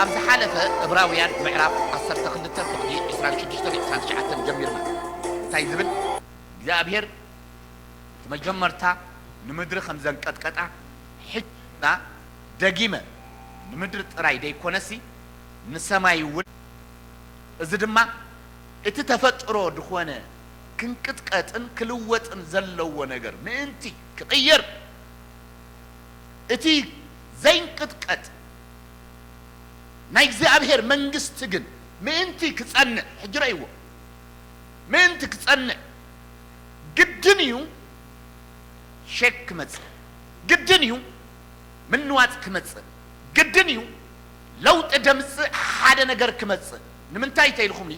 ኣብ ዝሓለፈ ዕብራውያን ምዕራፍ ዓሰርተ ክልተ ቁጽሪ ዕስራን ሽዱሽተን ዕስራን ትሽዓተን ጀሚርና እንታይ ዝብል እግዚኣብሔር እቲ መጀመርታ ንምድሪ ከም ዘንቀጥቀጣ ሕጅና ደጊመ ንምድሪ ጥራይ ደይኮነሲ ንሰማይ እውን እዚ ድማ እቲ ተፈጥሮ ዝኾነ ክንቅጥቀጥን ክልወጥን ዘለዎ ነገር ምእንቲ ክቕየር እቲ ዘይንቅጥቀጥ ናይ እግዚኣብሔር መንግስቲ ግን ምእንቲ ክጸንዕ ሕጂ ረእይዎ ምእንቲ ክጸንዕ ግድን እዩ ሸክ ክመጽእ ግድን እዩ ምንዋጽ ክመጽእ ግድን እዩ ለውጢ ደምጽእ ሓደ ነገር ክመጽእ ንምንታይ ተይልኹምኒ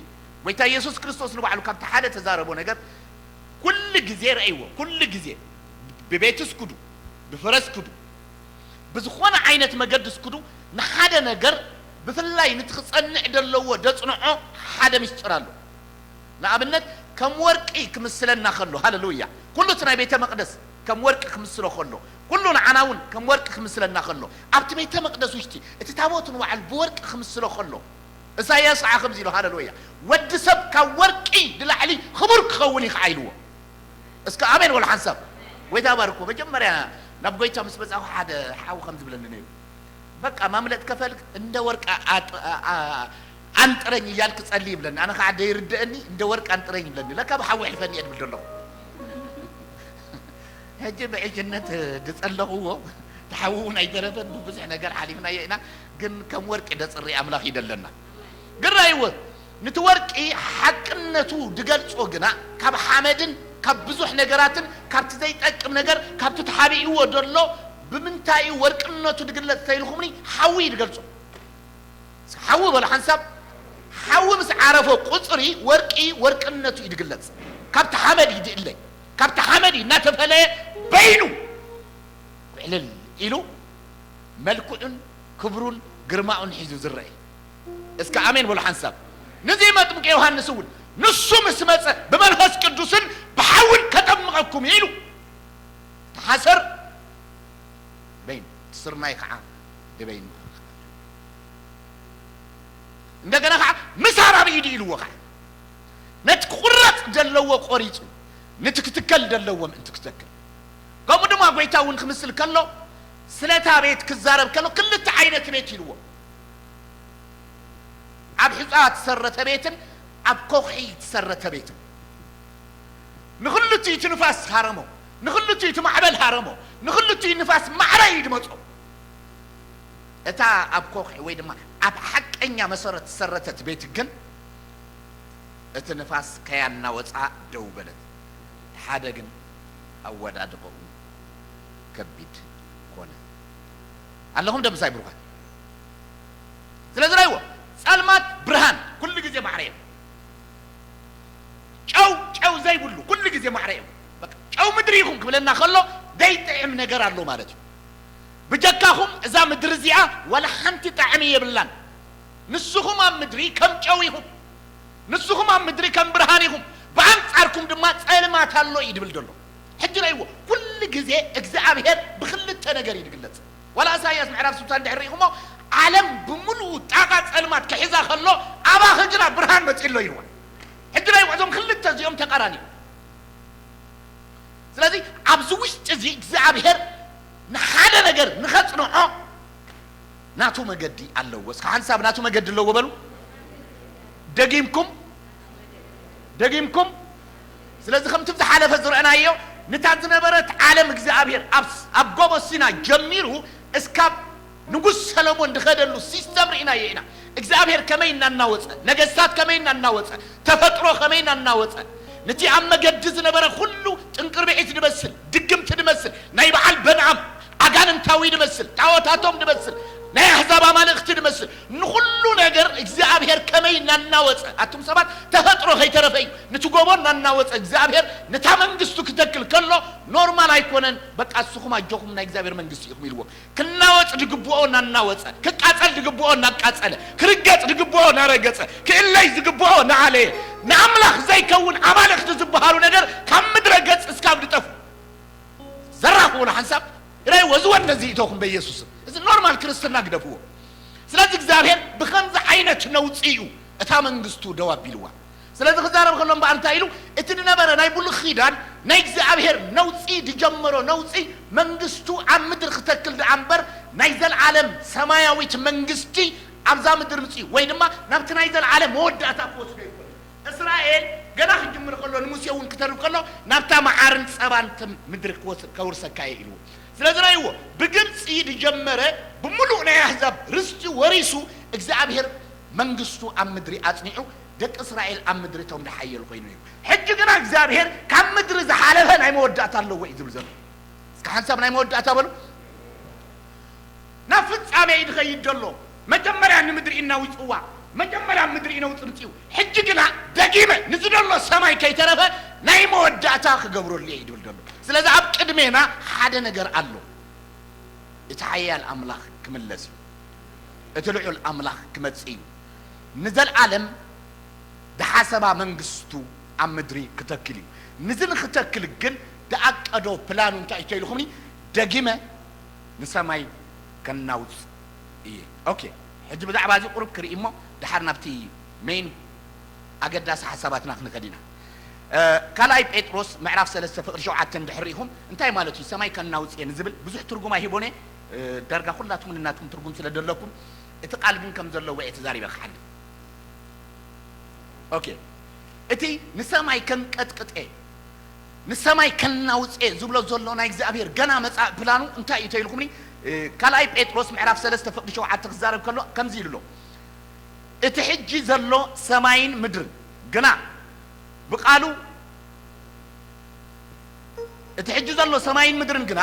ጎይታ ኢየሱስ ክርስቶስ ንባዕሉ ካብቲ ሓደ ተዛረቦ ነገር ኩሉ ግዜ ረእይዎ ኩሉ ግዜ ብቤትስ ክዱ ብፈረስ ክዱ ብዝኾነ ዓይነት መገዲ ስኩዱ ንሓደ ነገር ብፍላይ ንትኽጸንዕ ደለዎ ደጽንዖ ሓደ ምስጢር ኣሎ ንኣብነት ከም ወርቂ ክምስለና ከሎ ሃለሉያ ኩሉ እቲ ናይ ቤተ መቅደስ ከም ወርቂ ክምስሎ ከሎ ኩሉ ንዓና እውን ከም ወርቂ ክምስለና ከሎ ኣብቲ ቤተ መቅደስ ውሽጢ እቲ ታቦት ንባዕል ብወርቂ ክምስሎ ከሎ እሳያስ ከዓ ከምዚ ኢሉ ሃለሉያ ወዲ ሰብ ካብ ወርቂ ንላዕሊ ክቡር ክኸውን እዩ ከዓ ኢልዎ እስከ ኣሜን ወላ ሓንሳብ ጎይታ ባርኮ መጀመርያ ናብ ጎይታ ምስ መጻኹ ሓደ ሓው ከም ዝብለኒ ነይሩ በቃ ማምለጥ ከፈልግ እንደ ወርቅ ኣንጥረኝ እያልክ ጸሊ ይብለኒ ኣነ ከዓ ደይርድአኒ እንደ ወርቅ ኣንጥረኝ ይብለኒ ለካ ብሓዊ ሕልፈኒ እየ ድብል ዘለኹ ሕጂ ብዕሽነት ድጸለኽዎ ተሓውውን ኣይተረፈን ብብዙሕ ነገር ሓሊፍናዮ ኢና ግን ከም ወርቂ ደጽሪ ኣምላኽ ይደለና ግን ራይዎ ንቲ ወርቂ ሓቅነቱ ድገልጾ ግና ካብ ሓመድን ካብ ብዙሕ ነገራትን ካብቲ ዘይጠቅም ነገር ካብቲ ተሓቢእዎ ደሎ ብምንታይ ወርቅነቱ ድግለጽ ተይልኹምኒ ሓዊ ድገልጾ ሓዊ በሎ ሓንሳብ ሓዊ ምስ ዓረፎ ቁፅሪ ወርቂ ወርቅነቱ እዩ ድግለጽ ካብቲ ሓመድ እዩ ድእለይ ካብቲ ሓመድ እዩ እናተፈለየ በይኑ ዕልል ኢሉ መልክዑን ክብሩን ግርማኡን ሒዙ ዝረአ እስከ ኣሜን በሉ ሓንሳብ ንዚ መጥምቂ ዮሃንስ እውን ንሱ ምስ መፀ ብመንፈስ ቅዱስን ብሓውን ከጠምቐኩም ኢሉ ተሓሰር በይኑ ስርናይ ከዓ ድበይኑ እንደገና ከዓ ምሳር ኣብ ኢዱ ኢልዎ ከዓ ነቲ ክቁረፅ ዘለዎ ቆሪፁ ነቲ ክትከል ዘለዎ ምእንቲ ክትተክል ከምኡ ድማ ጎይታ እውን ክምስል ከሎ ስለታ ቤት ክዛረብ ከሎ ክልተ ዓይነት ቤት ኢልዎ ኣብ ሑፃ ትሰረተ ቤትን ኣብ ኮኽሒ ትሰረተ ቤትን ንክልቲኡ እቲ ንፋስ ሃረሞ ንክልቲኡ እቲ ማዕበል ሃረሞ ንክልቲኡ ንፋስ ማዕረ እዩ ድመፆ እታ ኣብ ኮኽሒ ወይ ድማ ኣብ ሓቀኛ መሰረት ዝሰረተት ቤት ግን እቲ ንፋስ ከያናወፃ ደው በለት ሓደ ግን ኣወዳድቐኡ ከቢድ ኮነ ኣለኹም ደምሳይ ብሩኻት ስለዚ ራይዎ ጸልማት ብርሃን ኩሉ ግዜ ማዕረ እዮም ጨው ጨው ዘይብሉ ኩሉ ግዜ ማዕረ እዮም ጨው ምድሪ ይኹም ክብለና ከሎ ዘይጥዕም ነገር ኣሎ ማለት እዩ ብጀካኹም እዛ ምድሪ እዚኣ ዋላ ሓንቲ ጣዕሚ የብላን ንስኹም ኣብ ምድሪ ከም ጨው ኢኹም ንስኹም ኣብ ምድሪ ከም ብርሃን ኢኹም ብኣንጻርኩም ድማ ጸልማት ኣሎ እዩ ድብል ዘሎ ሕጂ ረእይዎ ኩሉ ግዜ እግዚኣብሔር ብክልተ ነገር እዩ ድግለጽ ዋላ እሳያስ ምዕራፍ ስልሳ እንድሕር ርኢኹሞ ዓለም ብምሉኡ ጣቃ ጸልማት ክሕዛ ከሎ ኣባኺ ግና ብርሃን መጺእ ኣሎ ኢልዋ ሕጂ ረእይዎ እዞም ክልተ እዚኦም ተቃራኒ እዮም ስለዚ ኣብዚ ውሽጢ እዚ እግዚኣብሔር ንሓደ ነገር ንኸጽንዖ ናቱ መገዲ ኣለዎ እስከ ሓንሳብ ናቱ መገዲ ኣለዎ በሉ ደጊምኩም ደጊምኩም ስለዚ ከምቲ ዝሓለፈ ዝረአናዮ ንታ ዝነበረት ዓለም እግዚኣብሔር ኣብ ጎቦ ሲና ጀሚሩ እስካብ ንጉስ ሰለሞን ዝኸደሉ ሲስተም ርኢናዮ ኢና እግዚኣብሔር ከመይ እናናወፀ ነገስታት ከመይ እናናወፀ ተፈጥሮ ከመይ እናናወፀ ነቲ ኣብ መገዲ ዝነበረ ኩሉ ጥንቅርብዒት ዝመስል ድግምቲ ዝመስል ናይ በዓል በንዓም ኣጋንንታዊ ዝመስል ጣዖታቶም ዝመስል ናይ ኣሕዛብ ኣማልእኽቲ ዝመስል ንኹሉ ነገር እግዚኣብሔር ከመይ እናናወፀ ኣቱም ሰባት ተፈጥሮ ከይተረፈ እዩ ንቲ ጎቦ እናናወፀ እግዚኣብሔር ንታ መንግስቱ ክተክል ከሎ ኖርማል ኣይኮነን በቃ እስኹም ኣጆኹም ናይ እግዚኣብሔር መንግስቲ ኢኹም ኢልዎም ክናወፅ ዝግብኦ እናናወፀ ክቃፀል ዝግብኦ እናቃፀለ ክርገፅ ዝግብኦ እናረገፀ ክእለይ ዝግብኦ እናኣለየ ንኣምላኽ ዘይከውን ኣማልኽቲ ዝበሃሉ ነገር ካብ ምድረ ገፅ እስካብ ዝጠፉ ዘራኽቡ ንሓንሳብ ራይ ወዝወን ነዚ ይእተኹም በኢየሱስም እዚ ኖርማል ክርስትና ግደፍዎ ስለዚ እግዚኣብሔር ብኸምዚ ዓይነት ነውፂ እዩ እታ መንግስቱ ደው ኣቢልዋ። ስለዚ ክዛረብ ከሎ እምበኣር እንታይ ኢሉ? እቲ ዝነበረ ናይ ብሉይ ኪዳን ናይ እግዚኣብሔር ነውፂ፣ ዝጀመሮ ነውፂ መንግስቱ ኣብ ምድሪ ክተክል ደኣ እምበር ናይ ዘለዓለም ሰማያዊት መንግስቲ ኣብዛ ምድሪ ምፅኡ ወይ ድማ ናብቲ ናይ ዘለዓለም መወዳእታ ክወስዶ ይኮነ። እስራኤል ገና ክጅምር ከሎ ንሙሴ እውን ክተርፍ ከሎ ናብታ መዓርን ጸባን ትም-፣ ምድሪ ክወስ-፣ ከውርሰካ እየ ኢልዎ። ስለዚ ራእይዎ ብግብፂ ዝጀመረ ብምሉእ ናይ ኣህዛብ ርስቲ ወሪሱ እግዚኣብሔር መንግስቱ ኣብ ምድሪ ኣጽኒዑ ደቂ እስራኤል ኣብ ምድሪ እቶም ዝሓየሉ ኮይኑ እዩ። ሕጂ ግና እግዚኣብሔር ካብ ምድሪ ዝሓለፈ ናይ መወዳእታ ኣለዎ እዩ ዝብል ዘሎ። እስኪ ሓንሳብ ናይ መወዳእታ በሉ። ናብ ፍጻሜ እዩ ዝኸይድ ዘሎ። መጀመርያ ንምድሪ እናውፅዋ፣ መጀመርያ ምድሪ ይነውፅ ምፅኡ። ሕጂ ግና ደጊመ ንዚ ዘሎ ሰማይ ከይተረፈ ናይ መወዳእታ ክገብረሉ እየ ይብል ዘሎ። ስለዚ ኣብ ቅድሜና ሓደ ነገር ኣሎ። እቲ ሓያል ኣምላኽ ክምለስ እዩ። እቲ ልዑል ኣምላኽ ክመጽእ እዩ። ንዘለዓለም ዝሓሰባ መንግስቱ ኣብ ምድሪ ክተክል እዩ። ንዚ ንክተክል ግን ዝኣቀዶ ፕላኑ እንታይ እዩ ተይልኹምኒ? ደጊመ ንሰማይ ከናውጽ እየ። ኦኬ፣ ሕጂ ብዛዕባ እዚ ቁሩብ ክርኢ እሞ ድሓር ናብቲ ሜን ኣገዳሲ ሓሳባትና ክንኸድ ኢና። እ፣ ካልኣይ ጴጥሮስ ምዕራፍ ሰለስተ ፍቕሪ ሸውዓተ እንድሕር ርኢኹም እንታይ ማለት እዩ? ሰማይ ከናውጽ እየ ንዝብል ብዙሕ ትርጉም ኣይሂቦን እየ። እ፣ ዳርጋ ኩላትኩም ንናትኩም ትርጉም ስለ ዘለኩም እቲ ቃል ግን ከም ዘለዎ እየ ተዛሪበ ክሓልፍ። ኦኬ፣ እቲ ንሰማይ ከንቀጥቅጥ እየ፣ ንሰማይ ከናውጽ እየ ዝብሎ ዘሎ ናይ እግዚኣብሔር ገና መጻኢ ፕላኑ እንታይ እዩ ተይልኩምኒ? እ፣ ካልኣይ ጴጥሮስ ምዕራፍ ሰለስተ ፍቕዲ ሸውዓተ ክዛረብ ከሎ ከምዚ ኢሉ ኣሎ። እቲ ሕጂ ዘሎ ሰማይን ምድርን ግና ብቃሉ፣ እቲ ሕጂ ዘሎ ሰማይን ምድርን ግና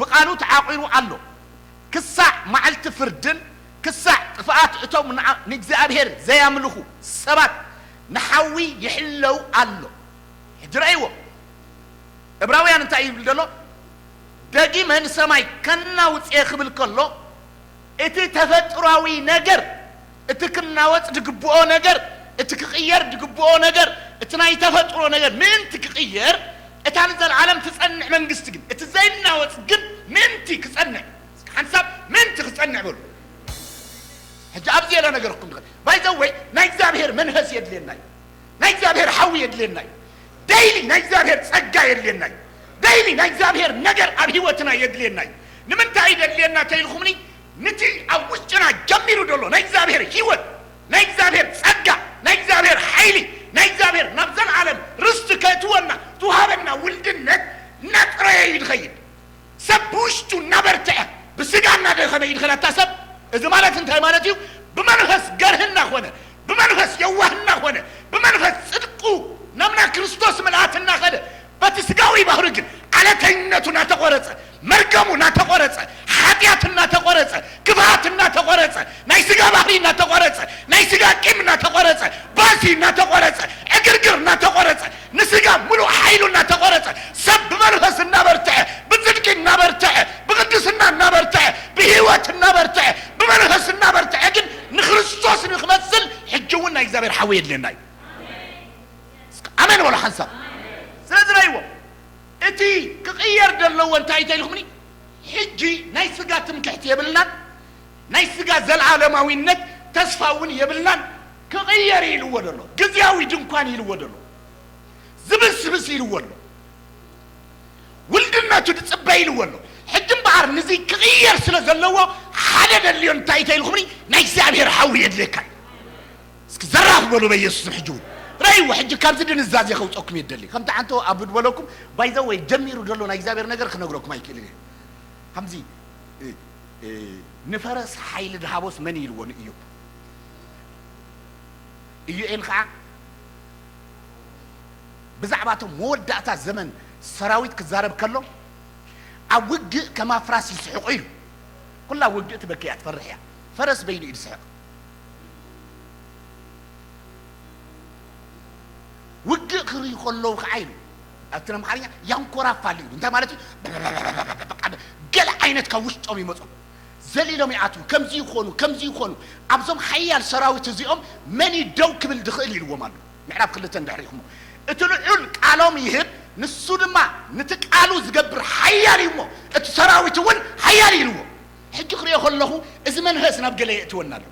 ብቃሉ ተዓቂሩ ኣሎ። ክሳዕ መዓልቲ ፍርድን ክሳዕ ጥፍኣት እቶም ንዓ-፣ ንእግዚኣብሔር ዘያምልኹ ሰባት ንሓዊ ይሕለው ኣሎ። ሕጂ ረእይዎ። ዕብራውያን እንታይ ይብል ዘሎ? ደጊመ ንሰማይ ከናውጽ እየ ክብል ከሎ፣ እቲ ተፈጥሯዊ ነገር፣ እቲ ክናወጽ ዝግብኦ ነገር፣ እቲ ክቕየር ዝግብኦ ነገር፣ እቲ ናይ ተፈጥሮ ነገር ምእንቲ ክቕየር፣ እታ ንዘለዓለም ትጸንዕ መንግስቲ ግን፣ እቲ ዘይናወጽ ግን ምእንቲ ክጸንዕ፣ ሓንሳብ ምእንቲ ክጸንዕ በሉ። ሕጂ ኣብዚ የለ ነገርኩም ድኸ-፣ ባይዘወይ ናይ እግዚኣብሔር መንፈስ የድልየና እዩ። ናይ እግዚኣብሔር ሓዊ የድልየና እዩ። ደይሊ ናይ እግዚኣብሔር ጸጋ የድልየና እዩ። ደይሊ ናይ እግዚኣብሔር ነገር ኣብ ህይወትና የድልየና እዩ። ንምንታይ እዩ ደድልየና ተይልኩምኒ? ንቲ ኣብ ውሽጥና ጀሚሩ ዘሎ ናይ እግዚኣብሔር ህይወት፣ ናይ እግዚኣብሔር ጸጋ፣ ናይ እግዚኣብሔር ሓይሊ፣ ናይ እግዚኣብሔር ናብ ዘለዓለም ርስቲ ከእትወና ትውሃበና ውልድነት እናጥረየ እዩ ዝኸይድ። ሰብ ብውሽጡ እናበርትዐ ብስጋ እናደኸመ እዩ ዝኸድ። ኣታ ሰብ፣ እዚ ማለት እንታይ ማለት እዩ? ብመንፈስ ገርህ እናኾነ፣ ብመንፈስ የዋህ እናኾነ፣ ብመንፈስ ጽድቁ ናምና ክርስቶስ ምልኣት እናኸደ፣ በቲ ስጋዊ ባህሪ ግን ዓለተኝነቱ እናተቖረጸ፣ መርገሙ እናተቖረጸ፣ ሓጢኣት እናተቖረጸ፣ ክፍኣት እናተቖረጸ፣ ናይ ስጋ ባህሪ እናተቖረጸ፣ ናይ ስጋ ቂም እናተቖረጸ፣ ባሲ እናተቖረጸ፣ ዕግርግር እናተቖረጸ፣ ንስጋ ምሉእ ሓይሉ እናተቖረጸ፣ ሰብ ብመንፈስ እናበርትዐ፣ ብጽድቂ እናበርትዐ፣ ብቅድስና እናበርትዐ፣ ብህይወት እናበርትዐ፣ ብመንፈስ እናበርትዐ ግን ንክርስቶስ ንክመስል ሕጂ እውን ናይ እግዚኣብሔር ሓዊ የድልየና እዩ። እስከ ኣሜን በሉ ሓንሳብ። ስለዚ ናይዎ እቲ ክቕየር ዘለዎ እንታይ እንታይ ኢልኩምኒ? ሕጂ ናይ ስጋ ትምክሕቲ የብልናን፣ ናይ ስጋ ዘለዓለማዊነት ተስፋ እውን የብልናን። ክቕየር ኢልዎ ዘሎ፣ ግዝያዊ ድንኳን ኢልዎ ዘሎ፣ ዝብስብስ ኢልዎ ኣሎ፣ ውልድነቱ ዝጽበ ኢልዎ ኣሎ። ሕጂ እምበኣር ንዚ ክቕየር ስለ ዘለዎ ሓደ ደልዮ እንታይ እንታይ ኢልኩምኒ? ናይ እግዚኣብሔር ሓዊ የድልየካ እዩ። እስኪ ዘራፍ በሉ በኢየሱስ ስም። ሕጂ እውን ረእይዎ። ሕጂ ካብዚ ድንዛዜ ከውፀኩም የደሊ። ከምቲ ዓንቶ ኣብ ዝበለኩም ባይዘወይ ጀሚሩ ዘሎ ናይ እግዚኣብሔር ነገር ክነግረኩም ኣይክእልን እየ። ከምዚ፣ እ፣ እ፣ ንፈረስ ሓይሊ ድሃቦስ መን ኢልዎ ንእዮብ? ኢዩኤል ከዓ ብዛዕባ እቶም መወዳእታ ዘመን ሰራዊት ክዛረብ ከሎ፣ ኣብ ውግእ ከም ኣፍራስ ይስሕቑ ኢሉ። ኩላ ውግእ ትበኪ እያ፣ ትፈርሕ እያ። ፈረስ በይኑ እዩ ዝስሕቕ። ውግእ ክርእዩ ከለዉ ከዓ ኢሉ፣ ኣብቲ ኣምሓርኛ ያንኮራፋሉ ኢሉ። እንታይ ማለት እዩ? ገለ ዓይነት ካብ ውሽጦም ይመጾም። ዘሊሎም ይኣትዉ፣ ከምዚ ይኾኑ፣ ከምዚ ይኾኑ። ኣብዞም ሓያል ሰራዊት እዚኦም መን እዩ ደው ክብል ዝኽእል ኢልዎም ኣሎ። ምዕራፍ ክልተ እንድሕር ኢኹሞ፣ እቲ ልዑል ቃሎም ይህብ፣ ንሱ ድማ ነቲ ቃሉ ዝገብር ሓያል እዩ እሞ፣ እቲ ሰራዊት እውን ሓያል እዩ ኢልዎ። ሕጂ ክሪኦ ከለኹ፣ እዚ መንፈስ ናብ ገለ የእትወና ኣሎ።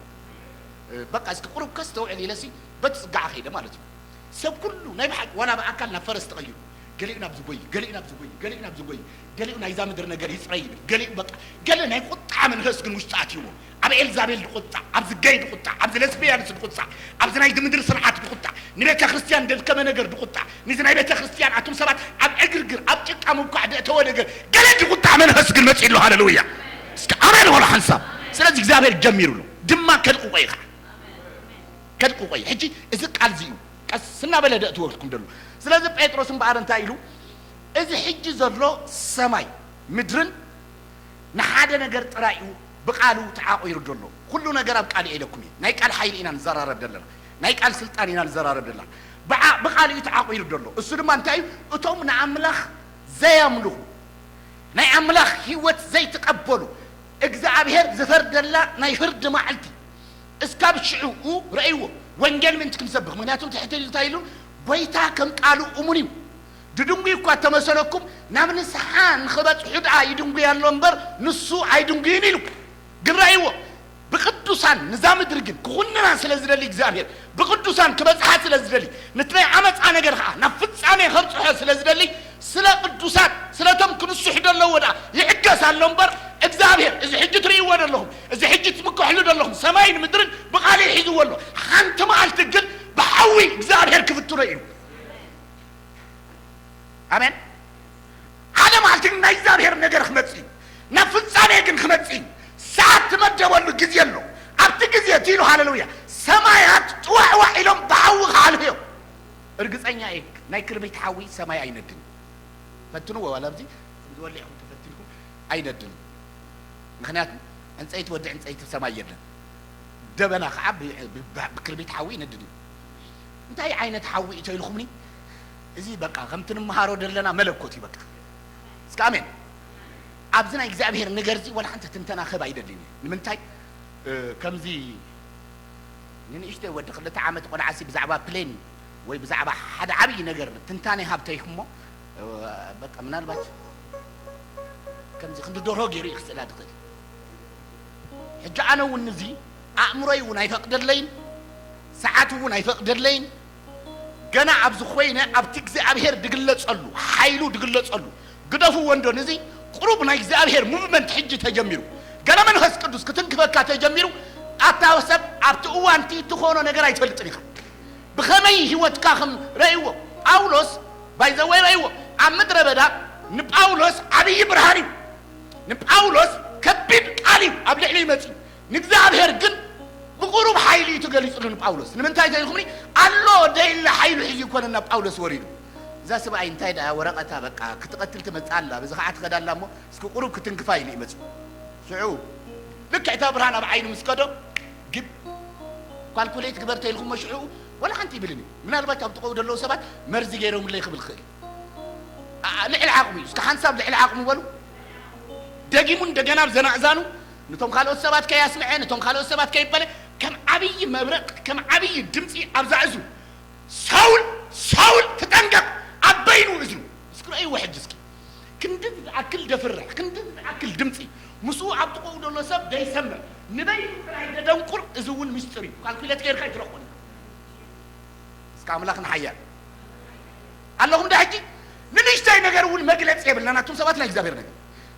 እ፣ በቃ፣ እስኪ ቁሩብ ከስተውዕል ኢለሲ፣ በቲ ጽጋዕ ኸይደ ማለት እዩ። ሰብ ኩሉ ናይ ብሓቂ ዋላ ብኣካል ናብ ፈረስ ተቐይሩ፣ ገሊኡ ናብ ዝጎይ፣ ገሊኡ ናብ ዝጎይ፣ ገሊኡ ናብ ዝጎይ፣ ገሊኡ ናይዛ ምድሪ ነገር ይጽረይ ይብል፣ ገሊኡ በቃ፣ ገለ ናይ ቁጣ መንፈስ ግን ውሽጡ ኣትይዎ። ኣብ ኤልዛቤል ድቁጣ፣ ኣብዚ ገይ ድቁጣ፣ ኣብዚ ለስቢያንስ ድቁጣ፣ ኣብዚ ናይ ምድሪ ስርዓት ድቁጣ፣ ንቤተ ክርስቲያን ደልከመ ነገር ድቁጣ፣ ንዚ ናይ ቤተ ክርስቲያን ኣቱም ሰባት ኣብ ዕግርግር፣ ኣብ ጭቃ ምብኳዕ ደእተወ ነገር፣ ገለ ድቁጣ መንፈስ ግን መጺኡ ኣሎ። ሃሌሉያ! እስኪ ኣሜን በሉ ሓንሳብ። ስለዚ እግዚኣብሔር ጀሚሩ ኣሎ፣ ድማ ከድቁቆ እዩ ኸዓ። ከድቁቆ እዩ። ሕጂ እዚ ቃል እዚ እዩ ቀስ እናበለ ደእትወልኩም ደሎ። ስለዚ ጴጥሮስ እምበኣር እንታይ ኢሉ? እዚ ሕጂ ዘሎ ሰማይ ምድርን ንሓደ ነገር ጥራይ እዩ ብቃሉ ተዓቑሩ ዘሎ። ኩሉ ነገር ኣብ ቃሉ ኢለኩም እዩ። ናይ ቃል ሓይሊ ኢና ንዘራረብ ዘለና። ናይ ቃል ስልጣን ኢና ንዘራረብ ዘለና። ብዓ-፣ ብቃሉ እዩ ተዓቑሩ ዘሎ። እሱ ድማ እንታይ እዩ? እቶም ንኣምላኽ ዘየምልኹ፣ ናይ ኣምላኽ ህይወት ዘይትቀበሉ፣ እግዚኣብሔር ዝፈርደላ ናይ ፍርዲ መዓልቲ እስካብ ሽዑ ረእይዎ። ወንጌል ምእንቲ ክንሰብኽ፣ ምክንያቱ ትሕቲ ኢሉ እንታይ ኢሉ? ጎይታ ከም ቃሉ እሙን እዩ። ድድንጉይ እኳ ተመሰለኩም፣ ናብ ንስሓ ንኽበጽሑ ደኣ ይድንጉይ ኣሎ እምበር፣ ንሱ ኣይድንጉይን ኢሉ። ግን ረእይዎ፣ ብቅዱሳን ንዛ ምድሪ ግን ክኹንና ስለ ዝደሊ እግዚኣብሔር፣ ብቅዱሳን ክበጽሓ ስለ ዝደሊ፣ ነቲ ናይ ዓመጻ ነገር ኸዓ ናብ ፍጻሜ ከብጽሖ ስለ ዝደሊ፣ ስለ ቅዱሳን፣ ስለቶም ክንስሑ ደለዎ ደኣ ይዕገስ ኣሎ እምበር፣ እግዚኣብሔር፣ እዚ ሕጂ ትርእይዎ ደለኹም፣ እዚ ሕጂ ትምክሕሉ ደለኹም፣ ሰማይን ምድርን ብቃሉ ሒዝዎ ኣሎ። ሓንቲ መዓልቲ ግን ብሓዊ እግዚኣብሔር ክፍትኖ እዩ። ኣሜን። ሓደ መዓልቲ ግን ናይ እግዚኣብሔር ነገር ክመጽእ እዩ። ናብ ፍጻሜ ግን ክመጽእ እዩ። ሰዓት ትመደበሉ ግዜ ኣሎ። ኣብቲ ግዜ እቲ ኢሉ፣ ሃሌሉያ፣ ሰማያት ጥዋዕዋዕ ኢሎም ብሓዊ ክሓልፉ እዮም። እርግጸኛ እየ፣ ናይ ክርቢት ሓዊ ሰማይ ኣይነድን። ፈትንዎ፣ ዋላ ኣብዚ ከምዚ ወሊዕኩም ተፈቲንኩም ኣይነድን። ምኽንያቱ ዕንጸይቲ ወዲ ዕንጸይቲ ሰማይ የለን። ደበና ከዓ ብ-፣ ብ-፣ ብክርቢት ሓዊ ይነድድ እዩ። እንታይ ዓይነት ሓዊ እዩ ተኢልኩምኒ? እዚ በቃ ከምቲ ንምሃሮ ዘለና መለኮት እዩ በቃ። እስከ ኣሜን። ኣብዚ ናይ እግዚኣብሔር ነገር እዚ ዋላ ሓንቲ ትንተና ክህብ ኣይደልን እየ። ንምንታይ? እ፣ ከምዚ ንንእሽተይ ወዲ ክልተ ዓመት ቆልዓሲ ብዛዕባ ፕሌን ወይ ብዛዕባ ሓደ ዓብዪ ነገር ትንታነ ሃብ ተይኩሞ፣ እ፣ በቃ ምናልባት ከምዚ ክንዲ ደርሆ ገይሩ እዩ ክስእላ ዝኽእል። ሕጂ ኣነ እውን እዚ ኣእምሮይ እውን ኣይፈቅደለይን፣ ሰዓት እውን ኣይፈቅደለይን። ገና ኣብዚ ኮይነ ኣብቲ እግዚኣብሔር ድግለጸሉ፣ ሓይሉ ድግለጸሉ፣ ግደፍዎ እንዶ፣ ነዚ ቁሩብ ናይ እግዚኣብሔር ሙቭመንት ሕጂ ተጀሚሩ። ገለ መንፈስ ቅዱስ ክትንክፈካ ተጀሚሩ። ኣታ ሰብ ኣብቲ እዋንቲ ትኾኖ ነገር ኣይትፈልጥን ኢኻ። ብኸመይ ህይወትካ ከም ረእይዎ ጳውሎስ፣ ባይዘወይ ረእይዎ፣ ኣብ ምድረ በዳ ንጳውሎስ ዓብዪ ብርሃን እዩ። ንጳውሎስ ከቢድ ቃል እዩ ኣብ ልዕሊ ይመጽእ። ንእግዚኣብሔር ግን ብቁሩብ ሓይሊ እዩ ተገሊጹሉ ንጳውሎስ። ንምንታይ ተኢልኩምኒ? ኣሎ ደይለ ሓይሉ ሒዙ ይኮነና ጳውሎስ ወሪዱ። እዛ ሰብኣይ እንታይ ደኣ ወረቐታ በቃ ክትቐትል ትመጽእ ኣላ፣ በዚ ኸዓ ትኸዳ ኣላ እሞ እስኪ ቁሩብ ክትንክፋ ኢሉ ይመጽእ። ሽዑ ልክዕ እታ ብርሃን ኣብ ዓይኑ ምስ ከዶ፣ ግብ፣ ኳልኩሌት ግበር ተኢልኩሞ ሽዑ ወላ ሓንቲ ይብልን እዩ። ምናልባት ኣብ ጥቕኡ ዘለዉ ሰባት መርዚ ገይሮምለይ ክብል ክእል። ኣ-፣ ልዕሊ ዓቕሙ እዩ። እስከ ሓንሳብ ልዕሊ ዓቕሙ በሉ። ደጊሙ እንደገና ኣብ ዘናእዛኑ፣ ነቶም ካልኦት ሰባት ከያስምዐ፣ ነቶም ካልኦት ሰባት ከይበለ፣ ከም ዓብዪ መብረቕ፣ ከም ዓብዪ ድምፂ ኣብዛ እዝኑ፣ "ሳውል፣ ሳውል፣ ተጠንቀቕ!" ኣብ በይኑ እዝኑ። እስኪ ረእይዎ ሕጂ እስኪ። ክንዲ ዝኣክል ደፍርሕ፣ ክንዲ ዝኣክል ድምፂ። ምስኡ ኣብ ጥቕኡ ዘሎ ሰብ ደይሰምዕ፣ ንበይኑ ጥራይ ደደንቁር፣ እዚ እውን ምስጢር እዩ። ካልኩሌት ጌርካ ኣይትረኽቦን። እስከ ኣምላኽ ንሓያል ኣለኹም ዶ ሕጂ? ንንእሽተይ ነገር እውን መግለጺ የብልናን፣ ኣቱም ሰባት ናይ እግዚኣብሔር ነገር።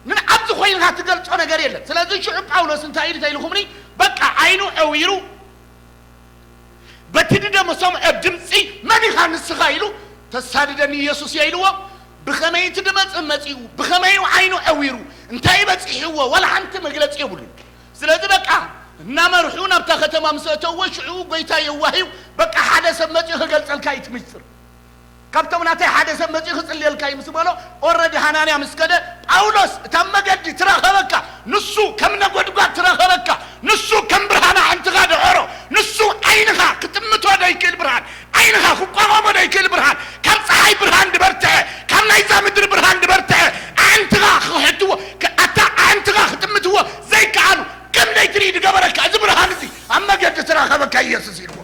ምን ኣብዚ ኮይንካ ትገልጾ ነገር የለን። ስለዚ ሽዑ ጳውሎስ እንታይ ኢሉ ተኢልኩምኒ? በቃ ዓይኑ ዕዊሩ፣ በቲ ድደ መሰምዖ ድምጺ፣ "መን ኢኻ ንስኻ?" ኢሉ፣ "ተሳድደኒ ኢየሱስ እየ" ኢልዎ። ብኸመይ እቲ ድመጽእ መጺኡ፣ ብኸመይ ዓይኑ ዕዊሩ፣ እንታይ በጺሕዎ፣ ዋላ ሓንቲ መግለጺ የብሉን። ስለዚ በቃ እናመርሑ ናብታ ከተማ ምስ ኣተውዎ፣ ሽዑ ጎይታ የዋህ እዩ፣ በቃ ሓደ ሰብ መጺኡ ክገልጸልካ እዩ እቲ ምስጢር። ካብቶም ናተይ ሓደ ሰብ መጺኡ ክጽልየልካ እዩ ምስ በሎ፣ ኦረዲ ሃናንያ ምስ ከደ፣ "ጳውሎስ፣ እታ መገዲ ትረኸበካ፣ ንሱ ከም ነጎድጓድ ትረኸበካ፣ ንሱ ከም ብርሃን ኣዕንትኻ ደዖሮ፣ ንሱ ዓይንኻ ክጥምቶ ዘይክእል ብርሃን፣ ዓይንኻ ክቋቋሞ ዘይክእል ብርሃን፣ ካብ ጸሓይ ብርሃን ዝበርትዐ፣ ካብ ናይዛ ምድሪ ብርሃን ዝበርትዐ፣ ኣዕንትኻ ክሕትዎ፣ ክ-፣ ኣታ ኣዕንትኻ ክጥምትዎ ዘይከኣሉ፣ ከም ዘይትርኢ ዝገበረካ እዚ ብርሃን እዚ ኣብ መገዲ ትረኸበካ ኢየሱስ" ኢልዎ።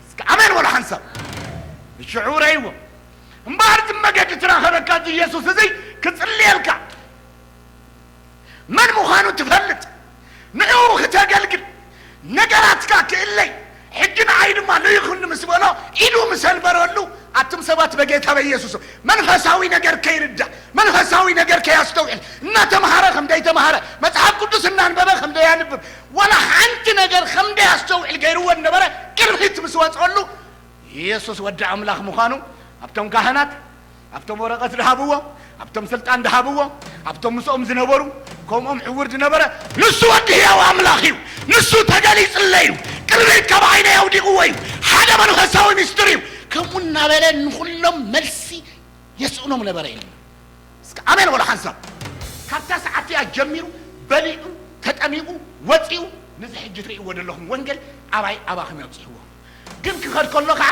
እስከ ኣሜን በሉ ሓንሳብ። ሽዑ ረእይዎ። እምበኣር እዚ መገዲ ትረኸበካ እዚ ኢየሱስ እዚ ክጽልየልካ፣ መን ምዃኑ ትፈልጥ፣ ንዕኡ ክተገልግል፣ ነገራትካ ክእለይ፣ ሕጂ ንዓይ ድማ ልኢኹኒ ምስ በሎ፣ ኢዱ ምስ ኣንበረሉ፣ ኣቱም ሰባት በጌታ በኢየሱስ መንፈሳዊ ነገር ከይርዳእ፣ መንፈሳዊ ነገር ከያስተውዕል፣ እናተምሃረ ከም ደይተምሃረ፣ መጽሓፍ ቅዱስ እናንበበ ከም ደያንብብ፣ ዋላ ሓንቲ ነገር ከም ደያስተውዕል ገይርዎ ነበረ። ቅርፊት ምስ ወጸሉ፣ ኢየሱስ ወዲ ኣምላኽ ምዃኑ ኣብቶም ካህናት፣ ኣብቶም ወረቐት ድሃብዎ፣ ኣብቶም ስልጣን ድሃብዎ፣ ኣብቶም ምስኦም ዝነበሩ፣ ከምኦም ዕውር ዝነበረ፣ ንሱ ወዲ ህያው ኣምላኽ እዩ፣ ንሱ ተገሊጽለይ እዩ፣ ቅርፊት ካብ ዓይነይ ኣውዲቕዎ እዩ፣ ሓደ መንፈሳዊ ምስጢር እዩ። ከምኡ እናበለ ንኹሎም መልሲ የስእኖም ነበረ ኢልና። እስከ ኣሜን በሉ ሓንሳብ። ካብታ ሰዓት እያ ጀሚሩ በሊዑ፣ ተጠሚቑ፣ ወፂኡ፣ ንዚ ሕጂ ትርእይዎ ዘለኹም ወንጌል ኣባይ ኣባኹም የብፅሕዎ። ግን ክኸድ ከሎ ከዓ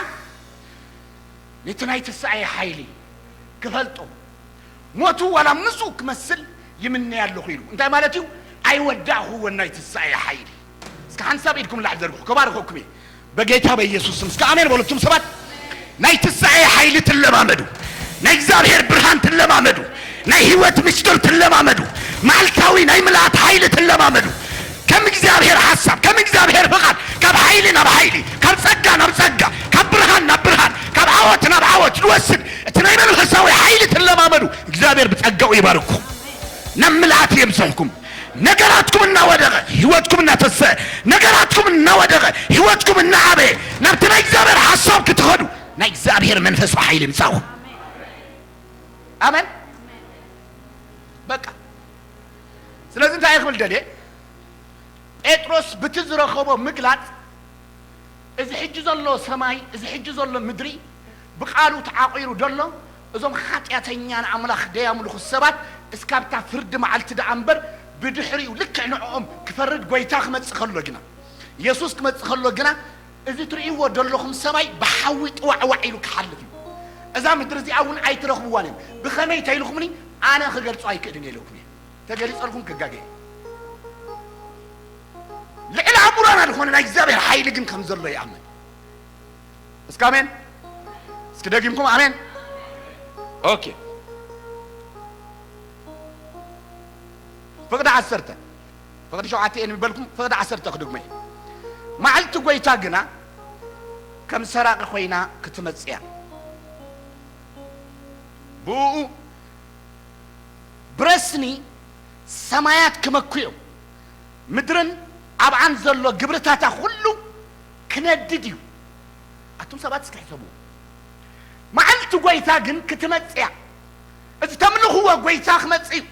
ነቲ ናይ ትንሳኤ ሓይሊ ክፈልጦ፣ ሞቱ ዋላ ምስኡ ክመስል ይምነይ ኣለኹ ኢሉ። እንታይ ማለት እዩ? ኣይወዳእኹዎን ናይ ትንሳኤ ሓይሊ። እስከ ሓንሳብ ኢድኩም ላዕሊ ዘርግሑ፣ ከባርኸኩም እየ በጌታ በኢየሱስ ስም። እስከ ኣሜን በሉ እቱም ሰባት። ናይ ትንሳኤ ሓይሊ ትለማመዱ፣ ናይ እግዚኣብሔር ብርሃን ትለማመዱ፣ ናይ ህይወት ምስጢር ትለማመዱ፣ መዓልታዊ ናይ ምልኣት ሓይሊ ትለማመዱ። ከም እግዚኣብሔር ሓሳብ፣ ከም እግዚኣብሔር ፍቓድ፣ ካብ ሓይሊ ናብ ሓይሊ፣ ካብ ጸጋ ናብ ጸጋ፣ ካብ ብርሃን ናብ ብርሃን፣ ካብ ዓወት ናብ ዓወት ዝወስድ እቲ ናይ መንፈሳዊ ሓይሊ ትለማመዱ። እግዚኣብሔር ብጸጋኡ ይባርኩም፣ ናብ ምልኣት የብጽሕኩም። ነገራትኩም እናወደቐ፣ ህይወትኩም እናተሰ፣ ነገራትኩም እናወደቐ፣ ህይወትኩም እናዓበየ፣ ናብቲ ናይ እግዚኣብሔር ሓሳብ ክትኸዱ ናይ እግዚኣብሔር መንፈስ ብሓይሊ ይምጻኹም። ኣሜን። በቃ ስለዚ እንታይ ክብል ደልየ? ጴጥሮስ ብቲ ዝረኸቦ ምግላጽ፣ እዚ ሕጂ ዘሎ ሰማይ፣ እዚ ሕጂ ዘሎ ምድሪ ብቃሉ ተዓቂሩ ደሎ፣ እዞም ሓጢኣተኛ ንኣምላኽ ደያምልኹ ሰባት እስካብታ ፍርዲ መዓልቲ ደኣ እምበር፣ ብድሕሪኡ ልክዕ ንዕኦም ክፈርድ ጐይታ ክመጽእ ከሎ ግና፣ የሱስ ክመጽእ ከሎ ግና፣ እዚ ትርእይዎ ደለኹም ሰማይ ብሓዊ ጥዋዕዋዕ ኢሉ ክሓልፍ እዩ። እዛ ምድሪ እዚኣ እውን ኣይትረኽብዋን እዮም። ብኸመይ ተይልኩምኒ ኣነ ክገልጾ ኣይክእልን እየ ኢለኩም እየ። ተገሊጸልኩም ክጋገ እየ። ልዕሊ ኣእምሮና ዝኾነ ናይ እግዚኣብሔር ሓይሊ ግን ከም ዘሎ ይኣምን። እስከ ኣሜን። እስኪ ደጊምኩም ኣሜን። ኦኬ። ፍቕዲ ዓሰርተ፣ ፍቕዲ ሸውዓተ እየ ንበልኩም፣ ፍቕዲ ዓሰርተ ክድግሞ እየ። መዓልቲ ጐይታ ግና ከም ሰራቒ ኮይና ክትመጽእ እያ። ብኡ ብረስኒ ሰማያት ክመኩ እዮም፣ ምድርን ኣብኣን ዘሎ ግብርታታ ኩሉ ክነድድ እዩ። ኣቱም ሰባት እስኪ ሕሰቡ። መዓልቲ ጐይታ ግን ክትመጽእ እያ። እዚ ተምልኽዎ ጐይታ ክመጽእ እዩ።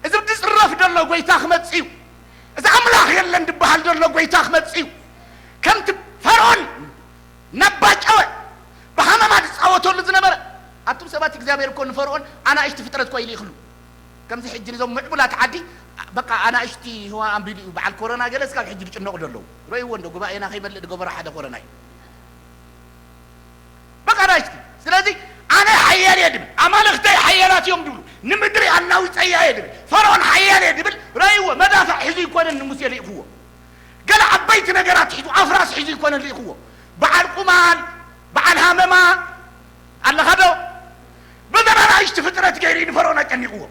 እዚ ዝጽረፍ ዘሎ ጐይታ ክመጽእ እዩ። እዚ ኣምላኽ የለን ዝበሃል ዘሎ ጐይታ ክመጽእ እዩ። ከምቲ ፈርዖን እናባጨወ ብሃመማ ዝጻወተሉ ዝነበረ። ኣቱም ሰባት እግዚኣብሔር እኮ ንፈርዖን ኣናእሽቲ ፍጥረት እኮ ኢሉ ይኽሉ። ከምዚ ሕጂ ንዞም ምዕቡላት ዓዲ በቃ ኣናእሽቲ ህዋ ኣንቢሉ እዩ። በዓል ኮሮና ገለ እስካብ ሕጂ ዝጭነቑ ዘለዉ። ረእይዎ እንዶ ጉባኤና ከይመልእ ዝገበሮ ሓደ ኮሮና እዩ። በቃ ናይስቲ። ስለዚ ኣነ ሓያል እየ ድብል፣ ኣማልኽተይ ሓያላት እዮም ድብሉ፣ ንምድሪ ኣናዊፀያ እየ ድብል፣ ፈርዖን ሓያል እየ ድብል። ረእይዎ፣ መዳፍዕ ሒዙ ይኮነን ንሙሴ ልኢኽዎ። ገለ ዓበይቲ ነገራት ሒዙ፣ ኣፍራስ ሒዙ ይኮነን ልኢኽዎ። በዓል ቁማል፣ በዓል ሃመማ፣ ኣለኻ ዶ? በዘን ኣናእሽቲ ፍጥረት ገይሩ እዩ ንፈርዖን ኣጨኒቕዎ።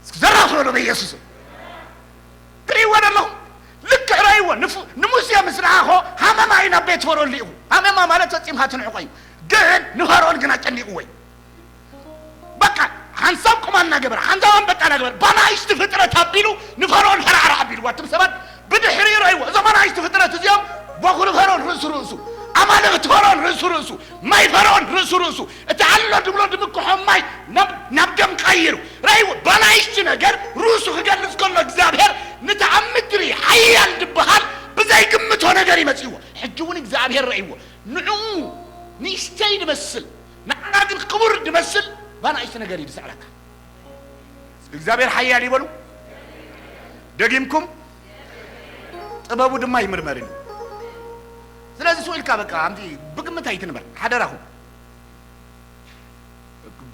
እስኪ ዘራፍ በሉ በኢየሱስ። ትርእይዎ ዘለኹም ልክዕ ረእይዎ። ንፍ-፣ ንሙሴ ምስ ለኣኾ ሃመማ እዩ ናብ ቤት ፈርዖን ልኢኹ። ሃመማ ማለት ፈጺምካ ትንዕቆ እዩ። ግን ንፈርዖን ግን ኣጨኒቕዎ እዩ። በቃ ሓንሳብ ቁማል እናገበረ፣ ሓንሳብ ኣንበጣ እናገበረ፣ ባናይሽቲ ፍጥረት ኣቢሉ ንፈርዖን ፈራዕራዕ ኣቢልዋ። ኣቱም ሰባት ብድሕሪኡ ረእይዎ። እዞም ኣናእሽቲ ፍጥረት እዚኦም በኹሪ ፈርዖን ርእሱ ርእሱ፣ ኣማልኽቲ ፈርዖን ርእሱ ርእሱ፣ ማይ ፈርዖን ርእሱ ርእሱ፣ እቲ ኣሎ ድብሎ ድምክሖ ማይ ናብ፣ ናብ ደም ቀይሩ። ረእይዎ፣ ባናይሽቲ ነገር ርእሱ ክገልጽ ከሎ እግዚኣብሔር ነቲ ኣብ ምድሪ ሓያል ድበሃል ብዘይግምቶ ነገር ይመጽእዎ። ሕጂ እውን እግዚኣብሔር ረእይዎ። ንዕኡ ንእሽተይ ድመስል፣ ንዓና ግን ክቡር ድመስል ባናይሽቲ ነገር እዩ ዝስዕረካ። እግዚኣብሔር ሓያል ይበሉ። ደጊምኩም ጥበቡ ድማ ይምርመር እዩ። ስለዚ ስኡ ኢልካ በቃ ኣምቲ ብግምት ኣይትንበር ሓደራኹም።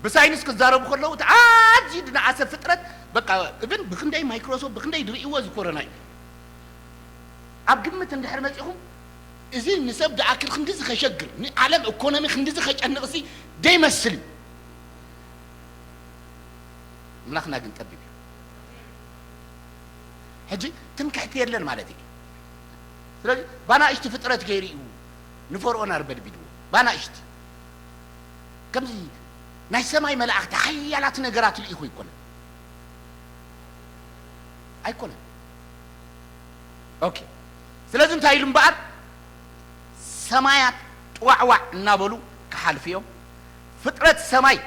ብሳይንስ ክዛረቡ ከለዉ እቲ ኣዝዩ ዝነኣሰ ፍጥረት በቃ እብን ብክንደይ ማይክሮሶፍት ብክንደይ ዝርእይዎ እዚ ኮሮና እዩ። ኣብ ግምት እንድሕር መጺኹም እዚ ንሰብ ዝኣክል ክንድዚ ከሸግር፣ ንዓለም ኢኮኖሚ ክንድዚ ከጨንቕሲ ደይመስል እዩ። ኣምላኽና ግን ጠቢብ እዩ። ሕጂ ትምክሕቲ የለን ማለት እዩ። ስለዚ ባናእሽቲ ፍጥረት ገይሩ እዩ ንፈርኦን ኣርበድቢድዎ። ባናእሽቲ ከምዚ ናይ ሰማይ መላእኽቲ ሓያላት ነገራት ልኢኹ ኣይኮነን። ኣይኮነን። ኦኬ። ስለዚ እንታይ ኢሉ እምበኣር፣ ሰማያት ጥዋዕዋዕ እናበሉ ክሓልፉ እዮም። ፍጥረት ሰማይ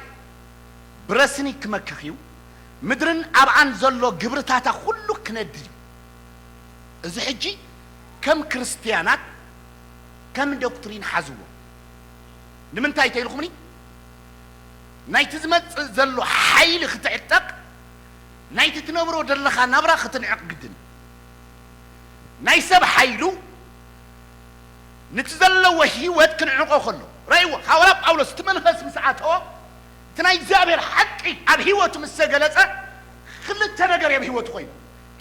ብረስኒ ክመክኽ እዩ። ምድርን ኣብኣን ዘሎ ግብርታታ ኩሉ ክነድድ እዩ። እዚ ሕጂ ከም ክርስትያናት ከም ዶክትሪን ሓዝዎ። ንምንታይ ተይልኹምኒ? ናይቲ ዝመጽእ ዘሎ ሓይሊ ክትዕጠቕ፣ ናይቲ ትነብሮ ዘለኻ ናብራ ክትንዕቕ ግድን። ናይ ሰብ ሓይሉ ነቲ ዘለዎ ህይወት ክንዕቆ ከሎ፣ ረእይዎ፣ ሃዋርያ ጳውሎስ እቲ መንፈስ ምስ ኣተዎ፣ እቲ ናይ እግዚኣብሔር ሓቂ ኣብ ህይወቱ ምስ ተገለጸ፣ ክልተ ነገር እዮም ህይወቱ ኮይኑ።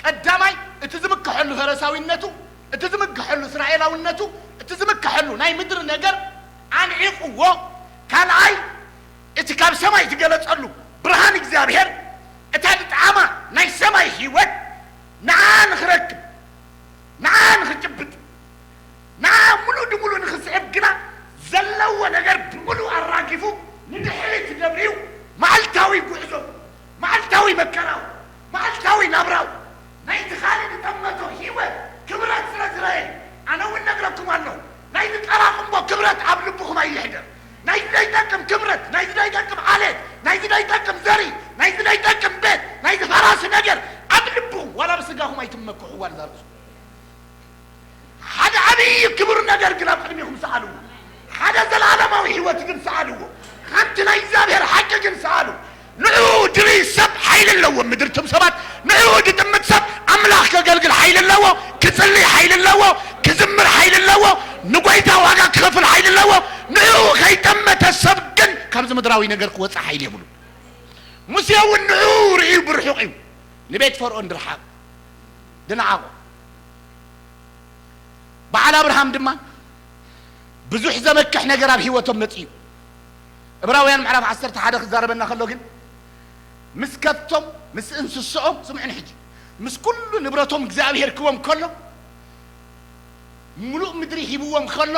ቀዳማይ፣ እቲ ዝምክሐሉ ፈረሳዊነቱ፣ እቲ ዝምክሐሉ እስራኤላውነቱ፣ እቲ ዝምክሐሉ ናይ ምድሪ ነገር ኣንዒቕዎ። ካልኣይ፣ እቲ ካብ ሰማይ ዝገለጸሉ ብርሃን እግዚኣብሔር፣ እታ ዝጠዓማ ናይ ሰማይ ህይወት ንዓ ንኽረክብ፣ ንዓ ንኽጭብጥ፣ ንዓ ምሉእ ድምሉእ ንኽስዕብ ግና ዘለዎ ነገር ብምሉእ ኣራጊፉ ንድሕሪት ደብሪዩ መዓልታዊ ጉዕዞ፣ መዓልታዊ መከራው፣ መዓልታዊ ናብራው ናይቲ ካልእ ዝጠመቶ ህይወት ክብረት ስለ ዝረኣየ፣ ኣነ እውን ነግረኩም ኣለኹ፣ ናይቲ ጠራቕምቦ ክብረት ኣብ ልብኹም ኣይሕደር። ናይቲ ዘይጠቅም ክብረት፣ ናይቲ ዘይጠቅም ዓሌት፣ ናይቲ ዘይጠቅም ዘርኢ፣ ናይቲ ዘይጠቅም ቤት፣ ናይቲ ፈራሲ ነገር ኣብ ልብኹም፣ ዋላ ብስጋኹም ኣይትመክሑ። ዋላ ዛርሱ ሓደ ዓብዪ ክቡር ነገር ግን ኣብ ቅድሚኹም ሰኣልዎ። ሓደ ዘለዓለማዊ ህይወት ግን ሰኣልዎ። ሓንቲ ናይ እግዚኣብሔር ሓቂ ግን ሰኣሉ። ንዕኡ ድሪ ሰብ ሓይሊ ኣለዎ። ምድርትም ሰባት ንዕኡ ድጥምት ሰብ ኣምላኽ ከገልግል ሓይሊ ኣለዎ። ክጽልይ ሓይሊ ኣለዎ። ክዝምር ሓይሊ ኣለዎ። ንጎይታ ዋጋ ክኸፍል ሓይሊ ኣለዎ። ንዕኡ ከይጠመተ ሰብ ግን ካብዚ ምድራዊ ነገር ክወጽእ ሓይሊ የብሉ። ሙሴ እውን ንዕኡ ርእዩ ብርሑቕ እዩ። ንቤት ፈርኦን ድርሓቕ ድንዓቑ። በዓል ኣብርሃም ድማ ብዙሕ ዘመክሕ ነገር ኣብ ህይወቶም መጺኡ። ዕብራውያን ምዕራፍ ዓሰርተ ሓደ ክዛረበና ከሎ ግን ምስ ከብቶም ምስ እንስስኦም፣ ስምዑን ሕጂ፣ ምስ ኩሉ ንብረቶም እግዚኣብሔር ክቦም ከሎ፣ ምሉእ ምድሪ ሂብዎም ከሎ፣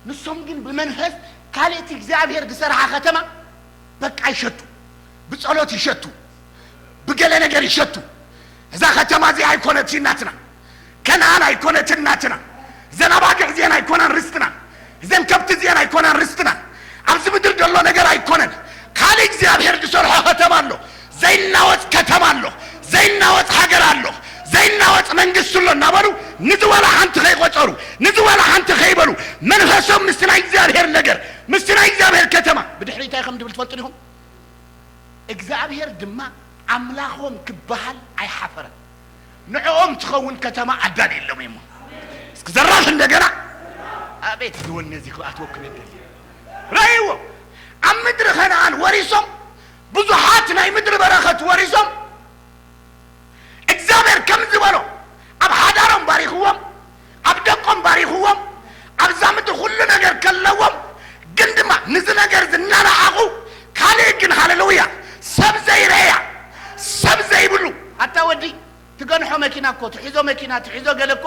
ንሶም ግን ብመንፈስ ካልእቲ እግዚኣብሔር ዝሰርሓ ከተማ በቃ ይሸቱ፣ ብጸሎት ይሸቱ፣ ብገለ ነገር ይሸቱ። እዛ ከተማ እዚኣ ኣይኮነትን ናትና፣ ከነኣን ኣይኮነትን ናትና፣ እዘን ኣባግዕ እዚአን ኣይኮናን ርስትና፣ እዘን ከብቲ እዚአን ኣይኮናን ርስትና፣ ኣብዚ ምድር ዘሎ ነገር ኣይኮነን። ካልእ እግዚኣብሔር ዝሰርሖ ከተማ ኣሎ። ዘይናወጽ ከተማ ኣሎ፣ ዘይናወጽ ሃገር ኣሎ፣ ዘይናወጽ መንግስቲ ኣሎ እናበሉ ንዝበላ ሓንቲ ከይቆጸሩ፣ ንዝበላ ሓንቲ ከይበሉ፣ መንፈሶም ምስቲ ናይ እግዚኣብሔር ነገር፣ ምስቲ ናይ እግዚኣብሔር ከተማ ብድሕሪ እንታይ ከም ድብል ትፈልጡ ዲኹም? እግዚኣብሔር ድማ ኣምላኾም ክበሃል ኣይሓፈረን። ንዕኦም ትኸውን ከተማ ኣዳልየሎም እሞ። እስኪ ዘራፍ እንደገና። ኣቤት ዝወነ እዚ ክብኣት ወክም የደል። ረእይዎ፣ ኣብ ምድሪ ከነኣን ወሪሶም፣ ብዙሓት ናይ ምድሪ በረኸት ወሪሶም፣ እግዚኣብሔር ከም ዝበሎ ኣብ ሓዳሮም ባሪኽዎም፣ ኣብ ደቆም ባሪኽዎም፣ ኣብዛ ምድሪ ኩሉ ነገር ከለዎም፣ ግን ድማ ንዚ ነገር ዝናናዓቑ ካልእ ግን፣ ሃሌሉያ፣ ሰብ ዘይረእያ፣ ሰብ ዘይብሉ። ኣታ ወዲ ትገንሖ መኪና እኮ፣ ትሕዞ መኪና፣ ትሕዞ ገለ እኮ፣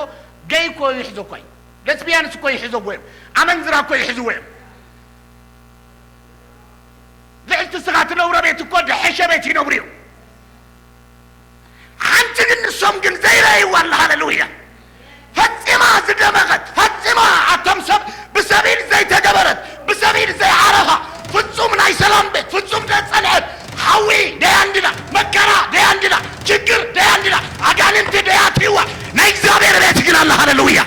ገይ እኮ ይሕዞ እኮ እዩ። ለስቢያንስ እኮ ይሕዞ እኮ እዮም። ኣመንዝራ እኮ ይሕዝዎ እዮም። ልዕልቲ ስኻ ትነብሮ ቤት እኮ ደሐሸ ቤት ይነብሩ እዮም። ሓንቲ ግን ንሶም ግን ዘይረእይዋ ኣላ። ሃሌሉያ። ፈጺማ ዝደመቐት፣ ፈጺማ ኣቶም ሰብ ብሰብ ኢድ ዘይተገበረት፣ ብሰብ ኢድ ዘይዓረፋ፣ ፍጹም ናይ ሰላም ቤት፣ ፍጹም ደጸንዐት፣ ሓዊ ደያንድዳ፣ መከራ ደያንድዳ፣ ችግር ደያንድዳ፣ ኣጋንንቲ ደያትይዋ፣ ናይ እግዚኣብሔር ቤት ግን ኣላ። ሃሌሉያ።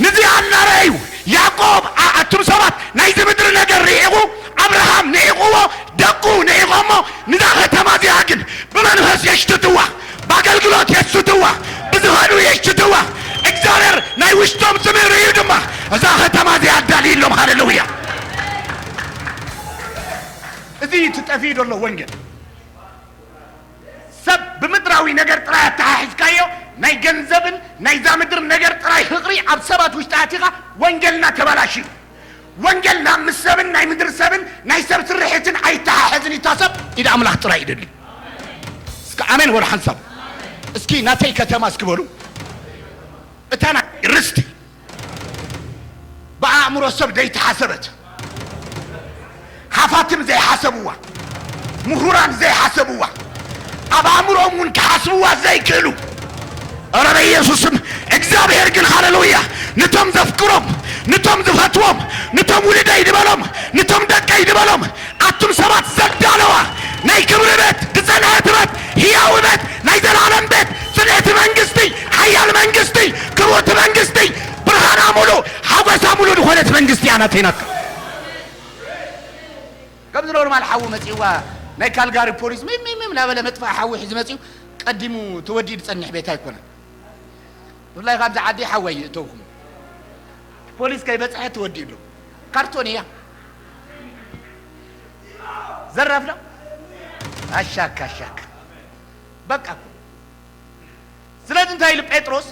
ንዚኣ እናረኣዩ ያዕቆብ፣ ኣ-፣ ኣቱም ሰባት ናይዚ ምድሪ ነገር ርሒቑ፣ ኣብርሃም ንዒቕዎ፣ ደቁ ንዒቖሞ፣ ንዛ ከተማ እዚኣ ግን ብመንፈስ የሽትትዋ፣ ብኣገልግሎት የሽትትዋ፣ ብዝኸዱ የሽትትዋ። እግዚኣብሔር ናይ ውሽጦም ጽምኢ ርእዩ ድማ እዛ ከተማ እዚኣ ኣዳልዩሎም። ሃሌሉያ። እዚ እዩ እቲ ጠፊኡ ዘሎ ወንጌል። ሰብ ብምድራዊ ነገር ጥራይ ኣተሓሒዝካዮ፣ ናይ ገንዘብን ናይዛ ምድር ነገር ጥራይ ፍቕሪ ኣብ ሰባት ውሽጢ ኣቲኻ፣ ወንጌልና ተበላሽዩ። ወንጌል ናብ ምስ ሰብን ናይ ምድሪ ሰብን ናይ ሰብ ስርሒትን ኣይተሓሕዝን እዩ። እታ ሰብ ኢድ ኣምላኽ ጥራይ ይደሊ። እስከ ኣሜን በሉ ሓንሳብ። እስኪ ናተይ ከተማ እስኪ በሉ። እታ ናይ ርስቲ ብኣእምሮ ሰብ ዘይተሓሰበት፣ ሓፋትም ዘይሓሰብዋ፣ ምሁራን ዘይሓሰብዋ፣ ኣብ ኣእምሮኦም እውን ክሓስብዋ ዘይክእሉ። ኧረ በኢየሱስም። እግዚኣብሔር ግን ሃሌሉያ፣ ንቶም ዘፍቅሮም፣ ንቶም ዝፈትዎም፣ ንቶም ውልደይ ዝበሎም፣ ንቶም ደቀይ ዝበሎም፣ ኣቱም ሰባት ዘዳለዋ ናይ ክብሪ ቤት፣ ዝጸንሐት ቤት፣ ህያዊ ቤት፣ ናይ ዘላለም ቤት፣ ጽንዕቲ መንግስቲ፣ ሓያል መንግስቲ፣ ክቡርቲ መንግስቲ፣ ብርሃና ሙሉ፣ ሓጎሳ ሙሉ ዝኾነት መንግስቲ እያ ናተይ ናትካ። ከምዚ ኖርማል ሓዊ መጺእዋ፣ ናይ ካልጋሪ ፖሊስ ሚም ሚም ሚም እናበለ መጥፋእ ሓዊ ሒዙ መጺኡ፣ ቀዲሙ ተወዲኡ ዝጸንሕ ቤት ኣይኮነን። ብፍላይ ካብዚ ዓዲ ሓዊ ኣይእተውኹም። ፖሊስ ከይበጽሐ ተወዲኡ ኣሎ። ካርቶን እያ። ዘራፍ ነው። ኣሻካ ኣሻካ። በቃ እኮ። ስለዚ እንታይ ኢሉ ጴጥሮስ?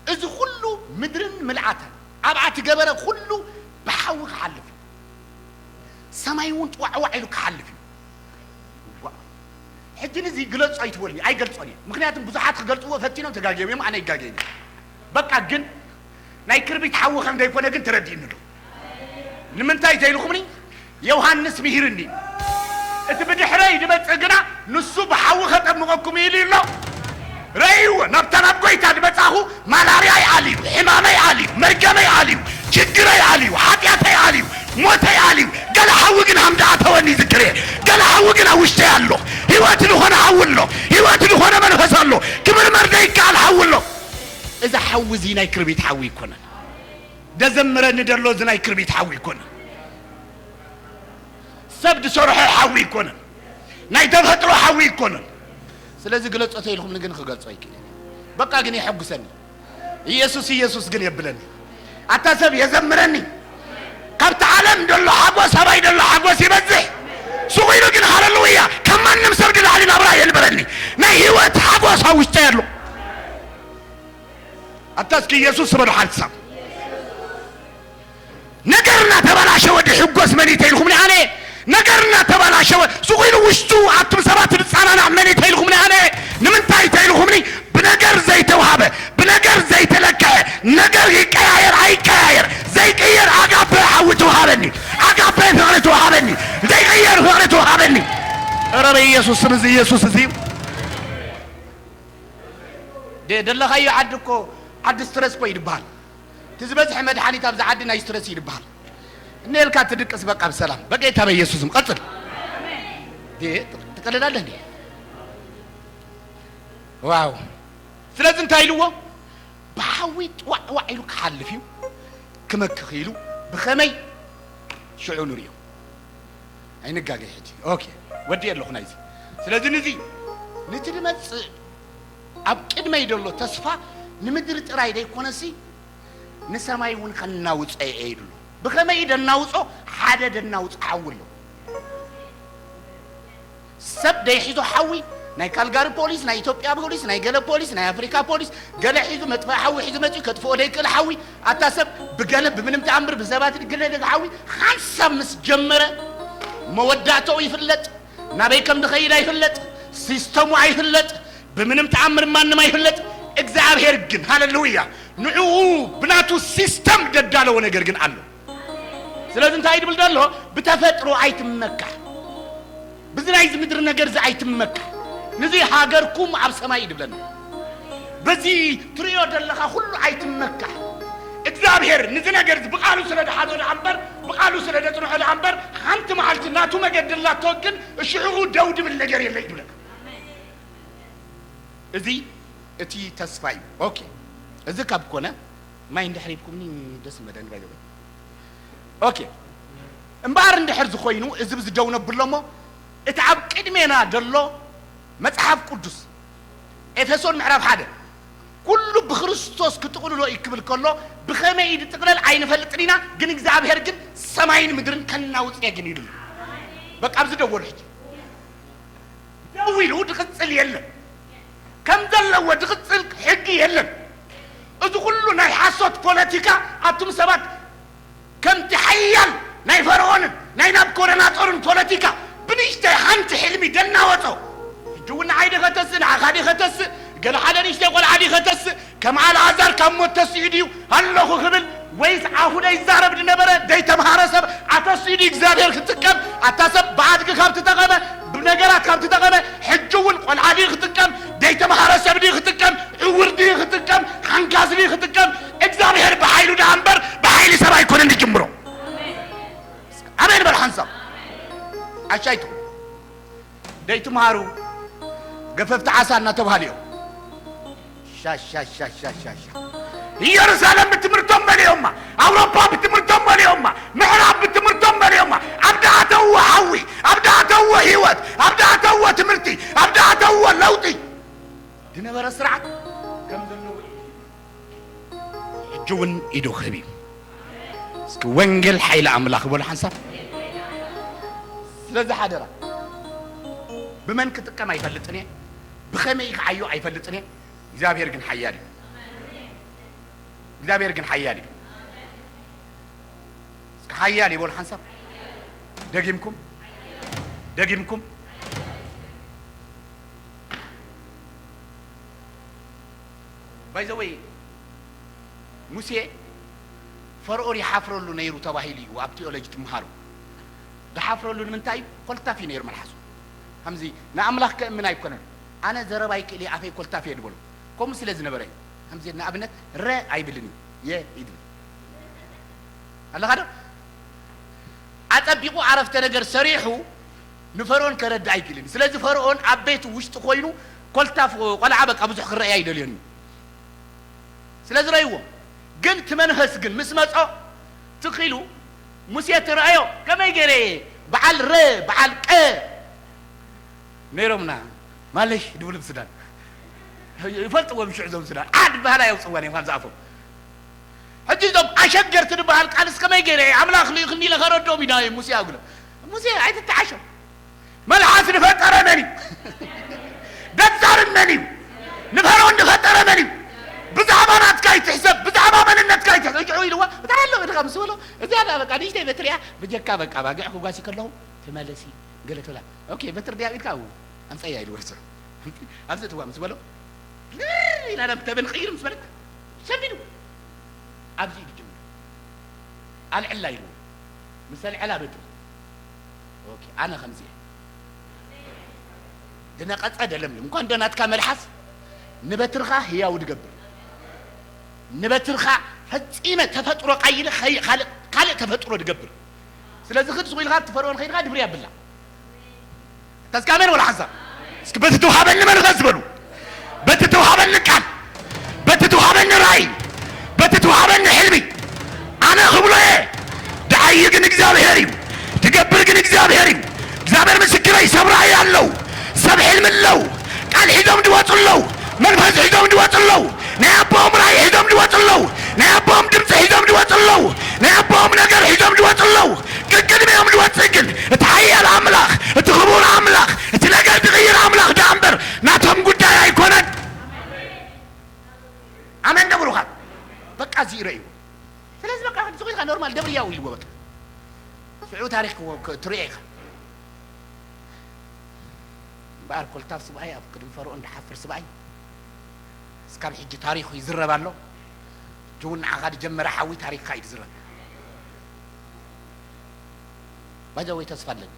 እዚ ኩሉ ምድርን ምልኣታን ኣብኣ ትገበረ ኩሉ ብሓዊ ክሓልፍ እዩ። ሰማይ እውን ጥዋዕዋዕ ኢሉ ክሓልፍ እዩ። ዋ። ሕጂ ንዚ ግለጹ ኣይትበሉኒ፣ ኣይገልጾን እየ። ምኽንያቱም ብዙሓት ክገልጽዎ ፈቲኖም ተጋግዮም እዮም፣ ኣነ ይጋገይን እየ። በቃ ግን ናይ ክርቢት ሓዊ ከም ዘይኮነ ግን ተረዲእኒ ኣሎ። ንምንታይ ተይልኹምኒ? ዮሃንስ ምሂርኒ። እቲ ብድሕረይ ዝመጽእ ግና ንሱ ብሓዊ ከጠምቐኩም ኢሉ ኣሎ። ረእይዎ፣ ናብታ ናብ ጎይታ ዝመጻኹ ማላርያይ ኣልዩ፣ ሕማመይ ኣልዩ፣ መርገመይ ኣልዩ፣ ችግረይ ኣልዩ፣ ሓጢኣተይ ኣልዩ፣ ሞተይ ኣልዩ። ገለ ሓዊ ግን ሃምዳ ኣተወኒ ይዝክር እየ። ገለ ሓዊ ግን ኣብ ውሽጠይ ኣሎ። ህይወት ዝኾነ ሓዊ ኣሎ። ህይወት ዝኾነ መንፈስ ኣሎ። ክምርመር ዘይከኣል ሓዊ ኣሎ። እዚ ሓዊ እዚ ናይ ክርቢት ሓዊ ኣይኮነን። ደዘምረኒ ደሎ እዚ ናይ ክርቢት ሓዊ ኣይኮነን። ሰብ ዝሰርሖ ሓዊ ኣይኮነን። ናይ ተፈጥሮ ሓዊ ኣይኮነን። ስለዚ ግለጾ ተይልኩም ግን ክገልጾ ኣይክእልን። በቃ ግን የሐጉሰኒ። ኢየሱስ ኢየሱስ ግን የብለኒ። ኣታ ሰብ የዘምረኒ። ካብቲ ዓለም ደሎ ሓጎስ ኣባይ ደሎ ሓጎስ ይበዝሕ። ሱቕ ኢሉ ግን ሃለሉያ ካብ ማንም ሰብ ንላዕሊ ናብራ የንበረኒ። ናይ ህይወት ሓጎስ ኣብ ውሽጠይ ኣሎ። ኣታ እስኪ ኢየሱስ በሉ ሓንሳብ። ነገር እናተበላሸወ ድሕጎስ መን እዩ ተይልኩምኒ ኣነ? ነገር እናተበላሸወ ሱቕ ኢሉ ውሽጡ ኣቱም ሰባት ዝጸናናዕ መን እዩ ተይልኩምኒ ኣነ? ንምንታይ ተይልኩምኒ? ብነገር ዘይተውሃበ፣ ብነገር ዘይተለክዐ፣ ነገር ይቀያየር ኣይቀያየር ዘይቅየር ኣጋፔ ሓዊ ትውሃበኒ፣ ኣጋፔ ፍቕሪ ትውሃበኒ፣ ዘይቅየር ፍቕሪ ትውሃበኒ። ኧረ በኢየሱስ ስም እዚ ኢየሱስ እዚ እዩ። ደ-፣ ደለኻዮ ዓዲ እኮ ዓዲ ስትረስ እኮ እዩ ዝበሃል። እቲ ዝበዝሐ መድሓኒት ኣብዚ ዓዲ ናይ ስትረስ እዩ ዝበሃል። እኔልካ ትድቅስ በቃ ብሰላም በጌታ በኢየሱስም ቀጽል። ደ-፣ ትቀልዳለህ እንዴ? ዋው። ስለዚ እንታይ ኢልዎ? ብሓዊ ጥዋዕዋዕ ኢሉ ክሓልፍ እዩ፣ ክመክኽ ኢሉ። ብኸመይ? ሽዑ ንርእዮ። ኣይንጋገይ ሕጂ። ኦኬ፣ ወዲ ኣለኹ ናይዚ። ስለዚ ንዚ፣ ነቲ ዝመጽእ ኣብ ቅድመይ ዘሎ ተስፋ ንምድሪ ጥራይ ዘይኮነሲ ንሰማይ እውን ከናውጾ እየ ኢሉ ኣሎ። ብኸመይ ደናውጾ? ሓደ ደናውጾ ሓዊ ኣሎ። ሰብ ደይሒዞ ሓዊ፣ ናይ ካልጋሪ ፖሊስ፣ ናይ ኢትዮጵያ ፖሊስ፣ ናይ ገለ ፖሊስ፣ ናይ ኣፍሪካ ፖሊስ፣ ገለ ሒዙ መጥፍኢ ሓዊ ሒዙ መጺኡ ከጥፍኦ ደይክእል ሓዊ። ኣታ ሰብ ብገለ ብምንም ተኣምር ብሰባት ዝግለደግ ሓዊ ሓንሳብ ምስ ጀመረ መወዳእተኡ ይፍለጥ፣ ናበይ ከም ዝኸይድ ኣይፍለጥ፣ ሲስተሙ ኣይፍለጥ፣ ብምንም ተኣምር ማንም ኣይፍለጥ። እግዚኣብሔር ግን ሃለሉያ ንዕኡ ብናቱ ሲስተም ደዳለዎ ነገር ግን ኣሎ። ስለዚ እንታይ ድብል ዘሎ? ብተፈጥሮ ኣይትመካ። ብዚ ናይዚ ምድሪ ነገር እዚ ኣይትመካ። ንዚ ሃገርኩም ኣብ ሰማይ እዩ ድብለና። በዚ ትርእዮ ዘለኻ ኩሉ ኣይትመካ። እግዚኣብሔር ንዚ ነገር እዚ ብቓሉ ስለ ደሓዞ ደኣ እምበር፣ ብቓሉ ስለ ደጽንሖ ደኣ እምበር፣ ሓንቲ መዓልቲ ናቱ መገዲ ኣላቶ ግን እሽዑ ደው ድብል ነገር የለ እዩ ድብለና። እዚ እቲ ተስፋ እዩ። ኦኬ፣ እዚ ካብ ኮነ ማይ እንድሕር ሂብኩምኒ ደስ መደኒ ባይዘወይ። ኦኬ፣ እምበኣር እንድሕር ዝኾይኑ እዚ ብዚ ደው ነብሎ እሞ እቲ ኣብ ቅድሜና ዘሎ መጽሓፍ ቅዱስ ኤፌሶን ምዕራፍ ሓደ ኩሉ ብክርስቶስ ክጥቕልሎ እዩ ክብል ከሎ ብኸመይ እዩ ዝጥቕለል ኣይንፈልጥን ኢና፣ ግን እግዚኣብሔር ግን ሰማይን ምድርን ከናውጽ እየ ግን ኢሉ ኣሎ። በቃ ኣብዚ ደወሉ ሕጂ። ደው ኢሉ ድቕጽል የለን። ከም ዘለዎ ድቕጽል ሕጊ የለን። እዚ ኩሉ ናይ ሓሶት ፖለቲካ ኣቱም ሰባት ከምቲ ኣይ ናብ ኮረና ጦርን ፖለቲካ ብንእሽተይ ሓንቲ ሕልሚ ደናወጾ። ሕጂ እውን ንዓይ ዲኸ ተስእ፣ ንዓኻ ዲኸ ተስእ፣ ገለ ሓደ ንእሽተይ ቆልዓ ዲኸ ተስእ፣ ከም ኣልዓዛር ካብ ሞት ተስኡ ድዩ ኣለኹ ክብል፣ ወይስ ኣፉ ደይዛረብ ዝነበረ ደይተምሃረ ሰብ ኣተስኡ ድዩ እግዚኣብሔር ክጥቀም? ኣታ ሰብ ብኣድጊ ካብ ትጠቐመ፣ ብነገራት ካብ ትጠቐመ፣ ሕጂ እውን ቆልዓ ድዩ ክጥቀም? ደይተምሃረ ሰብ ድዩ ክጥቀም? ዕውር ድዩ ክጥቀም? ሓንካስ ድዩ ክጥቀም? እግዚኣብሔር ብሓይሉ ደኣ እምበር ብሓይሊ ሰብ ኣይኮነን ዝጅምሮ። ኣሜን በል ሓንሳብ። ዓሻይቱ ደይትምሃሩ ገፈፍቲ ዓሳ እናተባህሉ እዮም። ሻሻሻሻሻሻ ኢየሩሳሌም ብትምህርቶም መሊኦማ፣ ኣውሮፓ ብትምህርቶም መሊኦማ፣ ምዕራብ ብትምህርቶም መሊኦማ። ኣብ ዳእተዎ ሓዊ፣ ኣብ ዳእተዎ ህይወት፣ ኣብ ዳእተዎ ትምህርቲ፣ ኣብ ዳእተዎ ለውጢ ዝነበረ ስርዓት ከም ዘለዎ እዩ። ሕጂ እውን ኢዱ ክህብ እዩ። እስኪ ወንጌል ሓይሊ ኣምላኽ በሉ ሓንሳብ። ስለዚ ሓደራ፣ ብመን ክጥቀም ኣይፈልጥን እየ፣ ብኸመይ ክዓዮ ኣይፈልጥን እየ። እግዚኣብሔር ግን ሓያል እዩ። እግዚኣብሔር ግን ሓያል እዩ። እስኪ ሓያል እዩ በሉ ሓንሳብ። ደጊምኩም፣ ደጊምኩም። ባይ ዘ ወይ፣ ሙሴ ፈርኦን ይሓፍረሉ ነይሩ ተባሂሉ እዩ ኣብ ቲኦሎጂ ትምሃሩ። ዝሓፍረሉ ንምንታይ እዩ? ኮልታፍ እዩ ነይሩ መልሓሱ። ከምዚ ንኣምላኽ ከእምን ኣይኮነን። ኣነ ዘረባ ይክእል እየ፣ ኣፈይ ኮልታፍ እየ ዝበሎ። ከምኡ ስለ ዝነበረ እዩ። ከምዚ ንኣብነት ረ ኣይብልን እዩ፣ የ ይብል። ኣለኻ ዶ? ኣጸቢቑ ዓረፍተ ነገር ሰሪሑ ንፈርኦን ከረድእ ኣይክእልን። ስለዚ ፈርኦን ኣብ ቤቱ ውሽጢ ኮይኑ ኮልታፍ ቆልዓ በቃ ብዙሕ ክረኣይ ኣይደልዮን እዩ። ስለ ዝረእይዎ ግን እቲ መንፈስ ግን ምስ መጾ ትኺሉ ሙሴ ትረኣዮ ከመይ ገይረ እየ በዓል ረ በዓል ቀ ነይሮምና ማለሽ ድብሉ ብሱዳን ይፈልጥዎም ሽዑ ዞም ሱዳን ዓድ ባህላ የውፅዋ ነዮም ካብ ዝኣፎም ሕጂ እዞም ኣሸገርቲ ዝበሃል ቃልስ ከመይ ገይረ ኣምላኽ ልኢኽኒ ኢለ ከረድኦም ኢና ሙሴ ኣጉሎም። ሙሴ ኣይትተዓሸው። መልሓስ ዝፈጠረ መን እዩ? ደዛርን መን እዩ? ንፈርዖን ዝፈጠረ መን እዩ? ብዛዕባ ናትካ ይትሕሰብ፣ ብዛዕባ መንነትካ ይትሕሰብ። እጅዑ ኢልዋ እታ ኣሎ ኢልካ ምስ በሎ እዚኣ ደኣ በቃ ንእሽተይ በትሪ እያ ብጀካ በቃ ባግዕ ክጓሲ ከለኹ ትመለሲ ገለ ትብላ። ኦኬ በትሪ ድያ ኢልካ ኣምፀያ ኢልዎ። ኣብዚ እትዋ ምስ በሎ ኢላ ናብ ተበን ቀይር ምስ በለት ሰንቢዱ ኣብዚ ኢዱ ጀምሩ ኣልዕላ ኢልዎ። ምስ ኣልዕላ በትሪ ኦኬ ኣነ ከምዚ እየ። ዝነቐጸ ደለምልም እንኳን ዶ ናትካ መልሓስ ንበትርኻ ህያው ድገብር ንበትርኻ ፈጺመ ተፈጥሮ ቃይለ ካልእ ተፈጥሮ ድገብር። ስለዚ ክድ ስቑ ኢልካ ትፈርዖን ኸይድካ ድብሪ ኣብላ። ተስካሜን ወላ ሓንሳብ እስኪ በቲ ተውሃበኒ መንፈስ በሉ፣ በቲ ተውሃበኒ ቃል፣ በቲ ተውሃበኒ ራእይ፣ በቲ ተውሃበኒ ሕልሚ ኣነ ክብሎ እየ። ደዓዪ ግን እግዚኣብሔር እዩ፣ ትገብር ግን እግዚኣብሔር እዩ። እግዚኣብሔር ምስክረይ፣ ሰብ ራእይ ኣለው፣ ሰብ ሕልሚ ኣለው፣ ቃል ሒዞም ዝወፁ ኣለው፣ መንፈስ ሒዞም ዝወፁ ኣለው፣ ናይ ኣቦኦም ራእይ ሒዞም ዝወፁ ኣለው፣ ናይ ኣቦኦም ድምፂ ሒዞም ዝወፁ ኣለው፣ ናይ ኣቦኦም ነገር ሒዞም ዝወፁ ኣለው። ቅድሚኦም ዝወፅእ ግን እቲ ሓያል ኣምላኽ፣ እቲ ክቡር ኣምላኽ፣ እቲ ነገር ዝቕይር ኣምላኽ ደኣ እምበር ናቶም ጉዳይ ኣይኮነን። ኣሜን ዶ ብሩኻት? በቃ እዚ ረእይዎ። ስለዚ በቃ እዚ ኮይንካ ኖርማል ደብርያው ኢልዎ በቃ ሽዑ ታሪኽ ክዎ- ክ- ትርእዮ ኢኻ። እምበኣር ኮልታፍ ስብኣይ ኣብ ቅድሚ ፈርኦን ድሓፍር ስብኣይ እስካብ ሕጂ ታሪኹ ይዝረብ ኣሎ። ጅውን ንዓኻ ዝጀመረ ሓዊ ታሪኽካ እዩ ዝዝረብ። ባይዘወይ ተስፋ ኣለኒ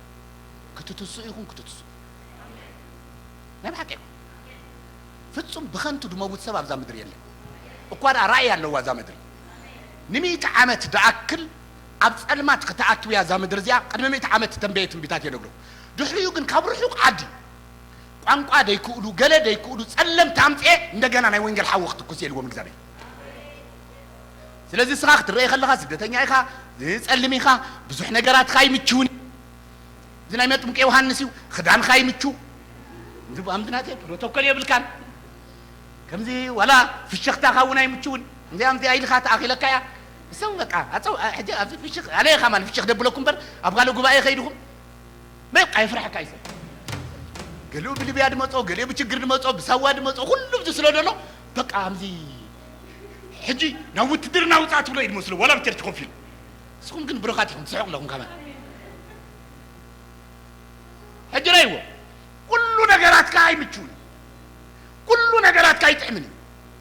ክትትስኡ ኢኹም ክትትስኡ ናይ ብሓቂ ኢኹም። ፍጹም ብኸንቱ ድመውት ሰብ ኣብዛ ምድሪ የለን። እኳ ደኣ ራእይ ኣለዋ እዛ ምድሪ። ንሚእቲ ዓመት ደኣክል ኣብ ጸልማት ክትኣትው እያ እዛ ምድሪ እዚኣ። ቅድሚ ሚእቲ ዓመት ተንበየ ትንቢታት የነግሩ። ድሕሪኡ ግን ካብ ርሑቕ ዓዲ ቋንቋ ደይክእሉ ገለ ደይክእሉ ጸለምቲ ኣምጽኤ እንደገና ናይ ወንጌል ሓዊ ክትኩስ የልዎም እግዚኣብሔር። ስለዚ እስኻ ክትረኤ ከለኻ ስደተኛ ኢኻ፣ ዝጸልም ኢኻ፣ ብዙሕ ነገራትካ ኣይምችውን። እዚ ናይ መጥምቂ ዮሃንስ እዩ፣ ክዳንካ ይምቹ። እዚ ኣምዚ ናተይ ፕሮቶኮል የብልካን። ከምዚ ዋላ ፍሽኽታኻ እውን ኣይምችውን። እዚኣ እምዚኣ ኢልካ ተኣኺለካ እያ። እሰው በቃ ኣፀው ሕጂ ኣብዚ ፍሽኽ ኣለ ከማን ፍሽኽ ደብለኩም እምበር ኣብ ካልእ ጉባኤ ከይድኹም በቃ የፍርሐካ ይሰብ። ገሊኡ ብሊብያ ድመጾ፣ ገሊኡ ብችግር ድመጾ፣ ብሳዋ ድመጾ፣ ኩሉ ብዚ ስለ ደሎ በቃ ኣምዚ ሕጂ ናብ ውትድርና ውፃእ ትብሎ እዩ ድመስሎ ዋላ ብቸርች ኮፍ ኢሉ። ንስኹም ግን ብሩኻት ኢኹም ትስሕቑ ኣለኹም ከማን። ሕጂ ርኣይዎ፣ ኩሉ ነገራትካ ኣይምችውን እዩ። ኩሉ ነገራትካ ኣይጥዕምን እዩ።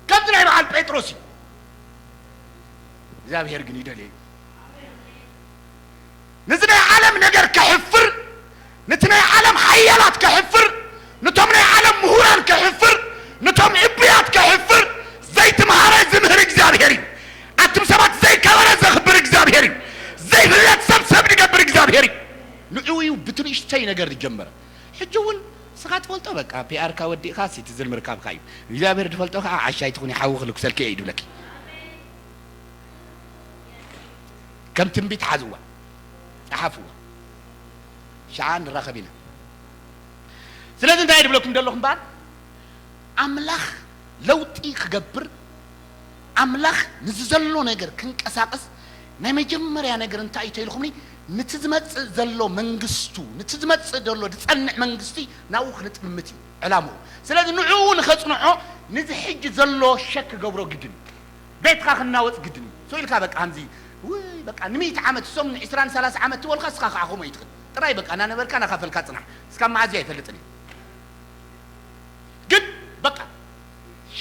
ከምዚ ናይ በዓል ጴጥሮስ እዩ። እግዚኣብሔር ግን ይደልየ እዩ። ነዚ ናይ ዓለም ነገር ከሕፍር፣ ነቲ ናይ ዓለም ሓያላት ከሕፍር፣ ነቶም ናይ ዓለም ምሁራን ከሕፍር፣ ነቶም እቡያት ከሕፍር፣ ዘይተምሃረ ዝምህር እግዚኣብሔር እዩ። ኣቱም ሰባት ዘይከበረ ዘኽብር እግዚኣብሔር እዩ። ዘይፍለጥ ሰብ ሰብ ዝገብር እግዚኣብሔር እዩ። ንዕኡ እዩ ብቲ ንእሽተይ ነገር ዝጀመረ። ሕጂ እውን ንስኻ ትፈልጦ በቃ ፒኣርካ ወዲእኻ ሲቲዝን ምርካብካ እዩ። እግዚኣብሔር ዝፈልጦ ከዓ ዓሻ ኣይትኹን ሓዊ ክልኩሰልኪ እየ እዩ ድብለኪ። ከም ትንቢት ሓዝዋ፣ ጸሓፍዋ። ሸዓ ንራኸብ ኢና። ስለዚ እንታይ ድብለኩም ዘለኹም እምበኣር፣ ኣምላኽ ለውጢ ክገብር፣ ኣምላኽ ንዚ ዘሎ ነገር ክንቀሳቐስ፣ ናይ መጀመርያ ነገር እንታይ እዩ ተኢልኩምኒ? ንቲ ዝመጽእ ዘሎ መንግስቱ፣ ንቲ ዝመጽእ ዘሎ ዝጸንዕ መንግስቲ ናብኡ ክንጥምት እዩ ዕላምኡ። ስለዚ ንዕኡ ንኸጽንዖ፣ ንዚ ሕጂ ዘሎ ሸክ ክገብሮ ግድን እዩ። ቤትካ ክናወጽ ግድን እዩ። ስቕ ኢልካ በቃ ከምዚ፣ ውይ በቃ ንሚእቲ ዓመት፣ እሶም ንዕስራን ሰላሳ ዓመት ትበልካ፣ እስኻ ከዓ ከምኡ ኣይትኽእል። ጥራይ በቃ እናነበርካ እናኸፈልካ ጽናሕ። እስካብ መዓዝ እያ ኣይፈልጥን እየ። ግን በቃ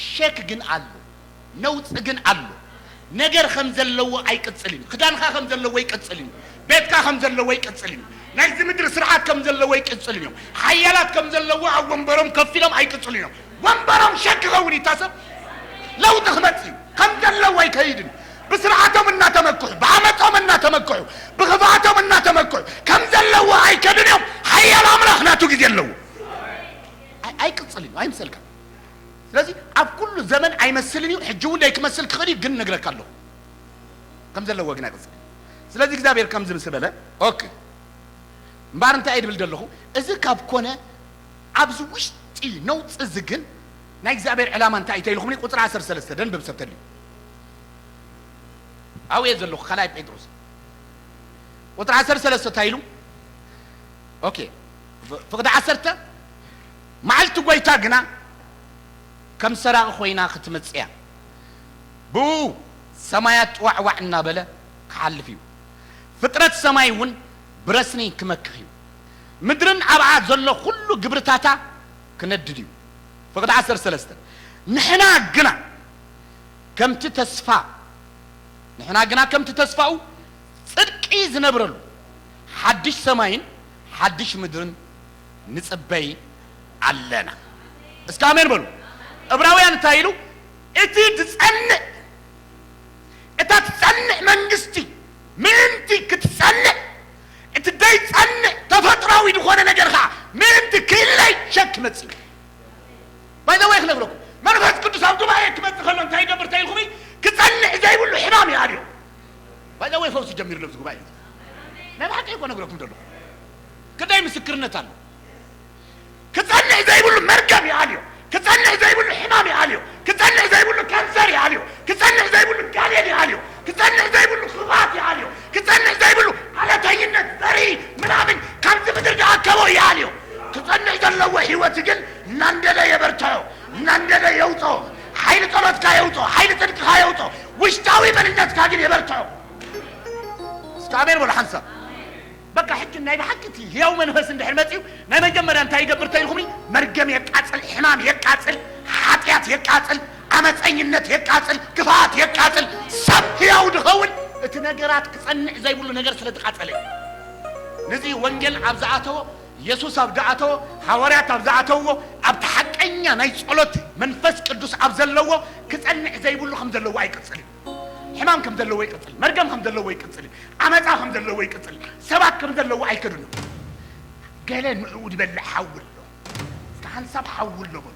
ሸክ ግን ኣሎ፣ ነውጽ ግን ኣሎ። ነገር ከም ዘለዎ ኣይቅጽልን እዩ። ክዳንካ ከም ዘለዎ ይቅጽልን እዩ። ቤትካ ከም ዘለዎ ይቅጽልን እዩ። ናይዚ ምድሪ ስርዓት ከም ዘለዎ ይቅጽልን እዮም። ሓያላት ከም ዘለዎ ኣብ ወንበሮም ከፍ ኢሎም ኣይቅጽሉን እዮም። ወንበሮም ሸክ ክኸውን ይታሰብ። ለውጢ ክመጽእ እዩ። ከም ዘለዎ ኣይከይድን። ብስርዓቶም እናተመክሑ፣ ብዓመጾም እናተመክሑ፣ ብኽፍኣቶም እናተመክሑ ከም ዘለዎ ኣይከዱን እዮም። ሓያል ኣምላኽ ናቱ ግዜ ኣለዎ። ኣይ-፣ ኣይቅጽልን እዩ፣ ኣይምሰልካ። ስለዚ ኣብ ኩሉ ዘመን ኣይመስልን እዩ፣ ሕጂ እውን ደይ ክመስል ክኽእል እዩ፣ ግን ነግረካ ኣለኹ። ከም ዘለዎ ግን ኣይቅጽልን። ስለዚ እግዚኣብሔር ከምዚ ምስ በለ፣ ኦኬ። እምበኣር እንታይ እየ ድብል ዘለኹ? እዚ ካብ ኮነ፣ ኣብዚ ውሽጢ ነውጽ እዚ ግን ናይ እግዚኣብሔር ዕላማ እንታይ እዩ ተኢልኹምኒ? ቁጽሪ ዓሰርተ ሰለስተ ደንብብ ሰብ ተልዩ። ኣብኡ እየ ዘለኹ፣ ካልኣይ ጴጥሮስ። ቁጽሪ ዓሰርተ ሰለስተ እንታይ ኢሉ? ኦኬ። ፍ-፣ ፍቕዲ ዓሰርተ፣ መዓልቲ ጐይታ ግና ከም ሰራቒ ኾይና ክትመጽእ እያ። ብኡ ሰማያት ጥዋዕዋዕ እናበለ ክሓልፍ እዩ። ፍጥረት ሰማይ እውን ብረስኒ ክመክኽ እዩ። ምድርን ኣብኣ ዘሎ ኩሉ ግብርታታ ክነድድ እዩ። ፍቕዲ ዓሰርተ ሰለስተ፣ ንሕና ግና ከምቲ ተስፋ፣ ንሕና ግና ከምቲ ተስፋኡ ጽድቂ ዝነብረሉ ሓድሽ ሰማይን ሓድሽ ምድርን ንጽበይ ኣለና። እስከ ኣሜን በሉ። ዕብራውያን እንታይ ኢሉ? እቲ ዝጸንዕ፣ እታ ትጸንዕ መንግስቲ ምእንቲ ክትጸንዕ፣ እቲ ዘይጸንዕ ተፈጥራዊ ዝኾነ ነገር ኸዓ ምእንቲ ክእለይ ሸክ መጽእ። ባይ ዘ ወይ ክነግረኩም፣ መንፈስ ቅዱስ ኣብ ጉባኤ ክመጽእ ከሎ እንታይ ይገብር ተኢልኩም? ክጸንዕ ዘይብሉ ሕማም ይኣልዮ። ባይ ዘ ወይ ፈውሲ ጀሚሩ ኣብዚ ጉባኤ። ናይ ብሓቂ እኮ ነግረኩም ዘለኹ። ግዳይ ምስክርነት ኣሎ። ክጸንዕ ዘይብሉ መርገም ይኣልዮ። ክጸንዕ ዘይብሉ ሕማም ይኣልዮ። ክጸንዕ ዘይብሉ ካንሰር ይኣልዮ። ክጸንዕ ዘይብሉ ጋኔን ይኣልዮ። ክጸንዕ ዘይብሉ ክፋት ይኣልዮ። ክጸንዕ ዘይብሉ ዓለተይነት፣ ዘርኢ፣ ምናምን፣ ካብዚ ምድሪ ዝኣከቦ ይኣልዮ። ክጸንዕ ዘለዎ ህይወት ግን እናንደደ የበርትዖ፣ እናንደደ የውፅኦ። ሓይሊ ጸሎትካ የውፅኦ፣ ሓይሊ ጽድቅኻ የውፅኦ። ውሽጣዊ መንነትካ ግን የበርትዖ። እስከ ኣሜን በሉ ሓንሳብ። በቃ ሕጂ ናይ ብሓቂ እቲ ህያው መንፈስ እንድሕር መጺኡ፣ ናይ መጀመርያ እንታይ ይገብር ተኢልኩምኒ? መርገም የቃጽል፣ ሕማም የቃጽል፣ ሓጢኣት የቃጽል፣ ዓመፀኝነት የቃጽል፣ ክፍኣት የቃጽል። ሰብ ህያው ድኸውን እቲ ነገራት ክጸንዕ ዘይብሉ ነገር ስለ ዝቃጸለ እዩ። ነዚ ወንጌል ኣብ ዝኣተዎ፣ የሱስ ኣብ ዝኣተዎ፣ ሃዋርያት ኣብ ዝኣተውዎ፣ ኣብቲ ሓቀኛ ናይ ጸሎት መንፈስ ቅዱስ ኣብ ዘለዎ ክጸንዕ ዘይብሉ ከም ዘለዎ ኣይቅጽልን። ሕማም ከም ዘለዎ ይቅጽል፣ መርገም ከም ዘለዎ ይቅጽል፣ ዓመጻ ከም ዘለዎ ይቅጽል፣ ሰባት ከም ዘለዎ ኣይከዱን። ገለ ንዕኡ ዝበልዕ ሓዊ ኣሎ። እስከ ሓንሳብ ሓዊ ኣሎ በሉ።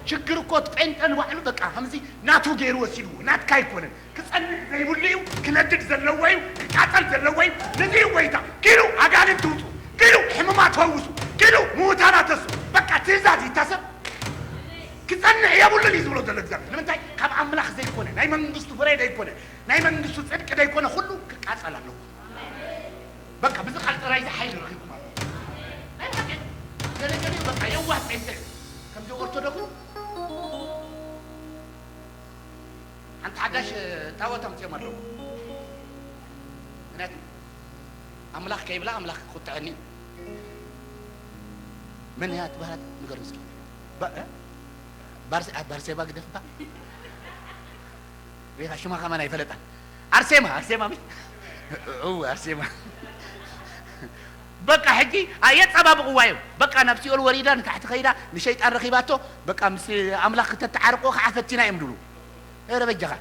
ችግር እኮ እቲ ጴንጠ ንባዕሉ በቃ ከምዚ ናቱ ገይሩ ወሲድዎ፣ ናትካ ኣይኮነን። ክጸንዕ ዘይብሉ እዩ፣ ክነድድ ዘለዎ እዩ፣ ክቃጸል ዘለዎ እዩ። ነዚ እዩ ጎይታ። ኪዱ ኣጋንንት ውጹ፣ ኪዱ ሕሙማት ፈውሱ፣ ኪዱ ምዉታን ኣተሱ። በቃ ትእዛዝ ይታሰብ። ክጸንዕ የብሉን እዩ ዝብሎ ዘሎ እግዚኣብሔር። ንምንታይ? ካብ ኣምላኽ ዘይኮነ፣ ናይ መንግስቱ ፍረ ዘይኮነ፣ ናይ መንግስቱ ጽድቂ ዘይኮነ ኩሉ ክቃጸል ኣለዎ። በቃ ብዚ ቃል ጥራይ እዚ ሓይሊ ረኺብኩም ኣሎ። ናይ ሓቂ ገለ ገለ በቃ የዋህ ጴንጤ እዩ። ከምዚ ኦርቶዶክስ ሓንቲ ሓዳሽ ጣዖት ኣምጺኦም ኣለዉ። ምክንያቱ ኣምላኽ ከይብላ ኣምላኽ ክቁጥዐኒ እዩ። መን እያ ትበሃል? ንገር ምስኪ። ባ-፣ እ? ባርሴ-፣ ኣ-፣ ባርሴባ ግደፍባ። ሪኻ ሽማ ከማን ኣይፈለጣን። ኣርሴማ፣ ኣርሴማ ሚ-፣ እወ፣ ኣርሴማ። በቃ ሕጂ ኣየጸባብቕዋ እዮም። በቃ ናብ ሲኦል ወሪዳ፣ ንታሕቲ ከይዳ፣ ንሸይጣን ረኺባቶ፣ በቃ ምስ ኣምላኽ ክተተዓርቆ ከዓ ፈቲና እዮም ድብሉ። ኧረ በጃኻ።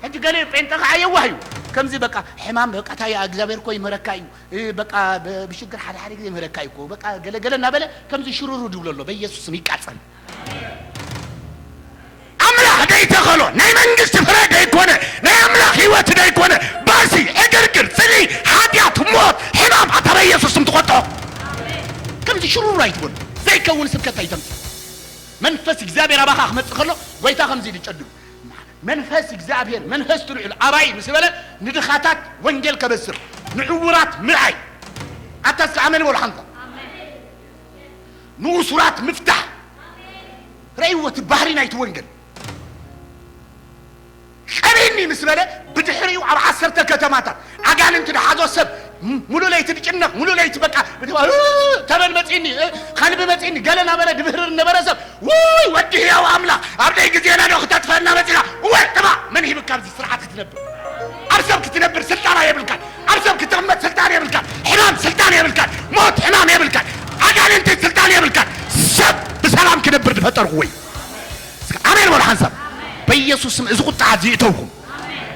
ሕጂ ገለ ጴንጠ ከዓ የዋህ እዩ። ከምዚ በቃ ሕማም በቃ ታያ እግዚኣብሔር እኮ ይምህረካ እዩ። እ፣ በቃ ብ-፣ ብሽግር ሓደ ሓደ ግዜ ይምህረካ እዩ እኮ። በቃ ገለ ገለ እናበለ ከምዚ ሽሩሩ ድብሎ ኣሎ። በኢየሱስ ስም ይቃጸል። ኣምላኽ ደይተኸሎ፣ ናይ መንግስቲ ፍረ ደይኮነ፣ ናይ ኣምላኽ ህይወት ደይኮነ፣ ባሲ፣ ዕግርግር፣ ጽልኢ፣ ሓጢኣት፣ ሞት፣ ሕማም፣ ኣታ በኢየሱስ ስም ትቆጥዖ። ከምዚ ሽሩሩ ኣይትበሉ። ዘይከውን ስብከት ኣይተምጽእ። መንፈስ እግዚኣብሔር ኣባኻ ክመጽእ ከሎ፣ ጎይታ ከምዚ ኢሉ ይጨድም። መንፈስ እግዚኣብሔር፣ መንፈስ ትልዑል ኣባይ ምስ በለ፣ ንድኻታት ወንጌል ከበስር፣ ንዕውራት ምርኣይ። ኣታ እስከ ኣሜን በሉ ሓንታ። ንእሱራት ምፍታሕ። ረእይዎ እቲ ባህሪ ናይቲ ወንጌል። ቀሪኒ ምስ በለ፣ ብድሕሪኡ ኣብ ዓሰርተ ከተማታት ኣጋንንቲ ዝሓዞ ሰብ ም-፣ ሙሉ ለይቲ ዝጭነቕ፣ ሙሉ ለይቲ በቃ፣ ተመን መጺኒ፣ እ፣ ከልቢ መጺኒ፣ ገለ እናበለ ድብህርር ነበረ ሰብ፣ ውይ፣ ወዲ ህያው ኣምላኽ፣ ኣብ ደይ ግዜና ዶ ክተጥፈና መጺኻ? ወጥባ! መን ሂብካ ኣብዚ ስርዓት ክትነብር? ኣብ ሰብ ክትነብር ስልጣን የብልካን። ኣብ ሰብ ክትቕመጥ ስልጣን የብልካን። ሕማም ስልጣን የብልካን። ሞት ሕማም የብልካን። ኣጋንንቲ ስልጣን የብልካን። ሰብ ብሰላም ክነብር ዝፈጠርኩ ወይ። እስከ ኣሜን በሉ ሓንሳብ። በኢየሱስ ስም እዚ ቁጣ እዚ ይእተውኩም።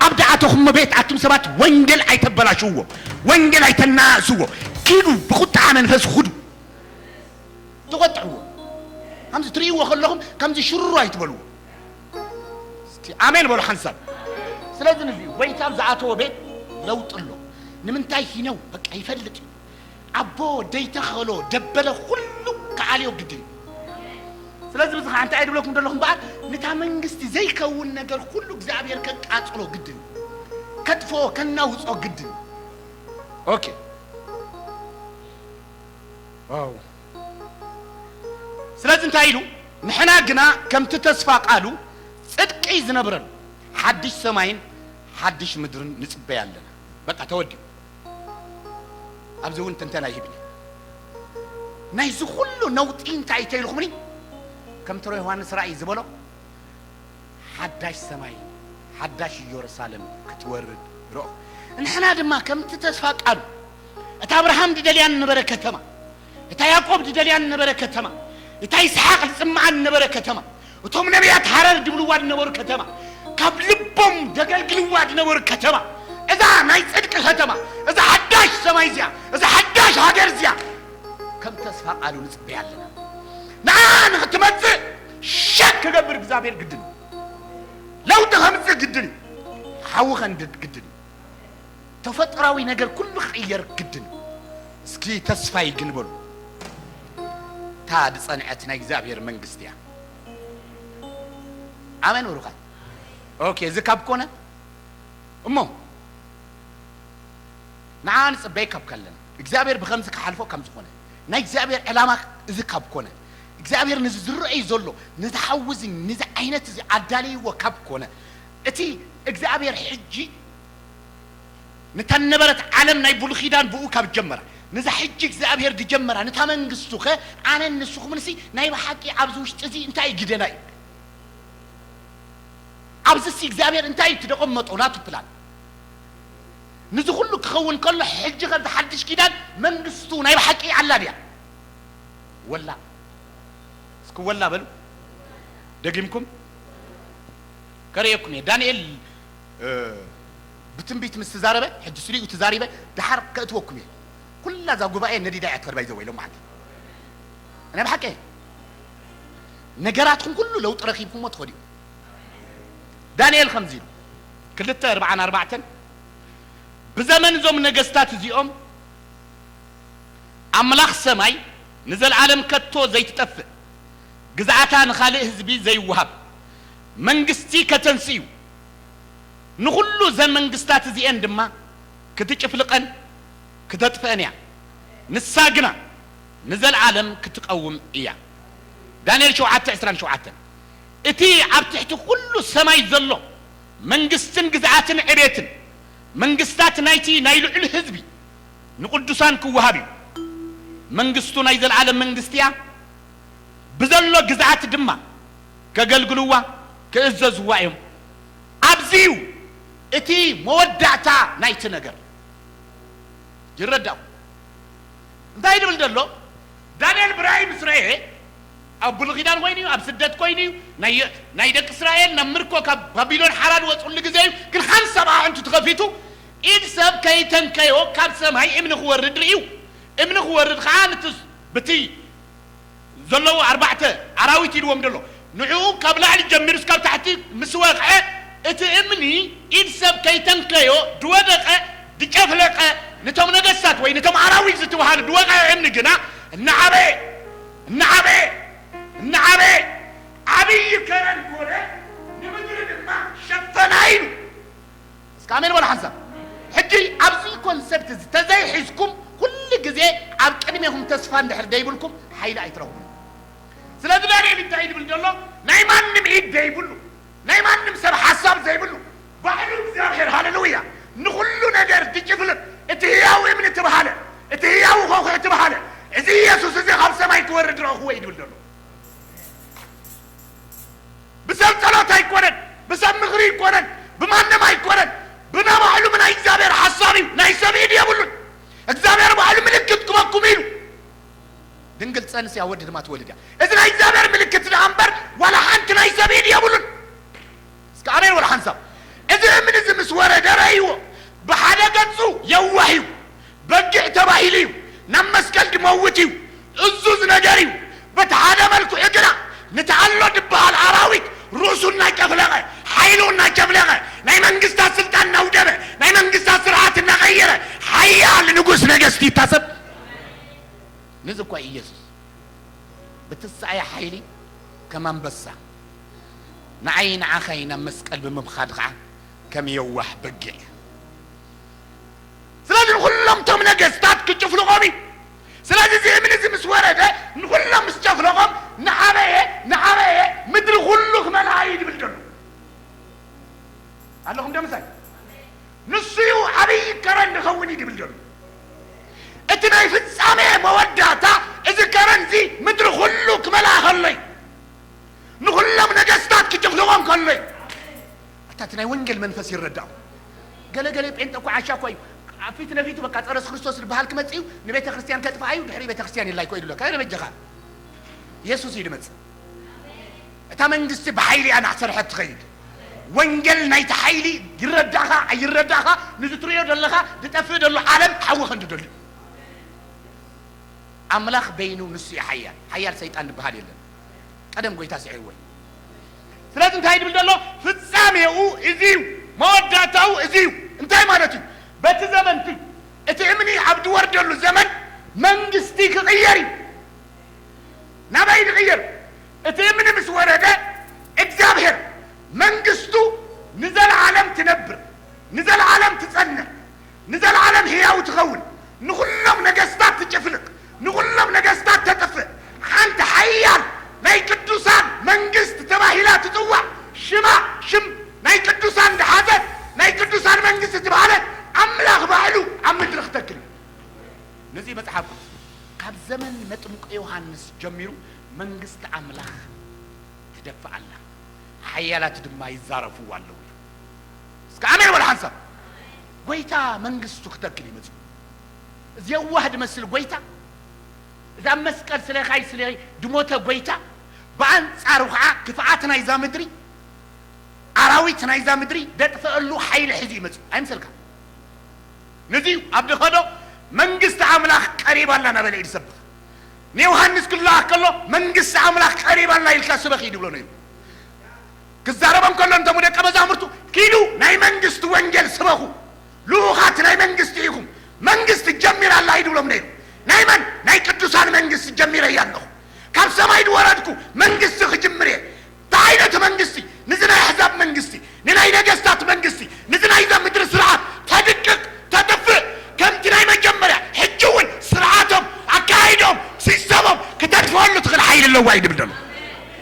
ኣብ ደኣተኹሞ ቤት ኣቱም ሰባት ወንጌል ኣይተበላሽውዎ። ወንጌል ኣይተናእስዎ። ኪዱ ብቁጣ መንፈስ ኹዱ። ተቆጥዕዎ። ከምዚ ትርእይዎ ከለኹም ከምዚ ሽሩሩ ኣይትበልዎ። እስቲ ኣሜን በሉ ሓንሳብ። ስለዚ ንልዩ ጎይታ ኣብ ዝኣተዎ ቤት ለውጢ ኣሎ። ንምንታይ ሂነው በቃ ይፈልጥ እዩ። ኣቦ ደይተኸሎ ደበለ ኩሉ ክዓልዮ ግድን እዩ። ስለዚ ብዚ ከዓ እንታይ ድብለኩም ዘለኹም በኣል፣ ነታ መንግስቲ ዘይከውን ነገር ኩሉ እግዚኣብሔር ከቃጽሎ ግድን እዩ። ከጥፍኦ፣ ከናውጾ ግድን እዩ። ኦኬ። ዋው። ስለዚ እንታይ ኢሉ? ንሕና ግና ከምቲ ተስፋ ቃሉ ጽድቂ ዝነብረሉ ሓድሽ ሰማይን ሓድሽ ምድርን ንጽበይ ኣለና። በቃ ተወዲኡ። ኣብዚ እውን ትንተና ይህብኒ። ናይዚ ኩሉ ነውጢ እንታይ ተይልኹምኒ? ከም ትሮ ዮሃንስ ራእይ ዝበሎ ሓዳሽ ሰማይ፣ ሓዳሽ ኢየሩሳሌም ክትወርድ ረእኹ። ንሕና ድማ ከምቲ ተስፋ ቃሉ፣ እታ ኣብርሃም ድደልያ ነበረ ከተማ፣ እታ ያዕቆብ ድደልያ ነበረ ከተማ፣ እታ ይስሓቅ ዝጽምዓ ነበረ ከተማ፣ እቶም ነቢያት ሃረር ድብልዋ ድነበሩ ከተማ፣ ካብ ልቦም ደገልግልዋ ድነበሩ ከተማ፣ እዛ ናይ ጽድቂ ከተማ፣ እዛ ሓዳሽ ሰማይ እዚኣ፣ እዛ ሓዳሽ ሃገር እዚኣ፣ ከም ተስፋ ቃሉ ንጽበያ ኣለና። ንዓ ንኽትመጽእ ሸክ ክገብር እግዚኣብሔር ግድን እዩ። ለውጢ ከምጽእ ግድን እዩ። ሓዊ ከንድድ ግድን እዩ። ተፈጥራዊ ነገር ኩሉ ክቕየር ግድን እዩ። እስኪ ተስፋይ ግን በሉ። እታ ዝጸንዐት ናይ እግዚኣብሔር መንግስቲ እያ። ኣሜን ብሩኻት። ኦኬ፣ እዚ ካብ ኮነ እሞ ንዓ ንጽበይ ካብ ከለና እግዚኣብሔር ብኸምዚ ክሓልፎ ከም ዝኾነ ናይ እግዚኣብሔር ዕላማ እዚ ካብ ኮነ እግዚኣብሔር ነዚ ዝረኣይ ዘሎ ነዚ ሓዊ እዚ ነዚ ዓይነት እዚ ኣዳለይዎ ካብ ኮነ እቲ እግዚኣብሔር ሕጂ ነታ ነበረት ዓለም ናይ ብሉይ ኪዳን ብኡ ካብ ጀመራ ነዛ ሕጂ እግዚኣብሔር ዝጀመራ ነታ መንግስቱ ከ ኣነን ንስኹምንሲ ናይ ብሓቂ ኣብዚ ውሽጢ እዚ እንታይ ግደና እዩ? ኣብዚ ሲ እግዚኣብሔር እንታይ እዩ ትደቐመጦ ናቱ ፕላን? ንዚ ኩሉ ክኸውን ከሎ ሕጂ ከም ሓድሽ ኪዳን መንግስቱ ናይ ብሓቂ ኣላ ድያ? ወላ እስኪ ወላ በሉ። ደጊምኩም ከርእየኩም እየ። ዳንኤል፣ እ፣ ብትንቢት ምስ ተዛረበ፣ ሕጂ ስሪኡ ተዛሪበ፣ ደሓር ከእትወኩም እየ። ኩላ እዛ ጉባኤ ነዲዳ እያ ትኸድ ባይዘወ ኢሎም ማለት እዩ። ናይ ብሓቂ ነገራትኩም ኩሉ ለውጢ ረኺብኩሞ ትኸዱ እዩ። ዳንኤል ከምዚ ኢሉ፣ ክልተ ኣርባዓን ኣርባዕተን፣ ብዘመን እዞም ነገስታት እዚኦም ኣምላኽ ሰማይ ንዘለዓለም ከቶ ዘይትጠፍእ፣ ግዝኣታ ንኻልእ ህዝቢ ዘይወሃብ መንግስቲ ከተንስእ እዩ። ንኹሉ እዘን መንግስታት እዚኤን ድማ ክትጭፍልቐን ክተጥፍአን እያ። ንሳ ግና ንዘለዓለም ክትቐውም እያ። ዳንኤል ሸውዓተ ዕስራን ሸውዓተን። እቲ ኣብ ትሕቲ ኩሉ ሰማይ ዘሎ መንግስትን ግዝኣትን ዕቤትን መንግስታት ናይቲ ናይ ልዑል ህዝቢ ንቅዱሳን ክወሃብ እዩ። መንግስቱ ናይ ዘለዓለም መንግስቲ እያ። ብዘሎ ግዝኣት ድማ ከገልግልዋ ክእዘዝዋ እዮም። ኣብዚ እዩ እቲ መወዳእታ ናይቲ ነገር። ይረዳው እንታይ ይብል ዘሎ? ዳንኤል ብራይ ምስ ረኤ፣ ኣብ ብሉይ ኪዳን ኮይኑ እዩ፣ ኣብ ስደት ኮይኑ እዩ፣ ናይ ናይ ደቂ እስራኤል ናብ ምርኮ ካብ ባቢሎን ሓራ ዝወፅሉ ግዜ እዩ። ግን ሓንሳብ ኣዕንቱ ተኸፊቱ፣ ኢድ ሰብ ከይተንከዮ ካብ ሰማይ እምኒ ክወርድ ርእዩ። እምኒ ክወርድ ከዓ ንትስ ብቲ ዘለዉ ኣርባዕተ ኣራዊት ኢድዎም ደሎ። ንዕኡ ካብ ላዕሊ ጀሚሩ እስካብ ታሕቲ ምስ ወቕዐ፣ እቲ እምኒ ኢድ ሰብ ከይተንከዮ ድወደቐ፣ ድጨፍለቐ፣ ነቶም ነገስታት ወይ ነቶም ኣራዊት ዝትበሃሉ ድወቐዐ እምኒ ግና እናዓበየ እናዓበየ እናዓበየ ዓብዪ ከረን ኮነ፣ ንምድሪ ድማ ሸፈና ኢሉ። እስከ ኣሜን በሉ ሓንሳብ። ሕጂ ኣብዚ ኮንሰፕት እዚ ተዘይሒዝኩም፣ ኩሉ ግዜ ኣብ ቅድሜኹም ተስፋ እንድሕር ደይብልኩም ሓይሊ ኣይትረኽቡን። ስለዚ ዳንኤል እንታይ ድብል ዘሎ? ናይ ማንም ኢድ ዘይብሉ፣ ናይ ማንም ሰብ ሓሳብ ዘይብሉ፣ ባዕሉ እግዚኣብሔር፣ ሃሌሉያ፣ ንኹሉ ነገር ድጭፍልቕ፣ እቲ ህያው እምኒ ትበሃለ፣ እቲ ህያው ኾኾ ትበሃለ፣ እዚ ኢየሱስ እዚ ካብ ሰማይ ክወርድ ረእኹዎ እዩ ድብል ዘሎ። ብሰብ ጸሎት ኣይኮነን፣ ብሰብ ምኽሪ ኣይኮነን፣ ብማንም ኣይኮነን። ብናባዕሉ ብናይ እግዚኣብሔር ሓሳብ እዩ። ናይ ሰብ ኢድ የብሉን። እግዚኣብሔር ባዕሉ ምልክት ክበኩም ኢሉ። ድንግል ጸንስ እያ፣ ወዲ ድማ ትወልድ እያ። እዚ ናይ እግዚኣብሔር ምልክት ደኣ እምበር ዋላ ሓንቲ ናይ ሰብ ኢድ የብሉን። እስከ ኣሜን ወላ ሓንሳብ። እዚ እምኒ እዚ ምስ ወረደ ረእይዎ። ብሓደ ገጹ የዋህ እዩ። በጊዕ ተባሂሉ እዩ። ናብ መስቀል ድመውት እዩ። እዙዝ ነገር እዩ። በቲ ሓደ መልክዑ ግና ንተኣሎ ድበሃል ኣራዊት ርእሱ እናጨፍለቐ፣ ሓይሉ እናጨፍለቐ፣ ናይ መንግስታት ስልጣን እናውደበ፣ ናይ መንግስታት ስርዓት እናቐየረ፣ ሓያል ንጉስ ነገስት ይታሰብ። ንዚ እኳ ኢየሱስ ብትስኣየ ሓይሊ ከም ኣንበሳ፣ ንዓይ ንዓኸይ ናብ መስቀል ብምምኻድ ኸዓ ከም የዋህ በጊዕ። ስለዚ ንኹሎም እቶም ነገስታት ክጭፍልቖም እዩ። ስለዚ እዚ እምኒ እዚ ምስ ወረደ፣ ንኹሎም ምስ ጨፍለቖም፣ ንዓበየ ንዓበየ ምድሪ ኩሉ ክመልኣ እዩ ድብል ዘሎ። ኣለኹም ዶ ምሳይ? ንሱ እዩ ዓብዪ ከረን ንኸውን እዩ ድብል ዘሎ። እቲ ናይ ፍጻሜ መወዳእታ እዚ ከረን እዚ ምድሪ ኩሉ ክመልኣ ከሎ እዩ። ንኹሎም ነገስታት ክጭፍልቖም ከሎ እዩ። ኣታ እቲ ናይ ወንጌል መንፈስ ይረዳው። ገለ ገለ ጴንጠ እኮ ዓሻ እኮ እዩ። ኣብ ፊት ነፊቱ በቃ ጸረ ክርስቶስ ዝበሃል ክመጽእ እዩ፣ ንቤተ ክርስቲያን ከጥፍኣ እዩ፣ ድሕሪ ቤተ ክርስቲያን የላ እኮ ኢሉ ኣሎ። ካይ በጀኻ? ኢየሱስ እዩ ድመጽእ። እታ መንግስቲ ብሓይሊ እያ እናሰርሐት ትኸይድ። ወንጌል ናይቲ ሓይሊ ይረዳኻ ኣይረዳኻ፣ ንዝትሪኦ ዘለኻ ዝጠፍእ ዘሎ ዓለም ሓዊ ክንዲ ደልዩ። ኣምላኽ በይኑ ንሱ እዩ ሓያል። ሓያል ሰይጣን ዝበሃል የለን። ቀደም ጎይታ ስዒርዎ እዩ። ስለዚ እንታይ ድብል ዘሎ? ፍጻሜኡ እዚ እዩ፣ መወዳእታኡ እዚ እዩ። እንታይ ማለት እዩ? በቲ ዘመን እቲ፣ እቲ እምኒ ኣብ ድወርደሉ ዘመን መንግስቲ ክቕየር እዩ። ናበይ ንቕየር? እቲ እምኒ ምስ ወረደ እግዚኣብሔር መንግስቱ ንዘለዓለም ትነብር፣ ንዘለዓለም ትጸንዕ፣ ንዘለዓለም ህያው ትኸውን፣ ንኹሎም ነገስታት ትጭፍልቕ፣ ንኹሎም ነገስታት ተጥፍእ። ሓንቲ ሓያል ናይ ቅዱሳን መንግስት ተባሂላ ትጽዋዕ ሽማ፣ ሽም ናይ ቅዱሳን ዝሓዘት ናይ ቅዱሳን መንግስት ትባህለ ኣምላኽ ባዕሉ ኣብ ምድሪ ክተክል እዩ። ነዚ መጽሓፍ ቅዱስ ካብ ዘመን መጥምቁ ዮሃንስ ጀሚሩ መንግስቲ ኣምላኽ ትደፍእ ኣላ፣ ሓያላት ድማ ይዛረፍዋ ኣለዉ። እስከ ኣሜን በል ሓንሳብ። ጎይታ መንግስቱ ክተክል ይመጽእ። እዚ የዋህ ድመስል ጎይታ፣ እዚ ኣብ መስቀል ስለኻይ ስለይ ድሞተ ጎይታ፣ ብኣንጻሩ ኸዓ ክፍኣት ናይዛ ምድሪ፣ ኣራዊት ናይዛ ምድሪ ደጥፈአሉ ሓይሊ ሒዙ ይመጽእ። ኣይምሰልካ። ነዚ ኣብ ድኸዶ መንግስቲ ኣምላኽ ቀሪባ ኣላ እናበለ እዩ ዝሰብኽ። ንዮሃንስ ክለኣኽ ከሎ መንግስቲ ኣምላኽ ቀሪባ ኣላ ኢልካ ስበኽ እዩ ድብሎ ነይሩ። ክዛረቦም ከሎ እንቶም ደቀ መዛሙርቱ ኪዱ ናይ መንግስቲ ወንጌል ስበኹ፣ ልኡኻት ናይ መንግስቲ ኢኹም፣ መንግስቲ ጀሚራ ኣላ እዩ ድብሎም ነይሩ። ናይ መን? ናይ ቅዱሳን መንግስቲ ጀሚረ እያ ኣለኹ፣ ካብ ሰማይ ድወረድኩ መንግስቲ ክጅምር እየ። እንታይ ዓይነት መንግስቲ? ንዚ ናይ ኣሕዛብ መንግስቲ፣ ንናይ ነገስታት መንግስቲ፣ ንዚ ናይዛ ምድሪ ስርዓት ተድቅቅ፣ ተጥፍእ፣ ከምቲ ናይ መጀመርያ። ሕጂ እውን ስርዓቶም፣ ኣካይዶም፣ ሲስተሞም ክተድፍአሉ ትኽእል ሓይሊ ኣለዋ እዩ ድብል ዘሎ።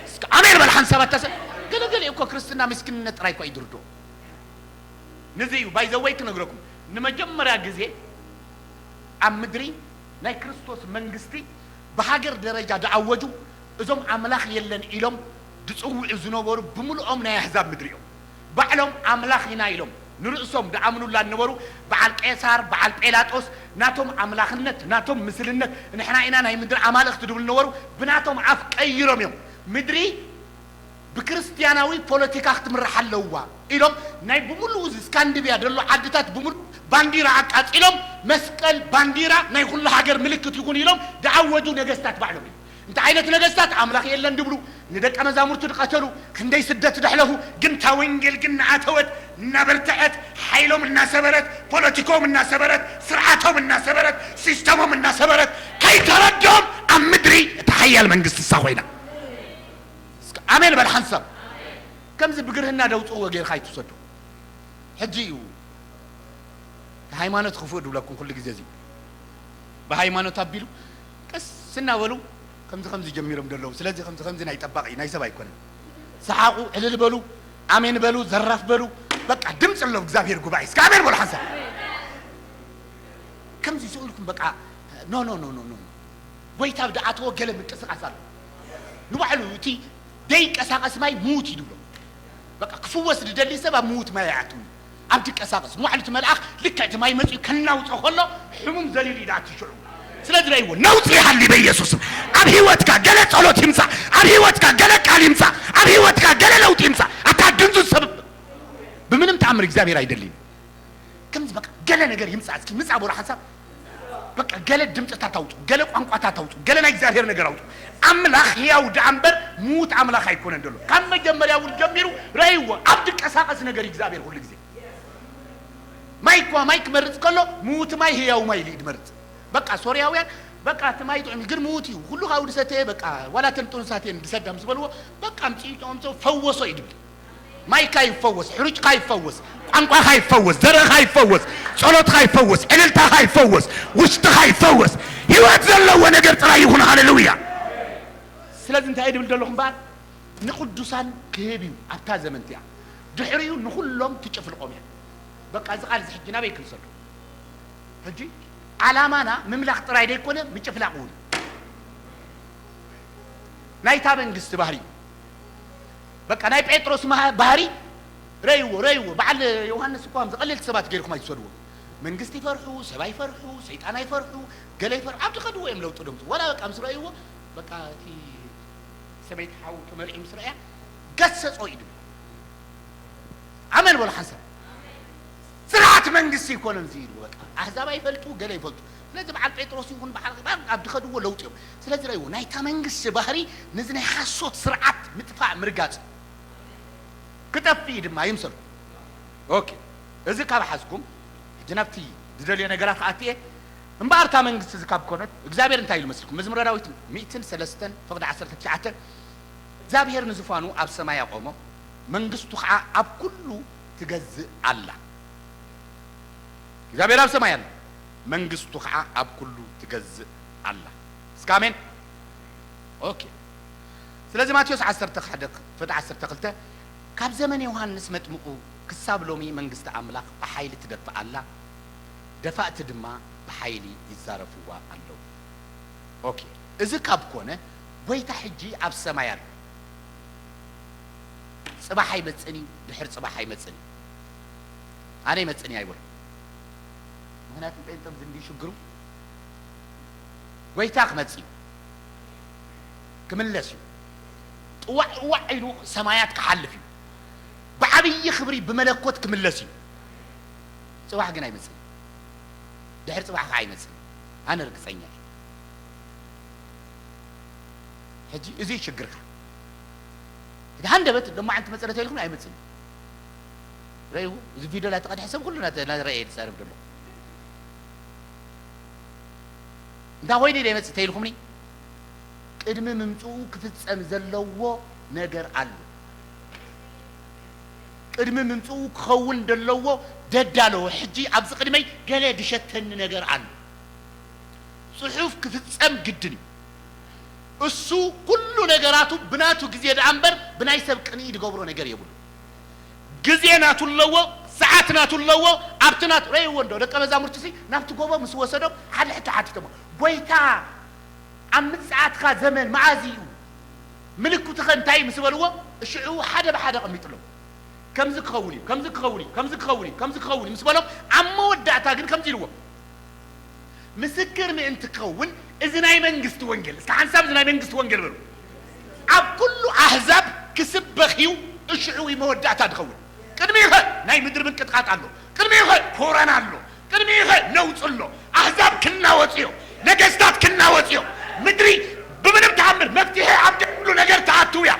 እስከ ኣሜን በል ሓንሳብ ኣታ ሰብ። ገለገለ እኮ ክርስትና ምስኪንነት ጥራይ እኮ እዩ ድርድኦ። ነዚ እዩ ባይዘወይ ክነግረኩም፣ ንመጀመርያ ግዜ ኣብ ምድሪ ናይ ክርስቶስ መንግስቲ ብሃገር ደረጃ ድኣወጁ እዞም ኣምላኽ የለን ኢሎም ዝጽውዑ ዝነበሩ ብምልኦም ናይ ኣህዛብ ምድሪ እዮም። ባዕሎም ኣምላኽ ኢና ኢሎም ንርእሶም ዝኣምኑላ ዝነበሩ በዓል ቄሳር፣ በዓል ጴላጦስ ናቶም ኣምላኽነት፣ ናቶም ምስልነት፣ ንሕና ኢና ናይ ምድሪ ኣማልኽቲ ዝብሉ ነበሩ። ብናቶም ኣፍ ቀይሮም እዮም ምድሪ ብክርስትያናዊ ፖለቲካ ክትምራሕ ኣለዋ ኢሎም ናይ ብምሉኡ እዚ ስካንዲቪያ ዘሎ ዓድታት ብምሉኡ ባንዲራ ኣቃጺሎም መስቀል ባንዲራ ናይ ኩሉ ሃገር ምልክት ይኹን ኢሎም ዝኣወጁ ነገስታት ባዕሎም እዮም። እንታይ ዓይነት ነገስታት ኣምላኽ የለን ድብሉ ንደቀ መዛሙርቱ ዝቐተሉ ክንደይ ስደት ደሕለፉ ግን እታ ወንጌል ግን እናኣተወት እናበርትዐት ሓይሎም እናሰበረት ፖለቲኮም እናሰበረት ስርዓቶም እናሰበረት ሲስተሞም እናሰበረት ከይተረድኦም ኣብ ምድሪ እታ ሓያል መንግስቲ እሳ ኮይና እስከ ኣሜን በል ሓንሳብ ከምዚ ብግርህና ደውፅእዎ ጌርካ ኣይትውሰዱ ሕጂ እዩ ሃይማኖት ክፉእ ድብለኩም ኩሉ ግዜ እዚ ብሃይማኖት ኣቢሉ ቀስ እናበሉ ከምዚ ከምዚ ጀሚሮም ዘለዉ ስለዚ ከምዚ ከምዚ ናይ ጠባቂ ናይ ሰብ ኣይኮነን ሰሓቁ ዕልል በሉ ኣሜን በሉ ዘራፍ በሉ በቃ ድምፂ ኣሎ እግዚኣብሔር ጉባኤ እስከ ኣሜን በሉ ሓንሳብ ከምዚ ስእልኩም በቃ ኖ ኖ ኖ ኖ ኖ ጎይታ ዝኣተዎ ገለ ምንቅስቃስ ኣሎ ንባዕሉ እቲ ደይንቀሳቀስ ማይ ምዉት እዩ ድብሎ በቃ ክፍወስ ዝደሊ ሰብ ኣብ ምዉት ማይ ኣይኣትውን ኣብ ድቀሳቀስ ንባዕሉ እቲ መልኣኽ ልክዕ እቲ ማይ መፅኡ ከናውፆ ከሎ ሕሙም ዘሊሉ ኢዳ ኣትሽዑ ስለዚ ረይዎ ነውፂ ይሃሊ በኢየሱስም ኣብ ህይወትካ ገለ ጸሎት ይምፃእ ኣብ ህይወትካ ገለ ቃል ይምፃእ ኣብ ህይወትካ ገለ ለውጢ ይምፃእ ኣታ ድንዙዝ ሰብ ብምንም ተኣምር እግዚኣብሔር ኣይደልይን ከምዚ በቃ ገለ ነገር ይምፃእ እስኪ ምፃእ በሉ ሓንሳብ በቃ ገለ ድምፅታት ኣውፁ ገለ ቋንቋታት ኣውፁ ገለ ናይ እግዚኣብሔር ነገር ኣውፁ ኣምላኽ ህያው ደኣ እምበር ምዉት ኣምላኽ ኣይኮነን ዘሎ ካብ መጀመርያ እውን ጀሚሩ ረእይዎ ኣብ ድቀሳቀስ ነገር እግዚኣብሔር ኩሉ ግዜ ማይ እኳ ማይ ክመርፅ ከሎ ምዉት ማይ ህያው ማይ ኢሉ ድመርፅ በቃ ሶርያውያን በቃ እቲ ማይ ጥዑም ግን ምዉት እዩ ኩሉ ካብኡ ዝሰተየ በቃ ዋላ ተን ጥኑሳት እየን ዝሰዳ ምስ በልዎ በቃ ኣምፅኡ ፈወሶ እዩ ድብል ማይካ ይፈወስ፣ ሕሩጭካ ይፈወስ፣ ቋንቋካ ይፈወስ፣ ዘርእካ ይፈወስ፣ ጸሎትካ ይፈወስ፣ ዕልልታካ ይፈወስ፣ ውሽጥካ ይፈወስ። ህይወት ዘለዎ ነገር ጥራይ ይኹን። ሃሌሉያ። ስለዚ እንታይ ድብል ዘለኹም በኣል ንቅዱሳን ክህብ እዩ ኣብታ ዘመን እቲኣ። ድሕሪኡ ንኹሎም ትጭፍልቆም እያ። በቃ እዚ ቃል እዚ ሕጂ ናበይ ክምሰሉ? ሕጂ ዓላማና ምምላኽ ጥራይ ደይኮነ ምጭፍላቕ እውን ናይታ መንግስቲ ባህሪ እዩ። በቃ ናይ ጴጥሮስ ባህሪ ረይዎ ረይዎ በዓል ዮሃንስ እኳ ከምዚ ቀለልቲ ሰባት ገይርኩም ኣይትውሰድዎ። መንግስቲ ይፈርሑ፣ ሰብኣይ ይፈርሑ፣ ሰይጣን ኣይፈርሑ፣ ገለ ይፈርሑ ኣብ ዝኸድዎ እዮም ለውጢ ደምፁ። ወላ በቃ ምስ ረእይዎ በቃ እቲ ሰበይቲ ሓው ተመርዒ ምስ ረእያ ገሰጾ እዩ ድብል። ኣመን በሉ ሓንሳብ። ስርዓት መንግስቲ ይኮነን እዚ ኢሉ በቃ ኣህዛብ ኣይፈልጡ ገለ ይፈልጡ። ስለዚ በዓል ጴጥሮስ ይኹን በዓል ኣብ ዝኸድዎ ለውጢ እዮም። ስለዚ ረእይዎ ናይታ መንግስቲ ባህሪ ነዚ ናይ ሓሶት ስርዓት ምጥፋእ ምርጋጽ ክጠፍእ እዩ ድማ ይምሰሉ። ኦኬ እዚ ካብ ሓዝኩም ሕጂ ናብቲ ዝደልዮ ነገራት ክኣትየ እምበኣር እታ መንግስቲ እዚ ካብ ኮነት እግዚኣብሔር እንታይ ኢሉ መስልኩም? መዝሙረ ዳዊት ሚእትን ሰለስተን ፍቕዲ ዓሰርተ ትሽዓተ እግዚኣብሔር ንዝፋኑ ኣብ ሰማይ ኣቆሞ መንግስቱ ከዓ ኣብ ኩሉ ትገዝእ ኣላ። እግዚኣብሔር ኣብ ሰማይ ኣላ መንግስቱ ከዓ ኣብ ኩሉ ትገዝእ ኣላ። እስከ ኣሜን። ኦኬ ስለዚ ማቴዎስ ዓሰርተ ሓደ ፍቅዲ ዓሰርተ ክልተ ካብ ዘመን ዮሃንስ መጥምቁ ክሳብ ሎሚ መንግስቲ ኣምላኽ ብሓይሊ ትደፍእ ኣላ፣ ደፋእቲ ድማ ብሓይሊ ይዛረፍዋ ኣለዉ። ኦኬ፣ እዚ ካብ ኮነ፣ ጎይታ ሕጂ ኣብ ሰማይ ኣሎ። ጽባሕ ኣይመጽእን እዩ፣ ድሕር ጽባሕ ኣይመጽእን እዩ። ኣነ ይመጽእን እዩ ኣይበሎ። ምኽንያቱ ጴንጠ ኣብዚ እንዲ ሽግሩ፣ ጎይታ ክመጽእ እዩ። ክምለስ እዩ። ጥዋዕ ጥዋዕ ኢሉ ሰማያት ክሓልፍ እዩ። ብዓብዪ ክብሪ ብመለኮት ክምለስ እዩ። ጽባሕ ግን ኣይመጽእን። ድሕር ጽባሕ ከዓ ኣይመጽእን። ኣነ ርግጸኛ እየ። ሕጂ እዚ እዩ ሽግርካ። እቲ ሃንደበት ደሞ ዓንቲ መጸ ዶ ተይልኩም ኣይመጽእን። ረእይኹ፣ እዚ ቪድዮ ላተቐድሐ ሰብ ኩሉ ናተ-፣ ናረኣየ ዝዛረብ ዘሎ። እንታይ ኮይኑ ዘይመጽእ ተይልኩምኒ? ቅድሚ ምምጽኡ ክፍጸም ዘለዎ ነገር ኣሎ። ቅድሚ ምምጽኡ ክኸውን ዘለዎ ደዳለዎ። ሕጂ ኣብዚ ቅድመይ ገለ ድሸተኒ ነገር ኣሎ። ጽሑፍ ክፍጸም ግድን እዩ። እሱ ኩሉ ነገራቱ ብናቱ ግዜ ደኣ እምበር ብናይ ሰብ ቅንኢ ድገብሮ ነገር የብሉ። ግዜ ናቱ ኣለዎ፣ ሰዓት ናቱ ኣለዎ። ኣብቲ ናቱ ረእይዎ እንዶ ደቀ መዛሙርትሲ ናብቲ ጎቦ ምስ ወሰዶም ሓደ ሕቶ ሓቲቶሞ፣ ጎይታ ኣብ ምጽኣትካ ዘመን መዓዝ እዩ? ምልክትኸ እንታይ ምስ በልዎ፣ ሽዑ ሓደ ብሓደ ቀሚጥሎም። ከምዚ ክኸውን እዩ፣ ከምዚ ክኸውን እዩ፣ ከምዚ ክኸውን እዩ፣ ከምዚ ክኸውን እዩ ምስ በሎም፣ ኣብ መወዳእታ ግን ከምዚ ኢልዎም፣ "ምስክር ምእንቲ ክኸውን፣ እዚ ናይ መንግስቲ ወንጌል"፣ እስከ ሓንሳብ "እዚ ናይ መንግስቲ ወንጌል" በሉ፣ "ኣብ ኩሉ ኣህዛብ ክስበኽ እዩ፣ እሽዑ እዩ መወዳእታ ዝኸውን። ቅድሚኡኸ ናይ ምድሪ ምንቅጥቃጥ ኣሎ፣ ቅድሚኡኸ ኮረና ኣሎ፣ ቅድሚኡኸ ነውጽ ኣሎ፣ ኣህዛብ ክናወጽ እዮም፣ ነገስታት ክናወጽ እዮም፣ ምድሪ ብምንም ተኣምር መፍትሒ ኣብ ዘይብሉ ነገር ትኣትው እያ።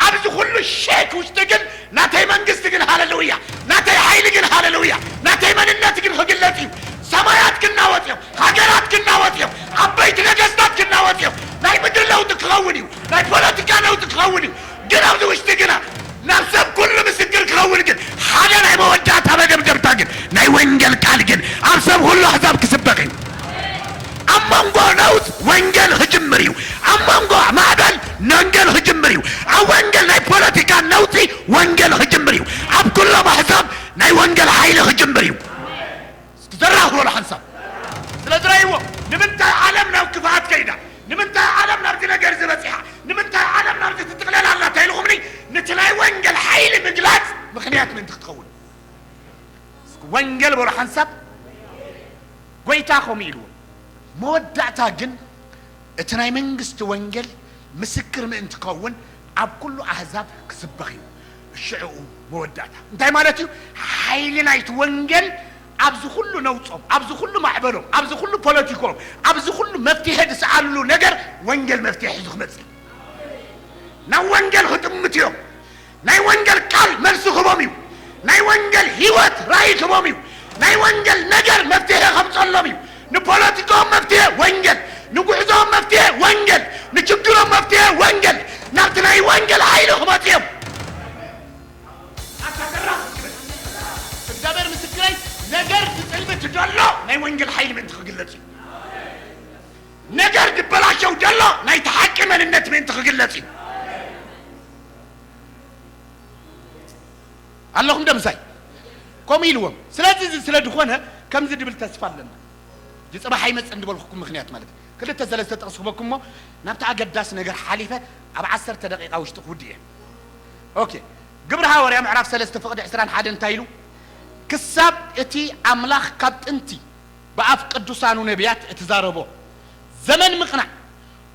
ኣብዚ ኩሉ ሼክ ውሽጢ ግን ናተይ መንግስቲ ግን ሃለሉያ፣ ናተይ ሓይሊ ግን ሃለሉያ፣ ናተይ መንነት ግን ክግለጽ እዩ። ሰማያት ክናወጽ እዮም፣ ሃገራት ክናወጽ እዮም፣ ዓበይቲ ነገስታት ክናወጽ እዮም። ናይ ምድሪ ለውጢ ክኸውን እዩ፣ ናይ ፖለቲካ ለውጢ ክኸውን እዩ። ግን ኣብዚ ውሽጢ ግና ናብ ሰብ ኩሉ ምስክር ክኸውን ግን ሓደ ናይ መወዳእታ መደምደምታ ግን ናይ ወንጌል ቃል ግን ኣብ ሰብ ኩሉ ኣህዛብ ክስበኽ እዩ። ኣብ መንጎ ነውጽ ወንጌል ክጅምር እዩ። ኣብ መንጎ ማዕበል ወንጌል ክጅምር እዩ። ኣብ ወንጌል ናይ ፖለቲካ ነውጺ ወንጌል ክጅምር እዩ። ኣብ ኩሎም ኣህዛብ ናይ ወንጌል ሓይሊ ክጅምር እዩ። እስኪ ዘራኽ በሉ ሓንሳብ። ስለ ዝረእይዎ፣ ንምንታይ ዓለም ናብ ክፍኣት ከይዳ? ንምንታይ ዓለም ናብዚ ነገር ዝበጺሓ? ንምንታይ ዓለም ናብዚ ትጥቕለል ኣላ ተይልኹምኒ? ነቲ ናይ ወንጌል ሓይሊ ምግላጽ ምኽንያት ምእንቲ ክትኸውን። እስኪ ወንጌል በሉ ሓንሳብ። ጎይታ ከምኡ ኢልዎ፣ መወዳእታ ግን እቲ ናይ መንግስቲ ወንጌል ምስክር ምእንቲ ክኸውን ኣብ ኩሉ ኣህዛብ ክስበኽ እዩ። ሽዕኡ መወዳእታ እንታይ ማለት እዩ? ሓይሊ ናይቲ ወንጌል ኣብዚ ኩሉ ነውጾም፣ ኣብዚ ኩሉ ማዕበሎም፣ ኣብዚ ኩሉ ፖለቲኮም፣ ኣብዚ ኩሉ መፍትሄ ዝሰኣልሉ ነገር ወንጌል መፍትሄ ሒዙ ክመጽእ እዩ። ናብ ወንጌል ክጥምት እዮም። ናይ ወንጌል ቃል መልሲ ክቦም እዩ። ናይ ወንጌል ህይወት ራእይ ክቦም እዩ። ናይ ወንጌል ነገር መፍትሄ ከምጸሎም እዩ። ንፖለቲካኦም መፍትሄ ወንጌል፣ ንጉዕዞኦም መፍትሄ ወንጌል፣ ንችግሮም መፍትሄ ወንጌል። ናብቲ ናይ ወንጌል ሓይሊ ክመጹ እዮም። ኣታ ዘራፍ፣ እግዚኣብሔር ምስክረይ፣ ነገር ዝጽልምት ዘሎ ናይ ወንጌል ሓይሊ ምእንቲ ክግለጽ እዩ። ነገር ዝበላሸው ዘሎ ናይቲ ሓቂ መንነት ምእንቲ ክግለጽ እዩ። ኣለኹም ዶ ምሳይ? ከምኡ ኢልዎም። ስለዚ እዚ ስለ ዝኾነ ከምዚ ድብል ተስፋ ኣለና። እዚ ጽባሕ ኣይመጽእን ዝበልኩኩም ምኽንያት ማለት እዩ። ክልተ ሰለስተ ጥቕሲ ክበኩም እሞ ናብቲ ኣገዳሲ ነገር ሓሊፈ ኣብ ዓሰርተ ደቂቓ ውሽጢ ክውድእ እየ። ኦኬ። ግብሪ ሃዋርያ ምዕራፍ ሰለስተ ፍቕዲ ዕስራን ሓደን እንታይ ኢሉ? ክሳብ እቲ ኣምላኽ ካብ ጥንቲ ብኣፍ ቅዱሳኑ ነቢያት እትዛረቦ ዘመን ምቕናዕ፣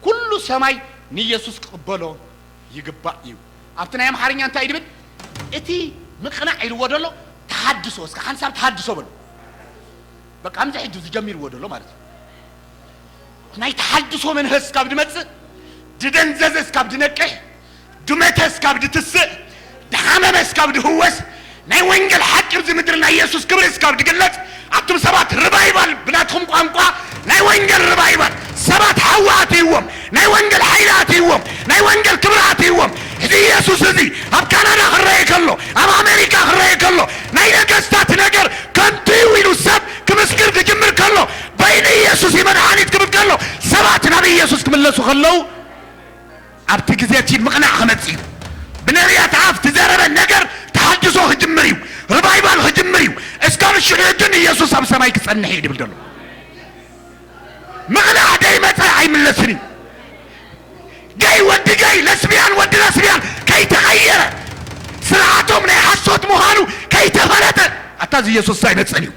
ኩሉ ሰማይ ንኢየሱስ ክቕበሎ ይግባእ እዩ። ኣብቲ ናይ ኣምሓርኛ እንታይ ድብል? እቲ ምቕናዕ ኢልዎ ደሎ ተሃድሶ፣ እስከ ሓንሳብ ተሃድሶ በሉ። በቃ፣ ከምዚ ሕጂ ዝጀሚርዎ ደሎ ማለት እዩ። ናይ ተሓድሶ መንፈስ ካብ ድመጽእ፣ ድደንዘዘ እስካብ ድነቅሕ፣ ድመተ እስካብ ድትስእ፣ ድሓመመ እስካብ ድህወስ፣ ናይ ወንጌል ሓቂ ኣብዚ ምድሪ ናይ የሱስ ክብሪ እስካብ ድግለጽ፣ ኣቱም ሰባት ሪቫይቫል ብናትኩም ቋንቋ ናይ ወንጌል ሪቫይቫል ሰባት ሓዊ ኣትይዎም፣ ናይ ወንጌል ሓይሊ ኣትይዎም፣ ናይ ወንጌል ክብሪ ኣትይዎም። እዚ የሱስ እዚ ኣብ ካናዳ ክረአ ከሎ፣ ኣብ ኣሜሪካ ክረአ ከሎ፣ ናይ ነገስታት ነገር ከንቱ እዩ ኢሉ ሰብ ክምስክር ክጅምር ከሎ፣ በይኑ ኢየሱስ እዩ መድሓኒት ክብል ከሎ፣ ሰባት ናብ ኢየሱስ ክምለሱ ከለዉ፣ ኣብቲ ግዜ እቲ ምቕናዕ ክመጽእ እዩ። ብነቢያት ኣፍ ትዘረበ ነገር ተሓድሶ ክጅምር እዩ። ሪቫይቫል ክጅምር እዩ። እስካብ ሽዑ ግን ኢየሱስ ኣብ ሰማይ ክጸንሕ እዩ ድብል ዘሎ። ምቕናዕ ደይመጸ ኣይምለስን እዩ። ገይ ወዲ ገይ፣ ለስቢያን ወዲ ለስቢያን ከይተቐየረ፣ ስርዓቶም ናይ ሓሶት ምዃኑ ከይተፈለጠ፣ ኣታ እዚ ኢየሱስ ኣይመጽእን እዩ።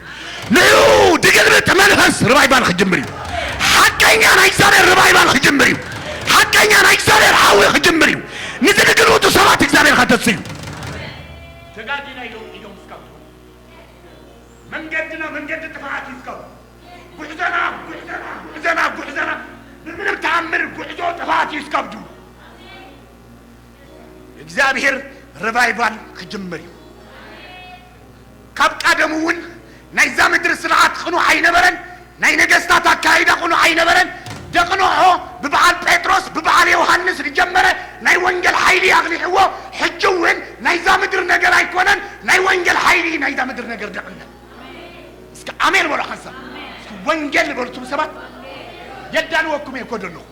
ንዑ ድግልብጥ መንፈስ ሪቫይቫል ክጅምር እዩ። ሓቀኛ ናይ እግዚኣብሔር ሪቫይቫል ክጅምር እዩ። ሓቀኛ ናይ እግዚኣብሔር ሓዊ ክጅምር እዩ። ንዝድግልብጡ ሰባት እግዚኣብሔር ከተስ እዩ። ተጋጊና ኢሎም ኢዶም እስካብ ትኾኑ። መንገድና መንገዲ ጥፍኣት እዩ እስካብ። ጉዕዞና፣ ጉዕዞና፣ ጉዕዞና፣ ጉዕዞና፣ ብምንም ተኣምር ጉዕዞ ጥፍኣት እዩ እስካብ ድብሉ። እግዚኣብሔር ሪቫይቫል ክጅምር እዩ። ካብ ቀደሙ እውን ናይዛ ምድሪ ስርዓት ቅኑዕ ኣይነበረን፣ ናይ ነገስታት ኣካይዳ ቅኑዕ ኣይነበረን። ደቂ ኖሖ ብበዓል ጴጥሮስ፣ ብበዓል ዮሃንስ ዝጀመረ ናይ ወንጌል ሓይሊ ኣቕኒዕዎ፣ ሕጂ እውን ናይዛ ምድሪ ነገር ኣይኮነን፣ ናይ ወንጌል ሓይሊ ናይዛ ምድሪ ነገር ደቕነ። እስኪ ኣሜን በሉ ሓንሳብ። እስኪ ወንጌል በሉ እቱም ሰባት። የዳንወኩም እየ እኮ ዘለኹ።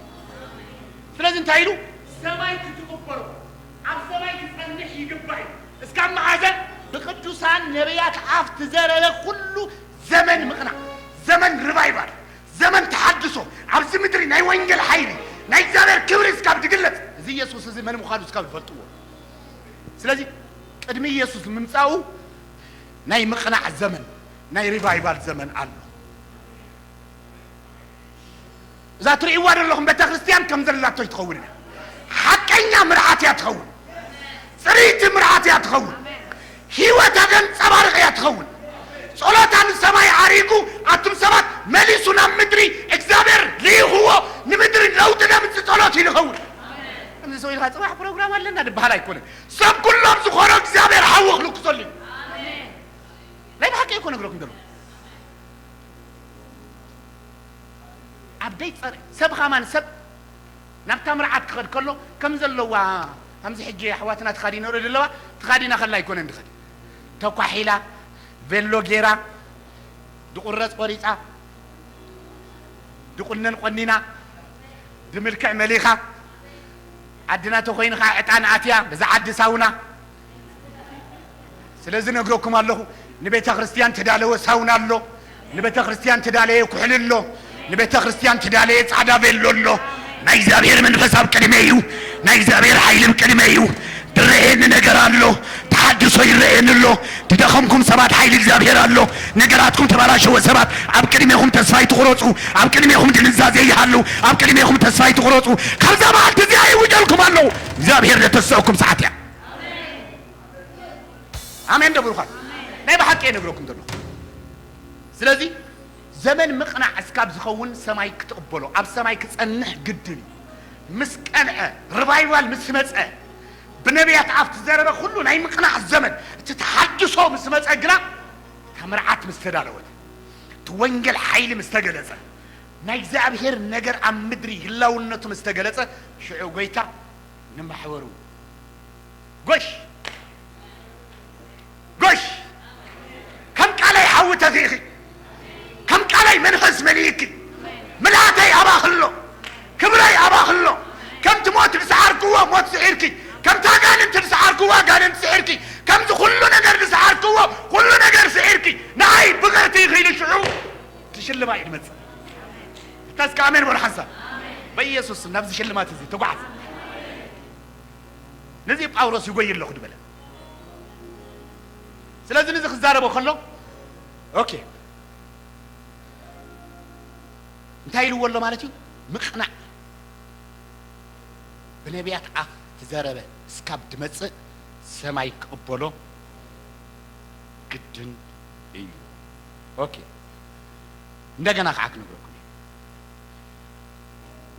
ስለዚ እንታይ ኢሉ? ሰማይ ክትቕበሎ፣ ኣብ ሰማይ ክጸንሕ ይግባእ እዩ። እስካብ መዓዘ? ብቅዱሳን ነቢያት ኣፍ ትዘረበ ኩሉ ዘመን ምቕናዕ፣ ዘመን ሪቫይቫል፣ ዘመን ተሓድሶ፣ ኣብዚ ምድሪ ናይ ወንጌል ሓይሊ፣ ናይ እግዚኣብሔር ክብሪ እስካብ ድግለጽ፣ እዚ እዚ ኢየሱስ እዚ መን ምዃኑ እስካብ ይፈልጥዎ። ስለዚ ቅድሚ ኢየሱስ ምምጻኡ ናይ ምቕናዕ ዘመን፣ ናይ ሪቫይቫል ዘመን ኣሎ። እዛ ትርእይዋ ዘለኹም ቤተ ክርስቲያን ከም ዘላቶ ይትኸውን እያ። ሓቀኛ ምርዓት እያ ትኸውን። ጽርይቲ ምርዓት እያ ትኸውን። ህይወታ ዘንጸባርቕ እያ ትኸውን። ጸሎታ ንሰማይ ዓሪጉ ኣቱም ሰባት መሊሱ ናብ ምድሪ እግዚኣብሔር ልኢኽዎ ንምድሪ ለውጢ ዘምጽእ ጸሎት እዩ ዝኸውን። ከምዚ ሰው ኢልካ ጽባሕ ፕሮግራም ኣለና ዝበሃል ኣይኮነን። ሰብ ኩሎም ዝኾኖ እግዚኣብሔር ሓዊ ክልኩሰሉ እዩ። ናይ ብሓቂ እኮ ነግረኩም ዘለኹ። ኣብ ደይ ጸረ ሰብ ኻማን ሰብ ናብታ ምርዓት ክኸድ ከሎ ከም ዘለዋ ከምዚ ሕጂ ኣሕዋትና ተኻዲኖ ርእዩ ዘለዋ ተኻዲና ከላ ኣይኮነን ድኸድ ተኳሒላ ቬሎ ጌራ ድቁረጽ ቆሪጻ ድቁነን ቆኒና ድምልክዕ መሊኻ ዓድና ተኾይንኻ ዕጣን ኣትያ በዛ ዓዲ ሳውና ስለዚ ነግረኩም ኣለኹ ንቤተ ክርስቲያን ተዳለወ ሳውና ኣሎ ንቤተ ክርስቲያን ተዳለየ ኩሕሊ ኣሎ ንቤተ ክርስቲያን ተዳለየ ጻዕዳ ቬሎ ኣሎ ናይ እግዚኣብሔር መንፈስ ኣብ ቅድመ እዩ ናይ እግዚኣብሔር ሓይሊ ኣብ ቅድመ እዩ ዝረኤኒ ነገር ኣሎ ተሓድሶ ይረኤኒ ኣሎ ትደኸምኩም ሰባት ሓይሊ እግዚኣብሔር ኣሎ ነገራትኩም ተባላሸወ ሰባት ኣብ ቅድሜኹም ተስፋ ይትቑረፁ ኣብ ቅድሜኹም ድንዛዜ ይሃሉ ኣብ ቅድሜኹም ተስፋ ይትቑረፁ ካብዛ መዓልቲ እዚኣ ይውጀልኩም ኣለዉ እግዚኣብሔር ዘተስአኩም ሰዓት እያ ኣሜን ዶ ብሩኻት ናይ ብሓቂ እየ ነግረኩም ዘሎ ስለዚ ዘመን ምቕናዕ እስካብ ዝኸውን ሰማይ ክትቕበሎ ኣብ ሰማይ ክጸንሕ ግድን እዩ ምስ ቀንዐ ሪቫይቫል ምስ መጸ ብነቢያት ኣፍ ትዘረበ ኩሉ ናይ ምቕናዕ ዘመን እቲ ተሓድሶ ምስ መጸ ግና እታ መርዓት ምስ ተዳለወት እቲ ወንጌል ሓይሊ ምስ ተገለጸ ናይ እግዚኣብሔር ነገር ኣብ ምድሪ ህላውነቱ ምስ ተገለጸ ሽዑ ጎይታ ንማሕበሩ ጎሽ ጎሽ ከም ቃለይ ሓዊ ተፊእኺ ከም ቃለይ መንፈስ መሊእኪ ምልኣተይ ኣባኽሎ ክብረይ ኣባኽሎ ከምቲ ሞት ዝሰዓርክዎ ሞት ስዒርኪ ከምቲ ኣጋንንቲ ዝሰዓርክዎ ኣጋንንቲ ስዒርኪ ከምዚ ኩሉ ነገር ዝሰዓርክዎ ኩሉ ነገር ስዒርኪ ንዓይ ብቕርቲ ኢኺ ኢሉ ሽዑ ትሽልማ እዩ ድመፅእ እታ እስከ ኣሜን በሉ ሓንሳብ በኢየሱስ ስም ናብዚ ሽልማት እዚ ተጓዓዝ ነዚ ጳውሎስ ይጎይ ኣለኹ ዝበለ ስለዚ ነዚ ክዛረቦ ከሎ ኦኬ እንታይ ኢልዎ ኣሎ ማለት እዩ ምቕናዕ ብነቢያት ኣፍ ትዘረበ እስካብ ድመፅእ ሰማይ ክቕበሎ ግድን እዩ ኦኬ እንደገና ከዓ ክነግረኩም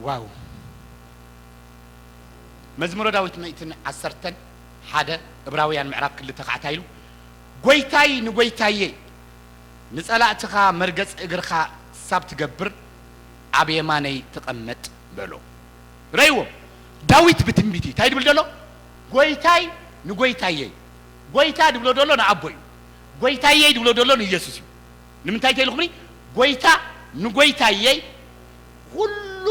ዋው መዝሙረ ዳዊት ሚእትን ዓሰርተን ሓደ እብራውያን ምዕራፍ ክልተ ከዓ እንታይ ኢሉ ጎይታይ ንጎይታየይ ንጸላእትኻ መርገጺ እግርኻ ክሳብ ትገብር ኣብ የማነይ ተቐመጥ በሎ። ረእይዎ፣ ዳዊት ብትንቢት እዩ። እንታይ ድብል ደሎ? ጎይታይ ንጎይታየይ። ጎይታ ድብሎ ደሎ ንኣቦ እዩ። ጎይታየይ ድብሎ ደሎ ንኢየሱስ እዩ። ንምንታይ ተይልኹምኒ? ጎይታ ንጎይታየይ ኩሉ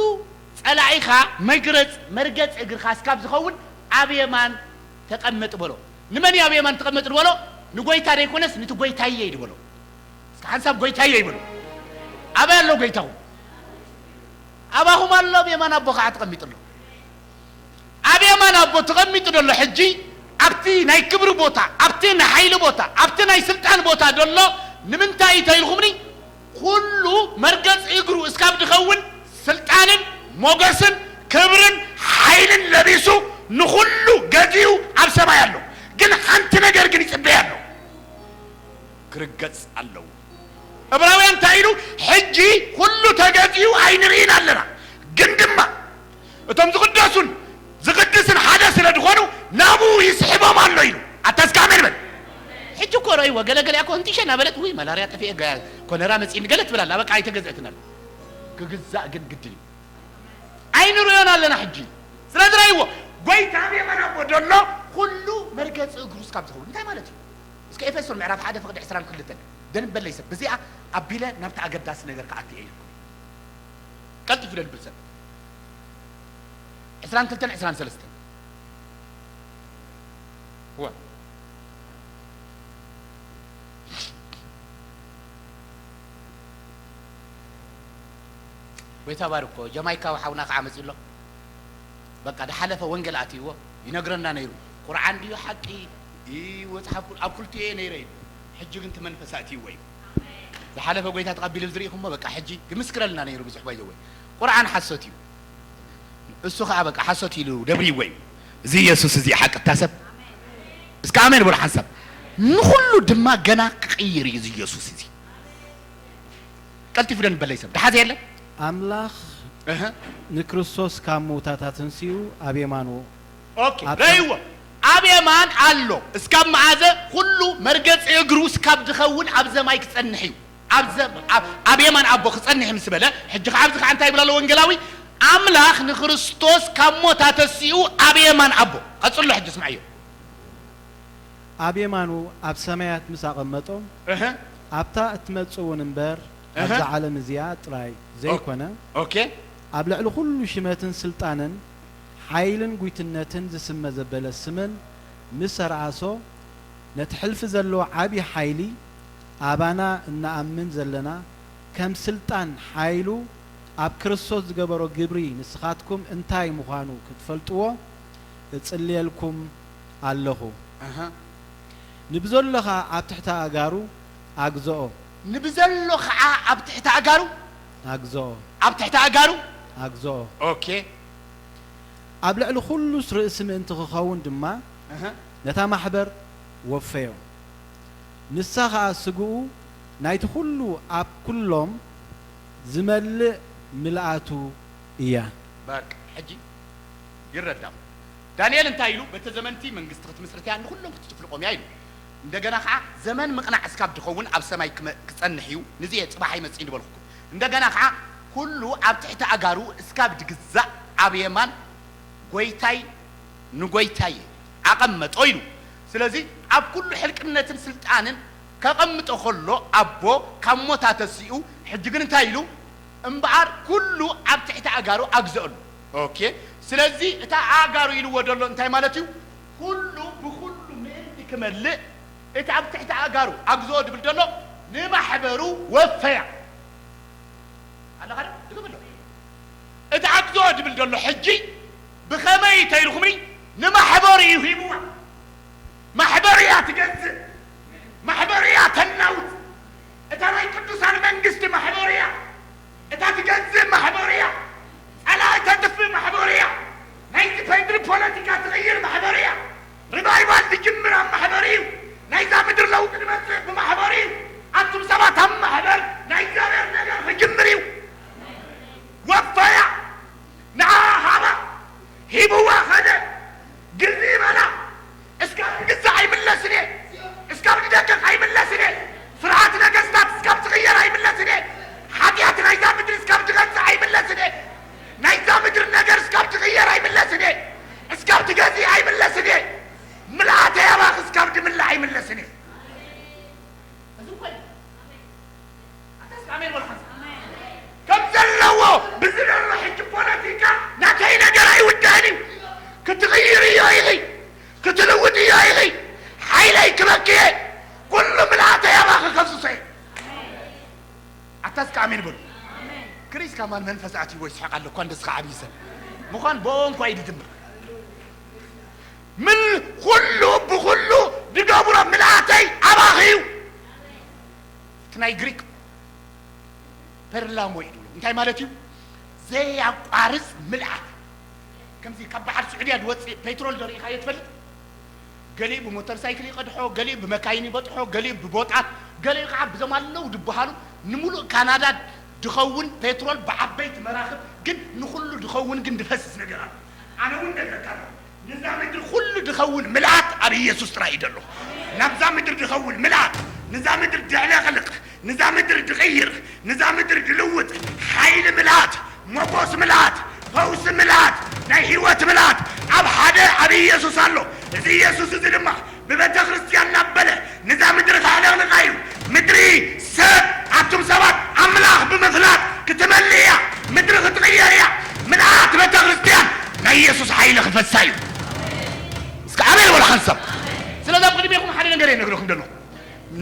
ጸላኢኻ መግረጽ መርገጽ እግርኻ እስካብ ዝኸውን ኣብ የማን ተቐመጥ በሎ። ንመን እዩ ኣብ የማን ተቐመጥ ዝበሎ? ንጎይታ ዘይኮነስ ንቲ ጎይታየይ ዝበሎ። እስከ ሓንሳብ ጎይታየይ በሉ። ኣበይ ኣሎ ጎይታኹም? ኣባኹም ኣሎ፣ ኣብ የማን ኣቦ ከዓ ተቐሚጡ ኣሎ። ኣብ የማን ኣቦ ተቐሚጡ ዘሎ ሕጂ ኣብቲ ናይ ክብሪ ቦታ፣ ኣብቲ ናይ ሓይሊ ቦታ፣ ኣብቲ ናይ ስልጣን ቦታ ዘሎ ንምንታይ እዩ ተይልኹምኒ? ኩሉ መርገጽ እግሩ እስካብ ድኸውን ስልጣንን ሞገስን ክብርን ሓይልን ለቢሱ ንኹሉ ገዚኡ ኣብ ሰማይ ኣሎ። ግን ሓንቲ ነገር ግን ይጽበያ ኣሎ። ክርገጽ ኣለዎ። ዕብራውያን እንታይ ኢሉ? ሕጂ ኩሉ ተገዚኡ ኣይንርእይን ኣለና። ግን ድማ እቶም ዝቕደሱን ዝቕድስን ሓደ ስለ ዝኾኑ ናብኡ ይስሕቦም ኣሎ ኢሉ። ኣታ እስከ ኣሜን በል። ሕጂ እኮ ረእይዎ፣ ገለ ገለ እኮ እንቲሸ እናበለት፣ ውይ መላርያ ጠፊኤ፣ ገ-፣ ኮለራ መጺእኒ ገለ ትብል ኣላ። በቃ ኣይተገዝአትን ኣላ። ክግዛእ ግን ግድን እዩ። ኣይንርእዮን ኣለና ሕጂ። ስለዚ ረእይዎ፣ ጎይታ ኣብ የማን ኣቦ ዘሎ ኩሉ መርገጺ እግሩ እስካብ ዝኸውን። እንታይ ማለት እዩ? እስከ ኤፌሶን ምዕራፍ ሓደ ፍቕዲ ዕስራን ክልተን። ደንበለይ ሰብ፣ ብዚኣ ኣቢለ ናብቲ ኣገዳሲ ነገር ክኣቱ እየ ኢልኩም። ቀልጢፉ ደንብል ሰብ። ዕስራን ክልተን ዕስራን ሰለስተን። እወ። ጎይታ ባርኮ፣ ጀማይካዊ ሓውና ከዓ መጺኡ ኣሎ። በቃ ዝሓለፈ ወንጌል ኣትይዎ ይነግረና ነይሩ። ቁርዓን ድዩ ሓቂ? ይ-፣ መጽሓፍ ኩል-፣ ኣብ ኩልቲኡ እየ ነይረ ኢሉ። ሕጂ ግን እቲ መንፈስ ኣእትይዎ እዩ። ዝሓለፈ ጎይታ ተቐቢሉ ዝርኢኹሞ በቃ ሕጂ ይምስክረልና ነይሩ ብዙሕ ባይዘወይ። ቁርዓን ሓሶት እዩ። እሱ ኸዓ በቃ ሓሶት ኢሉ ደብርይዎ እዩ። እዚ ኢየሱስ እዚ ሓቂ እታ ሰብ። እስከ ኣሜን በሉ ሓንሳብ። ንኹሉ ድማ ገና ክቕይር እዩ እዚ ኢየሱስ እዚ። ቀልጢፉ ደንበለይ ሰብ። ደሓዘ የለን? ኣምላኽ እህ። ንክርስቶስ ካብ ምውታት ኣተንሲኡ ኣብ የማኑ ኦኬ፣ ኣብ ረእይዎ። ኣብ የማን ኣሎ። እስካብ መዓዘ? ኩሉ መርገጺ እግሩ እስካብ ድኸውን ኣብ ዘማይ ክጸንሕ እዩ። ኣብ ዘ-፣ ኣብ፣ ኣብ የማን ኣቦ ክጸንሕ ምስ በለ፣ ሕጂ ኸዓ ኣብዚ ኸዓ እንታይ ይብል ኣሎ ወንጌላዊ? ኣምላኽ ንክርስቶስ ካብ ሞት ኣተሲኡ ኣብ የማን ኣቦ። ቀጽሎ ሕጂ ስምዓዮ። ኣብ የማኑ ኣብ ሰማያት ምስ ኣቐመጦም፣ እህ። ኣብታ እትመጽእ እውን እምበር፣ እህ። ኣብዛ ዓለም እዚኣ ጥራይ ዘይኮነ፣ ኦኬ። ኣብ ልዕሊ ኩሉ ሽመትን ስልጣንን ሓይልን ጉይትነትን ዝስመ ዘበለ ስምን ምስ ኣርኣሶ፣ ነቲ ሕልፊ ዘለዎ ዓቢ ሓይሊ፣ ኣባና እንኣምን ዘለና፣ ከም ስልጣን ሓይሉ ኣብ ክርስቶስ ዝገበሮ ግብሪ ንስኻትኩም እንታይ ምዃኑ ክትፈልጥዎ እጽልየልኩም ኣለኹ። ኣሃ። ንብዘሎ ኸኣ ኣብ ትሕቲ ኣእጋሩ ኣግዝኦ። ንብዘሎ ኸዓ ኣብ ትሕቲ ኣእጋሩ? ኣግዝኦ። ኣብ ትሕቲ ኣእጋሩ? ኣግዝኦ። ኦኬ። ኣብ ልዕሊ ኩሉስ ርእሲ ምእንቲ ክኸውን ድማ ኣሃ። ነታ ማሕበር ወፈዮ። ንሳ ኸኣ ስግኡ ናይቲ ኩሉ ኣብ ኩሎም ዝመልእ ምልኣቱ እያ። በቃ፣ ሕጂ ይረዳም። ዳንኤል እንታይ ኢሉ? "በተ ዘመንቲ መንግስቲ ክትምስርት እያ፣ ንኹሎም ክትጭፍልቖም እያ" ኢሉ። እንደገና ኸዓ፣ "ዘመን ምቕናዕ እስካብ ድኸውን ኣብ ሰማይ ክመ-፣ ክጸንሕ እዩ፣ ንዚ እየ ጽባሕ ኣይመጽእን ዝበልኩኩም። እንደገና ኸዓ፣ ኩሉ ኣብ ትሕቲ ኣጋሩ እስካብ ድግዛእ ኣብ የማን ጎይታይ ንጎይታይ ኣቐመጦ" ኢሉ። ስለዚ ኣብ ኩሉ ሕልቅነትን ስልጣንን ከቐምጦ ከሎ ኣቦ ካብ ሞት ኣተሲኡ፣ ሕጂ ግን እንታይ ኢሉ? እምበኣር ኩሉ ኣብ ትሕቲ ኣጋሩ ኣግዘአሉ። ኦኬ። ስለዚ እታ ኣጋሩ ኢልዎ ዘሎ እንታይ ማለት እዩ? ኩሉ ብኩሉ ምእንቲ ክመልእ እቲ ኣብ ትሕቲ ኣጋሩ ኣግዝኦ ድብል ዘሎ ንማሕበሩ ወፈያ። ኣለኻ ዶ? ድገም ኣሎ። እቲ ኣግዝኦ ድብል ዘሎ ሕጂ ብኸመይ ተይልኹምኒ? ንማሕበሩ እዩ ሂብዋ። ማሕበሩ እያ ትገዝእ። ማሕበሩ እያ ተናውጽ። እታ ናይ ቅዱሳን መንግስቲ ማሕበሩ እያ። እታ ትገዝእ ማሕበሩ እያ። ጸላኢ ተጥፍእ ማሕበሩ እያ። ናይቲ ፔድሪ ፖለቲካ ትቕይር ማሕበሩ እያ። ሪቫይቫል ዝጅምር ኣብ ማሕበሩ እዩ። ናይዛ ምድሪ ለውጢ ዝመጽእ ብማሕበሩ እዩ። ኣቱም ሰባት ኣብ ማሕበር ናይ እግዚኣብሔር ነገር ክጅምር እዩ። ወፈያ ንዓ ሃባ ሂብዋ ኸደ ግዚ ይበላ። እስካብ ግዛእ ኣይምለስን እየ። እስካብ ዝደቅቕ ኣይምለስን እየ። ስርዓት ነገስታት እስካብ ዝቕየር ኣይምለስን እየ። ሓጢኣት ናይዛ ምድሪ እስካብ ዝገዝእ ኣይምለስን እየ። ናይዛ ምድሪ ነገር እስካብ ዝቕየር ኣይምለስን እየ። እስካብ ትገዝእ ኣይምለስን እየ። ምልኣተ ያባኽ እስካብ ድምላእ ኣይምለስን እየ። እዚ እኮ እዩ። ኣታ እስኪ ኣሜን በሉ ሓንሳብ። ከም ዘለዎ ብዚ ዘሎ ሕጂ ፖለቲካ ናተይ ነገር ኣይውዳእን እዩ። ክትቕይር እዮ ኢኺ፣ ክትልውጥ እዮ ኢኺ፣ ሓይለይ ክበኪ እየ። ኩሉ ምልኣተ ያባኺ ከፍስሶ እየ። ኣታ እስኪ ኣሜን በሉ። ክሪስ ከማን መንፈስ ኣትይዎ ይስሕቕ ኣሎ እኳ እንደስኻ ዓብዪ ሰብ ምዃን ብኦ እንኳ እዩ ዝጅምር። ምን ኩሉ ብኹሉ ድገብሮ ምልኣተይ ኣባኺ እዩ። እቲ ናይ ግሪክ ፐርላሞ እዩ ድብሎ። እንታይ ማለት እዩ? ዘያቋርጽ ምልኣት። ከምዚ ካብ በዓል ስዑድያ ዝወጽእ ፔትሮል ዶ ርኢኻዮ ትፈልጥ? ገሊኡ ብሞተር ሳይክል ይቐድሖ፣ ገሊኡ ብመካይን ይበጥሖ፣ ገሊኡ ብቦጣት፣ ገሊኡ ከዓ ብዞም ኣለዉ ዝበሃሉ ንምሉእ ካናዳ ድኸውን ፔትሮል ብዓበይቲ መራኽብ፣ ግን ንኹሉ ድኸውን ግን ድፈስስ ነገር ኣሎ። ኣነ እውን ነግረካ ኣለኹ። ንዛ ምድሪ ኩሉ ድኸውን ምልኣት ኣብ ኢየሱስ ጥራይ እዩ ዘሎ። ናብዛ ምድሪ ድኸውን ምልኣት፣ ንዛ ምድሪ ድዕለቕልቕ፣ ንዛ ምድሪ ድቕይር፣ ንዛ ምድሪ ድልውጥ፣ ሓይሊ ምልኣት፣ ሞጎስ ምልኣት፣ ፈውሲ ምልኣት፣ ናይ ህይወት ምልኣት ኣብ ሓደ ኣብ ኢየሱስ ኣሎ። እዚ ኢየሱስ እዚ ድማ ብቤተ ክርስቲያን እናበለ ንዛ ምድሪ ከዕለቕልቓ እዩ። ምድሪ ሰብ፣ ኣቱም ሰባት ኣምላኽ ብምፍላጥ ክትመልእ እያ። ምድሪ ክትቕየር እያ። ምልኣት ቤተ ክርስቲያን ናይ ኢየሱስ ሓይሊ ክፈሳ እዩ። እስከ ኣሜን በሉ ሓንሳብ። ስለዚ ኣብ ቅድሜኹም ሓደ ነገር እየ ነግረኹም ዘለኹ።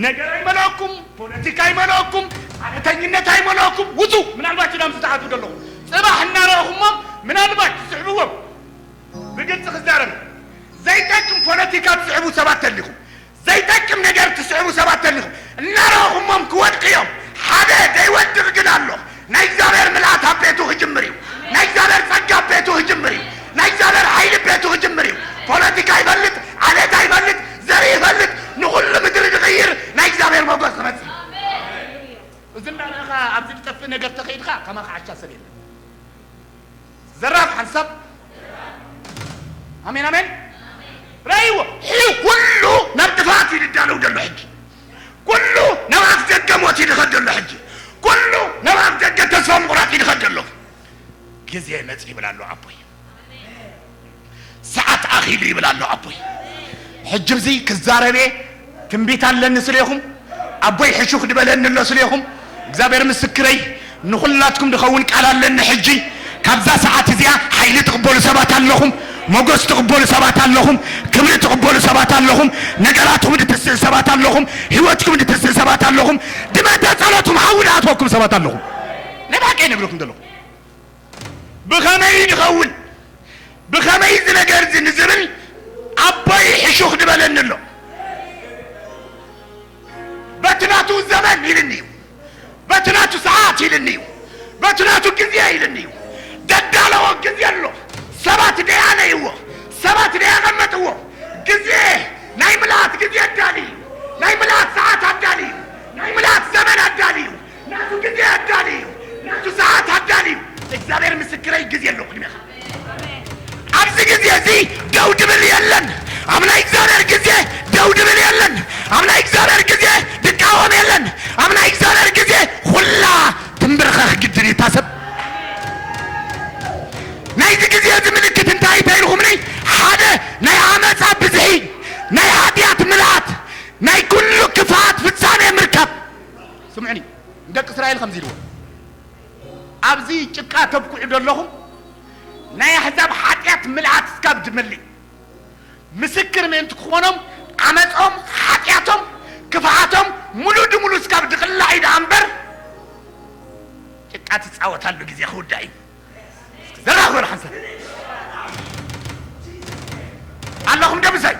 ነገር ኣይመልኣኩም፣ ፖለቲካ ኣይመልኣኩም፣ ዓለተኝነት ኣይመልኣኩም። ውጹ። ምናልባት ዳም ዝተሓቱ ዘለኹም ጽባሕ እናረእኹሞም ምናልባት ዝስዕብዎም ግልፂ ክዛረብ፣ ዘይጠቅም ፖለቲካ ትስዕቡ ሰባት ተሊኹም፣ ዘይጠቅም ነገር ትስዕቡ ሰባት ተሊኹም እናረኹሞም ክወድቅ እዮም። ሓደ ዘይወድቅ ግን ኣሎ። ናይ እግዚኣብሔር ምልኣት ኣብ ቤቱ ክጅምር እዩ። ናይ እግዚኣብሔር ጸጋ ኣብ ቤቱ ክጅምር እዩ። ናይ እግዚኣብሔር ሓይሊ ኣብ ቤቱ ክጅምር እዩ። ፖለቲካ ይፈልጥ፣ ዓሌት ይፈልጥ፣ ዘርኢ ይፈልጥ፣ ንኹሉ ምድሪ ዝቕይር ናይ እግዚኣብሔር ሞገስ ክመጽእ እዩ። እዚ እንዳረእኻ ኣብዚ ዝጠፍእ ነገር ተኸይድካ ከማኻ ዓሻ ሰብ የለን። ዘራፍ ሓንሳብ። ኣሜን ኣሜን። ረእይዎ። ይህ ኩሉ ናብ ጥፋት እዩ ዝዳለው ዘሎ ሕጂ። ኩሉ ናብ ኣፍ ደገ ሞት እዩ ዝኸድ ዘሎ ሕጂ። ኩሉ ናብ ኣፍ ደገ ተስፋ ምቑራጥ እዩ ዝኸድ ዘሎ። ግዜ መጽ ይብል ኣሎ ኣቦይ። ሰዓት ኣኺሉ ይብል ኣሎ ኣቦይ። ሕጂ ብዚ ክዛረብ እየ፣ ትንቢት ኣለኒ ስሌኹም፣ ኣቦይ ሕሹኽ ድበለኒ ኣሎ ስሌኹም። እግዚኣብሔር ምስክረይ፣ ንኹላትኩም ድኸውን ቃል ኣለኒ። ሕጂ ካብዛ ሰዓት እዚኣ ሓይሊ ትቕበሉ ሰባት ኣለኹም፣ ሞገስ ትቕበሉ ሰባት ኣለኹም፣ ክብሪ ትቕበሉ ሰባት ኣለኹም፣ ነገራትኩም ድትስእ ሰባት ኣለኹም፣ ህይወትኩም ድትስእ ሰባት ኣለኹም፣ ድመተ ጸሎትኩም ሓዊ ድኣትወኩም ሰባት ኣለኹም። ናይ ብሓቂ ይነግረኩም ዘለኹ። ብኸመይ ንኸውን? ብኸመይ እዚ ነገር እዚ ንዝብል ኣቦይ ሕሹኽ ድበለኒ ኣሎ። በቲ ናቱ ዘመን ኢልኒ እዩ። በቲ ናቱ ሰዓት ኢልኒ እዩ። በቲ ናቱ ግዜ ኢልኒ እዩ። ደዳለዎ ግዜ ኣሎ። ሰባት ደያነይዎ፣ ሰባት ደያቐመጥዎ። ግዜ ናይ ምልኣት ግዜ ኣዳሊ እዩ። ናይ ምልኣት ሰዓት ኣዳሊ እዩ። ናይ ምልኣት ዘመን ኣዳሊ እዩ። ናቱ ግዜ ኣዳሊ እዩ። ናቱ ሰዓት ኣዳሊ እዩ። እግዚኣብሔር ምስክረይ ግዜ ኣሎ ቅድሜኻ። ኣብዚ ግዜ እዚ ደው ድብል የለን። ኣብ ናይ እግዚኣብሔር ግዜ ደው ድብል የለን። ኣብ ናይ እግዚኣብሔር ግዜ ድቃወም የለን። ኣብ ናይ እግዚኣብሔር ግዜ ኩላ ትንብርኸኽ ግድን እዩ እታ ሰብ። ናይዚ ግዜ እዚ ምልክት እንታይ እንታይ ኢልኹምኒ? ሓደ ናይ ዓመፃ ብዝሒ፣ ናይ ሓጢኣት ምልኣት፣ ናይ ኩሉ ክፍኣት ፍጻሜ ምርካብ። ስምዑኒ፣ ንደቂ እስራኤል ከምዚ ኢልዎ፣ ኣብዚ ጭቃ ተብኩዑ ዘለኹም ናይ ኣሕዛብ ሓጢኣት ምልኣት እስካብ ድመልእ ምስክር ምእንቲ ክኾኖም ዓመጾም፣ ሓጢኣቶም፣ ክፍኣቶም ሙሉ ድሙሉ እስካብ ድቕላዕ እዩ ደኣ እምበር ጭቃ ትጻወታሉ ግዜ ክውዳእ እዩ። እስኪ ዘራኽ በሉ ሓንሳብ። ኣለኹም ዶ ምሳይ?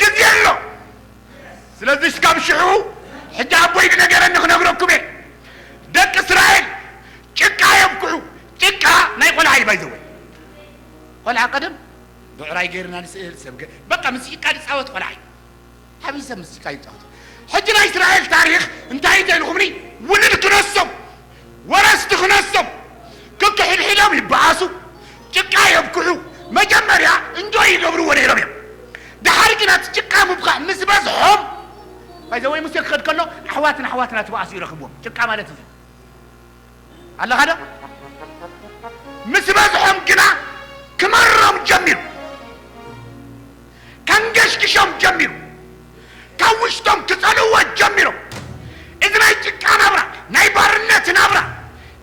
ግዜ ኣሎ። ስለዚ እስካብ ሽዑ ሕጂ ኣቦይ ዝነገረኒ ክነግረኩም እየ። ደቂ እስራኤል ጭቃ የብኩዑ። ጭቃ ናይ ቆልዓ እዩ ባይዘወይ። ቆልዓ ቀደም ብዕራይ ገይርና ንስእል ሰብ ገ-፣ በቃ ምስ ጭቃ ዝጻወት ቆልዓ እዩ። ዓብዪ ሰብ ምስ ጭቃ ይጻወት። ሕጂ ናይ እስራኤል ታሪኽ እንታይ እንተ ኢልኹምኒ ውልድ ክነሶም ወረስቲ ክነሶም ክክሕድሒዶም ይበኣሱ፣ ጭቃ የብኩዑ። መጀመርያ እንጆይ ይገብርዎ ነይሮም እዮም። ደሓር ግን እቲ ጭቃ ምብካዕ ምስ በዝሖም፣ ባይዘወይ ሙሴ ክኸድ ከሎ ኣሕዋትን ኣሕዋትን ኣትበኣሱ ይረኽብዎም። ጭቃ ማለት እዚ ኣለኻ ዶ? ምስ በዝሖም ግና ክመሮም ጀሚሩ። ከንገሽግሾም ጀሚሩ። ካብ ውሽጦም ክጸልእዎ ጀሚሮም። እዚ ናይ ጭቃ ናብራ፣ ናይ ባርነት ናብራ፣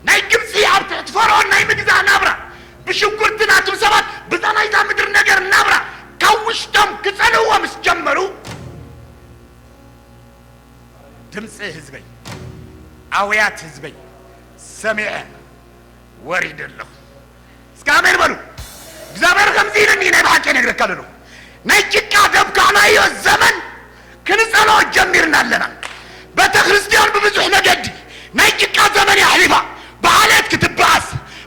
ናይ ግብጺ ኣብ ትሕቲ ፈርዖን ናይ ምግዛእ ናብራ፣ ብሽጉርቲ ናቱም ሰባት ብዛ ናይዛ ምድሪ ነገር ናብራ ካብ ውሽጦም ክጸልእዎ ምስ ጀመሩ፣ ድምፂ ህዝበይ፣ ኣውያት ህዝበይ ሰሚዐ ወሪደ ኣለኹ። እስከ ኣሜን በሉ። እግዚኣብሔር ከምዚ ኢለኒ ናይ ብሓቂ ነግረካ ኣለኹ። ናይ ጭቃ ደብካዕናዮ ዘመን ክንጸልኦ ጀሚርና ኣለና። ቤተ ክርስቲያን ብብዙሕ መገዲ ናይ ጭቃ ዘመን የሕሊፋ። ብዓሌት ክትበኣስ፣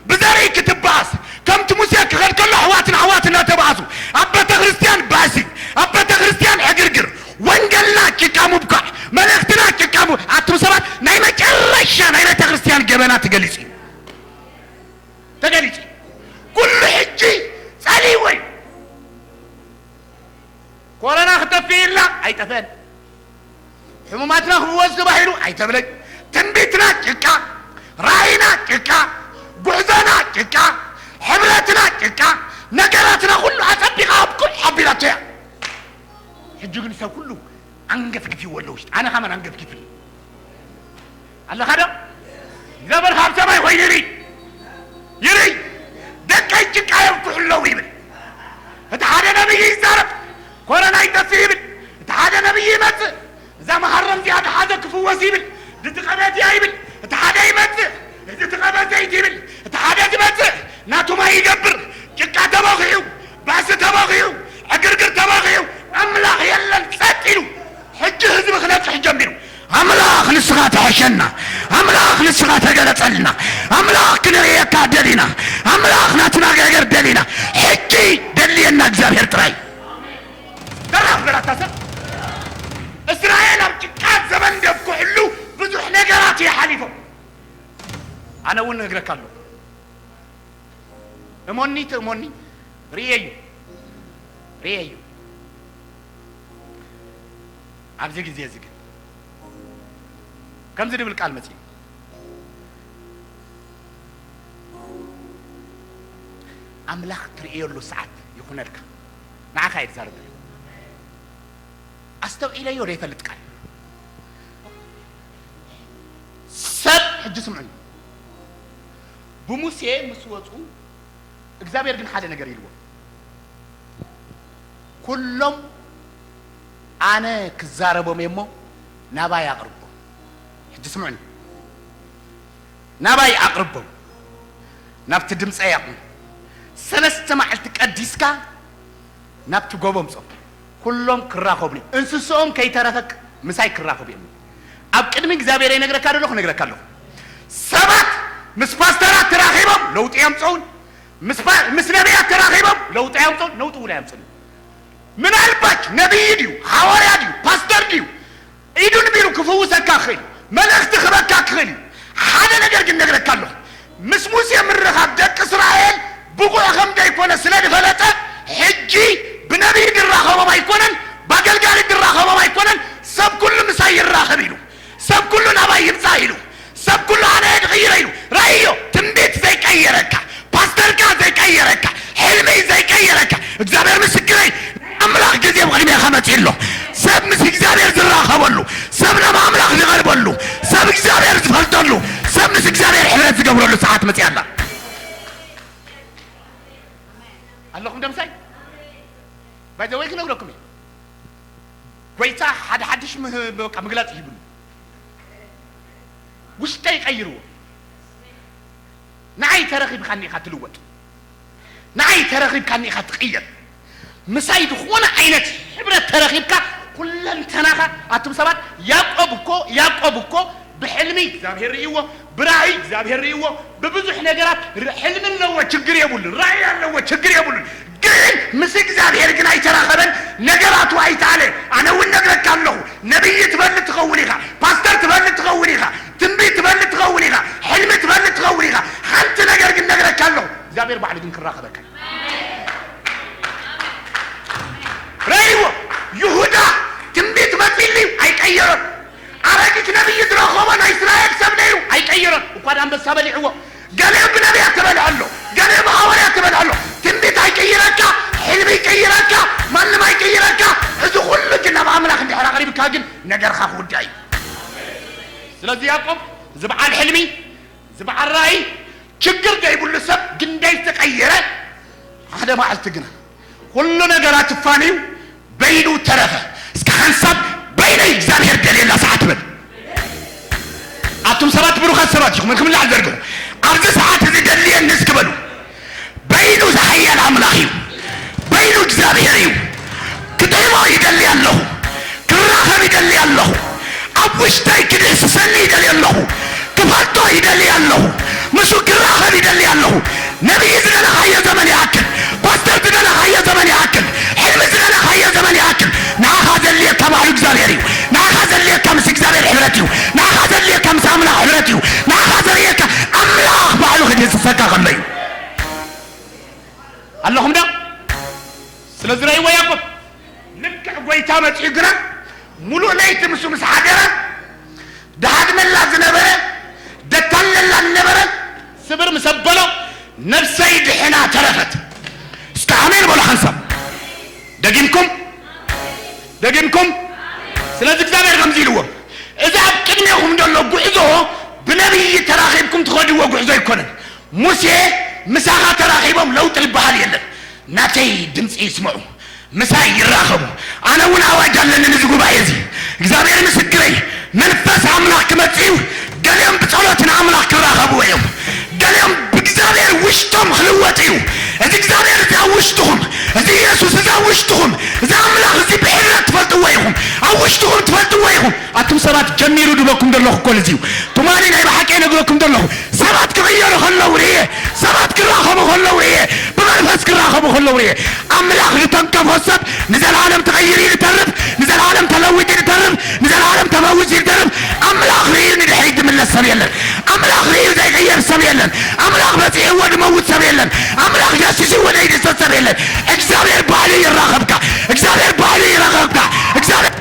ብዘርኢ ክትበኣስ፣ ከምቲ ሙሴ ክኸድ ከሎ ኣሕዋትን ኣሕዋት እናተባኣሱ ኣብ ቤተ ክርስቲያን ባእሲ፣ ኣብ ቤተ ክርስቲያን ዕግርግር፣ ወንጌልና ጭቃ ምብኳዕ፣ መልእኽትና ጭቃ ሙ-፣ ኣቱም ሰባት ናይ መጨረሻ ናይ ቤተ ክርስቲያን ገበና ተገሊጹ እዩ። ተገሊጹ እዩ። ኩሉ ሕጂ ጸሊእዎ እዩ። ኮሮና ክጠፍእ ኢልና ኣይጠፍአን። ሕሙማትና ክፍወስ ተባሂሉ ኣይተብለይ። ትንቢትና ጭቃ፣ ራእይና ጭቃ፣ ጉዕዞና ጭቃ፣ ሕብረትና ጭቃ፣ ነገራትና ኩሉ ኣጸቢቓ ኣብ ኩል ኣቢላቶ እያ። ሕጂ ግን ሰብ ኩሉ ኣንገፍግፊዎ ኣሎ ውሽጢ። ኣነ ከማን ኣንገፍጊፍኒ። ኣለኻ ዶ? እግዚኣብሔር ካብ ሰማይ ኮይኑ ይርኢ። ይርኢ። ደቀይ ጭቃ የብኩሑ ኣለዉ ይብል። እቲ ሓደ ነብይ ይዛረብ። ኮረና ይጠፍእ ይብል። እቲ ሓደ ነብይ ይመጽእ። እዛ መሃረም እዚኣ ድሓዘ ክፍወስ ይብል። ድትቐበት እያ ይብል። እቲ ሓደ ይመጽእ። እዚ ትቐበት ዘይት ይብል። እቲ ሓደ ዝመጽእ ናቱ ማይ ይገብር። ጭቃ ተበኺዑ እሸና። ኣምላኽ ንስኻ ተገለጸልና። ኣምላኽ ክንርእየካ ደሊና። ኣምላኽ ናትና ገገር ደሊና። ሕጂ ደልየና እግዚኣብሔር ጥራይ። ደራፍ በላታ ሰብ። እስራኤል ኣብ ጭቃ ዘመን ደብኩሕሉ ብዙሕ ነገራት እየ ሓሊፎም። ኣነ እውን እነግረካ ኣለኹ። እሞኒ ትእሞኒ፣ ርእየዮ፣ ርእየዮ። ኣብዚ ግዜ እዚ ግን ከምዚ ድብል ቃል መጺኡ፣ ኣምላኽ ትርእየሉ ሰዓት ይኹነልካ። ንዓኻ እየ ዝዛረብ ዘለኹ። ኣስተውዒለዮ ዘይፈልጥ ቃል። ሰብ ሕጂ ስምዑኒ። ብሙሴ ምስ ወጹ እግዚኣብሔር ግን ሓደ ነገር ኢልዎ። ኩሎም ኣነ ክዛረቦም እየ እሞ ናባይ ኣቕርቦም። ሕጂ ስምዑኒ። ናባይ ኣቕርቦም። ናብቲ ድምፀይ ኣቕኑ። ሰለስተ መዓልቲ ቀዲስካ ናብቲ ጎቦ ምጾም። ኩሎም ክራኸቡኒ። እንስሶኦም ከይተረፈ ምሳይ ክራኸቡ እዮም። ኣብ ቅድሚ እግዚኣብሔር ይነግረካ ደሎ ክነግረካ ኣለኹ። ሰባት ምስ ፓስተራት ተራኺቦም ለውጢ ኣምፀውን። ምስ ፓ-፣ ምስ ነቢያት ተራኺቦም ለውጢ ኣምፀውን። ነውጢ እውን ኣምፅን። ምናልባት ነቢይ ድዩ፣ ሓዋርያ ድዩ፣ ፓስተር ድዩ፣ ኢዱ ንቢሩ ክፍውሰካ ክኽእል እዩ። መልእኽቲ ክበካ ክኽእል እዩ። ሓደ ነገር ግን ነግረካ ኣለኹ። ምስ ሙሴ ምርኻብ ደቂ እስራኤል ብቑዕ ከም ደይኮነ ስለ ዝፈለጠ፣ ሕጂ ብነቢይ ድራኸቦም ኣይኮነን፣ ብኣገልጋሊ ድራኸቦም ኣይኮነን፣ ሰብ ኩሉ ምሳይ ይራኸብ ኢሉ፣ ሰብ ኩሉ ናባይ ይምጻእ ኢሉ፣ ሰብ ኩሉ ኣነ እየ ዝቕይሮ ኢሉ። ራእዮ ትንቢት ዘይቀየረካ፣ ፓስተርካ ዘይቀየረካ፣ ሕልሚ ዘይቀየረካ፣ እግዚኣብሔር ምስክረይ፣ ኣምላኽ ግዜ ኣብ ቅድሜኻ መጺኡ ኣሎ። ሰብ ምስ እግዚኣብሔር ዝራኸበሉ፣ ሰብ ናብ ኣምላኽ ዝቐርበሉ፣ ሰብ እግዚኣብሔር ዝፈልጠሉ፣ ሰብ ምስ እግዚኣብሔር ሕብረት ዝገብረሉ ሰዓት መጺኣ ኣላ። ኣለኹም ደምሳይ? ባይ ዘ ወይ ክነግረኩም እየ። ጎይታ ሓደ ሓድሽ ምህ-፣ በቃ ምግላጽ ይብሉ። ውሽጠይ ቀይርዎ። ንዓይ ተረኺብካኒ ኢኻ ትልወጥ። ንዓይ ተረኺብካኒ ኢኻ ትቕየር። ምሳይ ዝኾነ ዓይነት ሕብረት ተረኺብካ ኩለንተናኻ፣ ኣቱም ሰባት፣ ያዕቆብ እኮ፣ ያዕቆብ እኮ ብሕልሚ እግዚኣብሔር ርእይዎ፣ ብራእይ እግዚኣብሔር ርእይዎ፣ ብብዙሕ ነገራት ር-፣ ሕልሚ ኣለዎ፣ ችግር የብሉን። ራእይ ኣለዎ፣ ችግር የብሉን። ግን ምስ እግዚኣብሔር ግን ኣይተራኸበን። ነገራቱ ኣይተኣለ። ኣነ እውን ነግረካ ኣለኹ። ነቢይ ትበሊ ትኸውን ኢኻ፣ ፓስተር ትበሊ ትኸውን ኢኻ፣ ትንቢት ትበሊ ትኸውን ኢኻ፣ ሕልሚ ትበሊ ትኸውን ኢኻ። ሓንቲ ነገር ግን ነግረካ ኣለኹ፣ እግዚኣብሔር ባዕሉ ግን ክራኸበካ። ረእይዎ፣ ይሁዳ ትንቢት መጺእልዩ ኣይቀየሮን። ኣረጊት ነቢይ ዝረኸቦ ናይ እስራኤል ሰብ ነይሩ ኣይቀየሮን። እኳ ዳ ኣንበሳ በሊዕዎ። ገሊኦም ብነቢያት ተበልዐ ኣሎ፣ ገሊኦም ብሃዋርያት ተበልዐ ኣሎ። ትንቢት ኣይቅይረካ፣ ሕልሚ ይቅይረካ፣ ማንም ኣይቅይረካ። እዚ ኩሉ ግን ናብ ኣምላኽ እንድሕር ኣቕሪብካ ግን ነገርካ ክውዳእ እዩ። ስለዚ ያዕቆብ፣ እዚ በዓል ሕልሚ፣ እዚ በዓል ራእይ፣ ችግር ዘይብሉ ሰብ ግን እንዳይተቀየረ፣ ሓደ መዓልቲ ግና ኩሉ ነገራት ትፋንዩ በይኑ ተረፈ። እስከ ሓንሳብ በይነይ እግዚኣብሔር ደልየላ ሰዓት በል። ኣቱም ሰባት ብሩኻት ሰባት ኢኹም፣ እልኩም ላዕል ዘርግሑ። ኣብዚ ሰዓት እዚ ደልየኒ እስኪ በሉ። በይኑ ዝሓያል ኣምላኽ እዩ። በይኑ እግዚኣብሔር እዩ። ክጥዕሞ ይደሊ ኣለኹ። ክራኸብ ይደሊ ኣለኹ። ኣብ ውሽጠይ ክድህስሰኒ ይደሊ ኣለኹ። ክፈልጦ ይደሊ ኣለኹ። ምስኡ ክራኸብ ይደሊ ኣለኹ። ነቢይ ዝደለኻዮ ዘመን ይኣክል። ፓስተር ዝደለኻዮ ዘመን ይኣክል። ሕልሚ ዝደለኻዮ ዘመን ይኣክል። ንዓኻ ዘድልየካ ባዕሉ እግዚኣብሔር እዩ። ንዓኻ ዘድልየካ ምስ እግዚኣብሔር ሕብረት እዩ። ንዓኻ ዘድልየካ ምስ ኣምላኽ ሕብረት እዩ። ንዓኻ ዘርእየካ ኣምላኽ ባዕሉ ክድህስሰካ ከሎ እዩ። ኣለኹም ዶ? ስለዚ ረእይዎ ያዕቆብ፣ ልክዕ ጐይታ መጺኡ ግና፣ ምሉእ ለይቲ ምስኡ ምስ ሓደረ፣ ድሃድመላ ዝነበረ፣ ደታለላ ዝነበረ፣ ስብር ምስ ኣበሎ፣ ነፍሰይ ድሒና ተረፈት። እስከ ኣሜን በሉ ሓንሳብ። ደጊምኩም? ደጊምኩም? ስለዚ እግዚኣብሔር ከምዚ ኢልዎም፣ እዚ ኣብ ቅድሜኹም ዘሎ ጉዕዞ ብነቢይ ተራኺብኩም ትኸድዎ ጉዕዞ ኣይኮነን። ሙሴ ምሳኻ ተራኺቦም ለውጢ ዝበሃል የለን። ናተይ ድምፂ ይስምዑ፣ ምሳይ ይራኸቡ። ኣነ እውን ኣዋጅ ኣለኒ ነዚ ጉባኤ እዚ። እግዚኣብሔር ምስክረይ፣ መንፈስ ኣምላኽ ክመጽእ እዩ። ገሊኦም ብጸሎት ንኣምላኽ ክራኸብዎ እዮም። ገሊኦም ብእግዚኣብሔር ውሽጦም ክልወጥ እዩ። እዚ እግዚኣብሔር እዚ ኣብ ውሽጥኹም፣ እዚ ኢየሱስ እዚ ኣብ ውሽጥኹም፣ እዚ ኣምላኽ እዚ ብሕብረት ትፈልጥዎ ኢኹም። ኣብ ውሽጥኹም ትፈልጥዎ ኢኹም። እቱም ሰባት ጀሚሩ ድበኩም ዘለኹ እኮ ነዚ እዩ። ትማሊ ናይ ብሓቂ ነግረኩም ዘለኹ። ሰባት ክቕየሩ ከለዉ ርእየ። ሰባት ክራኸቡ ከለዉ ርእየ። ብመንፈስ ክራኸቡ ከለዉ ርእየ። ኣምላኽ ዝተንከፎ ሰብ ንዘለኣለም ተቐይሩ እዩ ዝተርፍ። ንዘለኣለም ተለዊጡ እዩ ዝተርፍ። ንዘለኣለም ተፈዊሱ እዩ ዝተርፍ። ኣምላኽ ርእዩ ንድሕሪት ዝምለስ ሰብ የለን። ኣምላኽ ርእዩ ዘይቕየር ሰብ የለን። ኣምላኽ በጺሕዎ ዝመውት ሰብ የለን። ኣምላኽ ዳሲስዎ ዘይድሰት ሰብ የለን። እግዚኣብሔር ባዕሉ ይራኸብካ። እግዚኣብሔር ባዕሉ ይራኸብካ። እግዚኣብሔር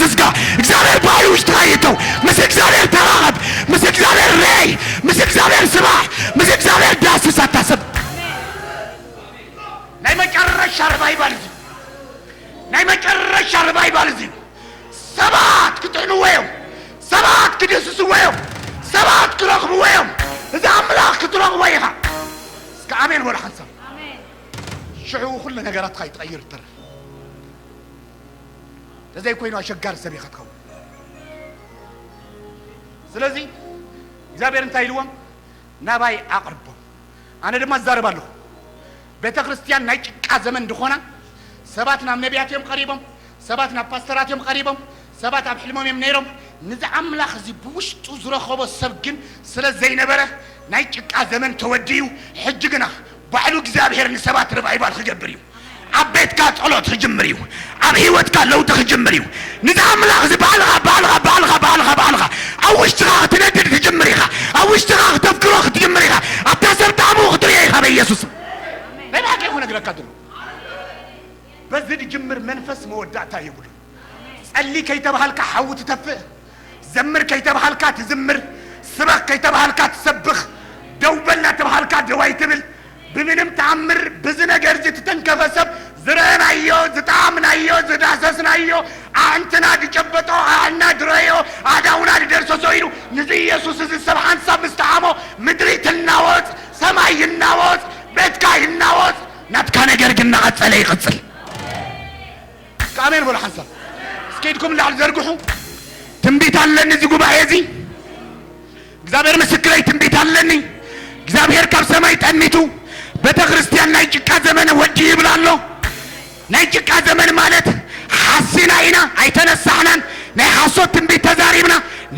ዝስጋ እግዚኣብሔር ባዕሉ ውሽጥኻ ይእተው። ምስ እግዚኣብሔር ተራኸብ። ምስ እግዚኣብሔር ርኣይ። ምስ እግዚኣብሔር ስማዕ። ምስ እግዚኣብሔር ዳስስ ኣታ ሰብ። ናይ መጨረሻ ሪቫይቫል እዚ። ናይ መጨረሻ ሪቫይቫል እዚ። ሰባት ክጥዕንዎ እዮም። ሰባት ክድህስስዎ እዮም። ሰባት ክረኽብዎ እዮም። እዚ ኣምላኽ ክትረኽቦ ኢኻ። እስከ ኣሜን በሉ ሓንሳብ። ሽዑ ኩሉ ነገራትካ ይትቐይር ይተርፍ። ተዘይኮይኑ ኣሸጋሪ ሰብ ኢኻ ትኸውን። ስለዚ እግዚኣብሔር እንታይ ኢልዎም? ናባይ ኣቕርቦም፣ ኣነ ድማ እዛረብ ኣለኹ። ቤተ ክርስቲያን ናይ ጭቃ ዘመን ድኾና፣ ሰባት ናብ ነቢያት እዮም ቀሪቦም፣ ሰባት ናብ ፓስተራት እዮም ቀሪቦም፣ ሰባት ኣብ ሕልሞም እዮም ነይሮም። ንዚ ኣምላኽ እዚ ብውሽጡ ዝረኸቦ ሰብ ግን ስለ ዘይነበረ፣ ናይ ጭቃ ዘመን ተወዲኡ። ሕጂ ግና ባዕሉ እግዚኣብሔር ንሰባት ሪቫይቫል ክገብር እዩ። ኣብ ቤትካ ጸሎት ክጅምር እዩ። ኣብ ህይወትካ ለውጢ ክጅምር እዩ። ንዚ ኣምላኽ እዚ ባዕልኻ፣ ባዕልኻ፣ ባዕልኻ፣ ባዕልኻ፣ ባዕልኻ ኣብ ውሽጥኻ ክትነድድ ክጅምር ኢኻ። ኣብ ውሽጥኻ ክተፍክሮ ክትጅምር ኢኻ። ኣብታ ሰብ ጣዕሙ ክትርእዮ ኢኻ በኢየሱስ። ናይ ብሓቂ እኮ ነግረካ ዘሎ። በዚ ዝጅምር መንፈስ መወዳእታ የብሉን። ጸሊ ከይተባሃልካ ሓዊ ትተፍእ፣ ዘምር ከይተባሃልካ ትዝምር፣ ስበኽ ከይተባሃልካ ትሰብኽ፣ ደው በል እናተባሃልካ ደው ኣይትብል። ብምንም ተኣምር ብዚ ነገር እዚ ትተንከፈ ሰብ ዝረኣናዮ፣ ዝጠዓምናዮ፣ ዝዳሰስናዮ፣ ኣዕንትና ዝጨበጦ፣ ኣዕና ዝረኣዮ፣ ኣእዳውና ዝደርሰሶ ኢሉ ንዚ ኢየሱስ እዚ ሰብ ሓንሳብ ምስ ጠዓሞ ምድሪ ትናወጽ፣ ሰማይ ይናወጽ፣ ቤትካ ይናወጽ፣ ናትካ ነገር ግን እናቐጸለ ይቕጽል። እስከ ኣሜን በሉ ሓንሳብ። እስከ ኢድኩም ላዕሊ ዘርግሑ። ትንቢት ኣለኒ እዚ ጉባኤ እዚ። እግዚኣብሔር ምስክረይ ትንቢት ኣለኒ። እግዚኣብሔር ካብ ሰማይ ጠሚቱ ቤተ ክርስቲያን ናይ ጭቃ ዘመን ወዲኡ ይብል ኣሎ። ናይ ጭቃ ዘመን ማለት ሓሲና ኢና፣ ኣይተነሳሕናን። ናይ ሓሶት ትንቢት ተዛሪብና፣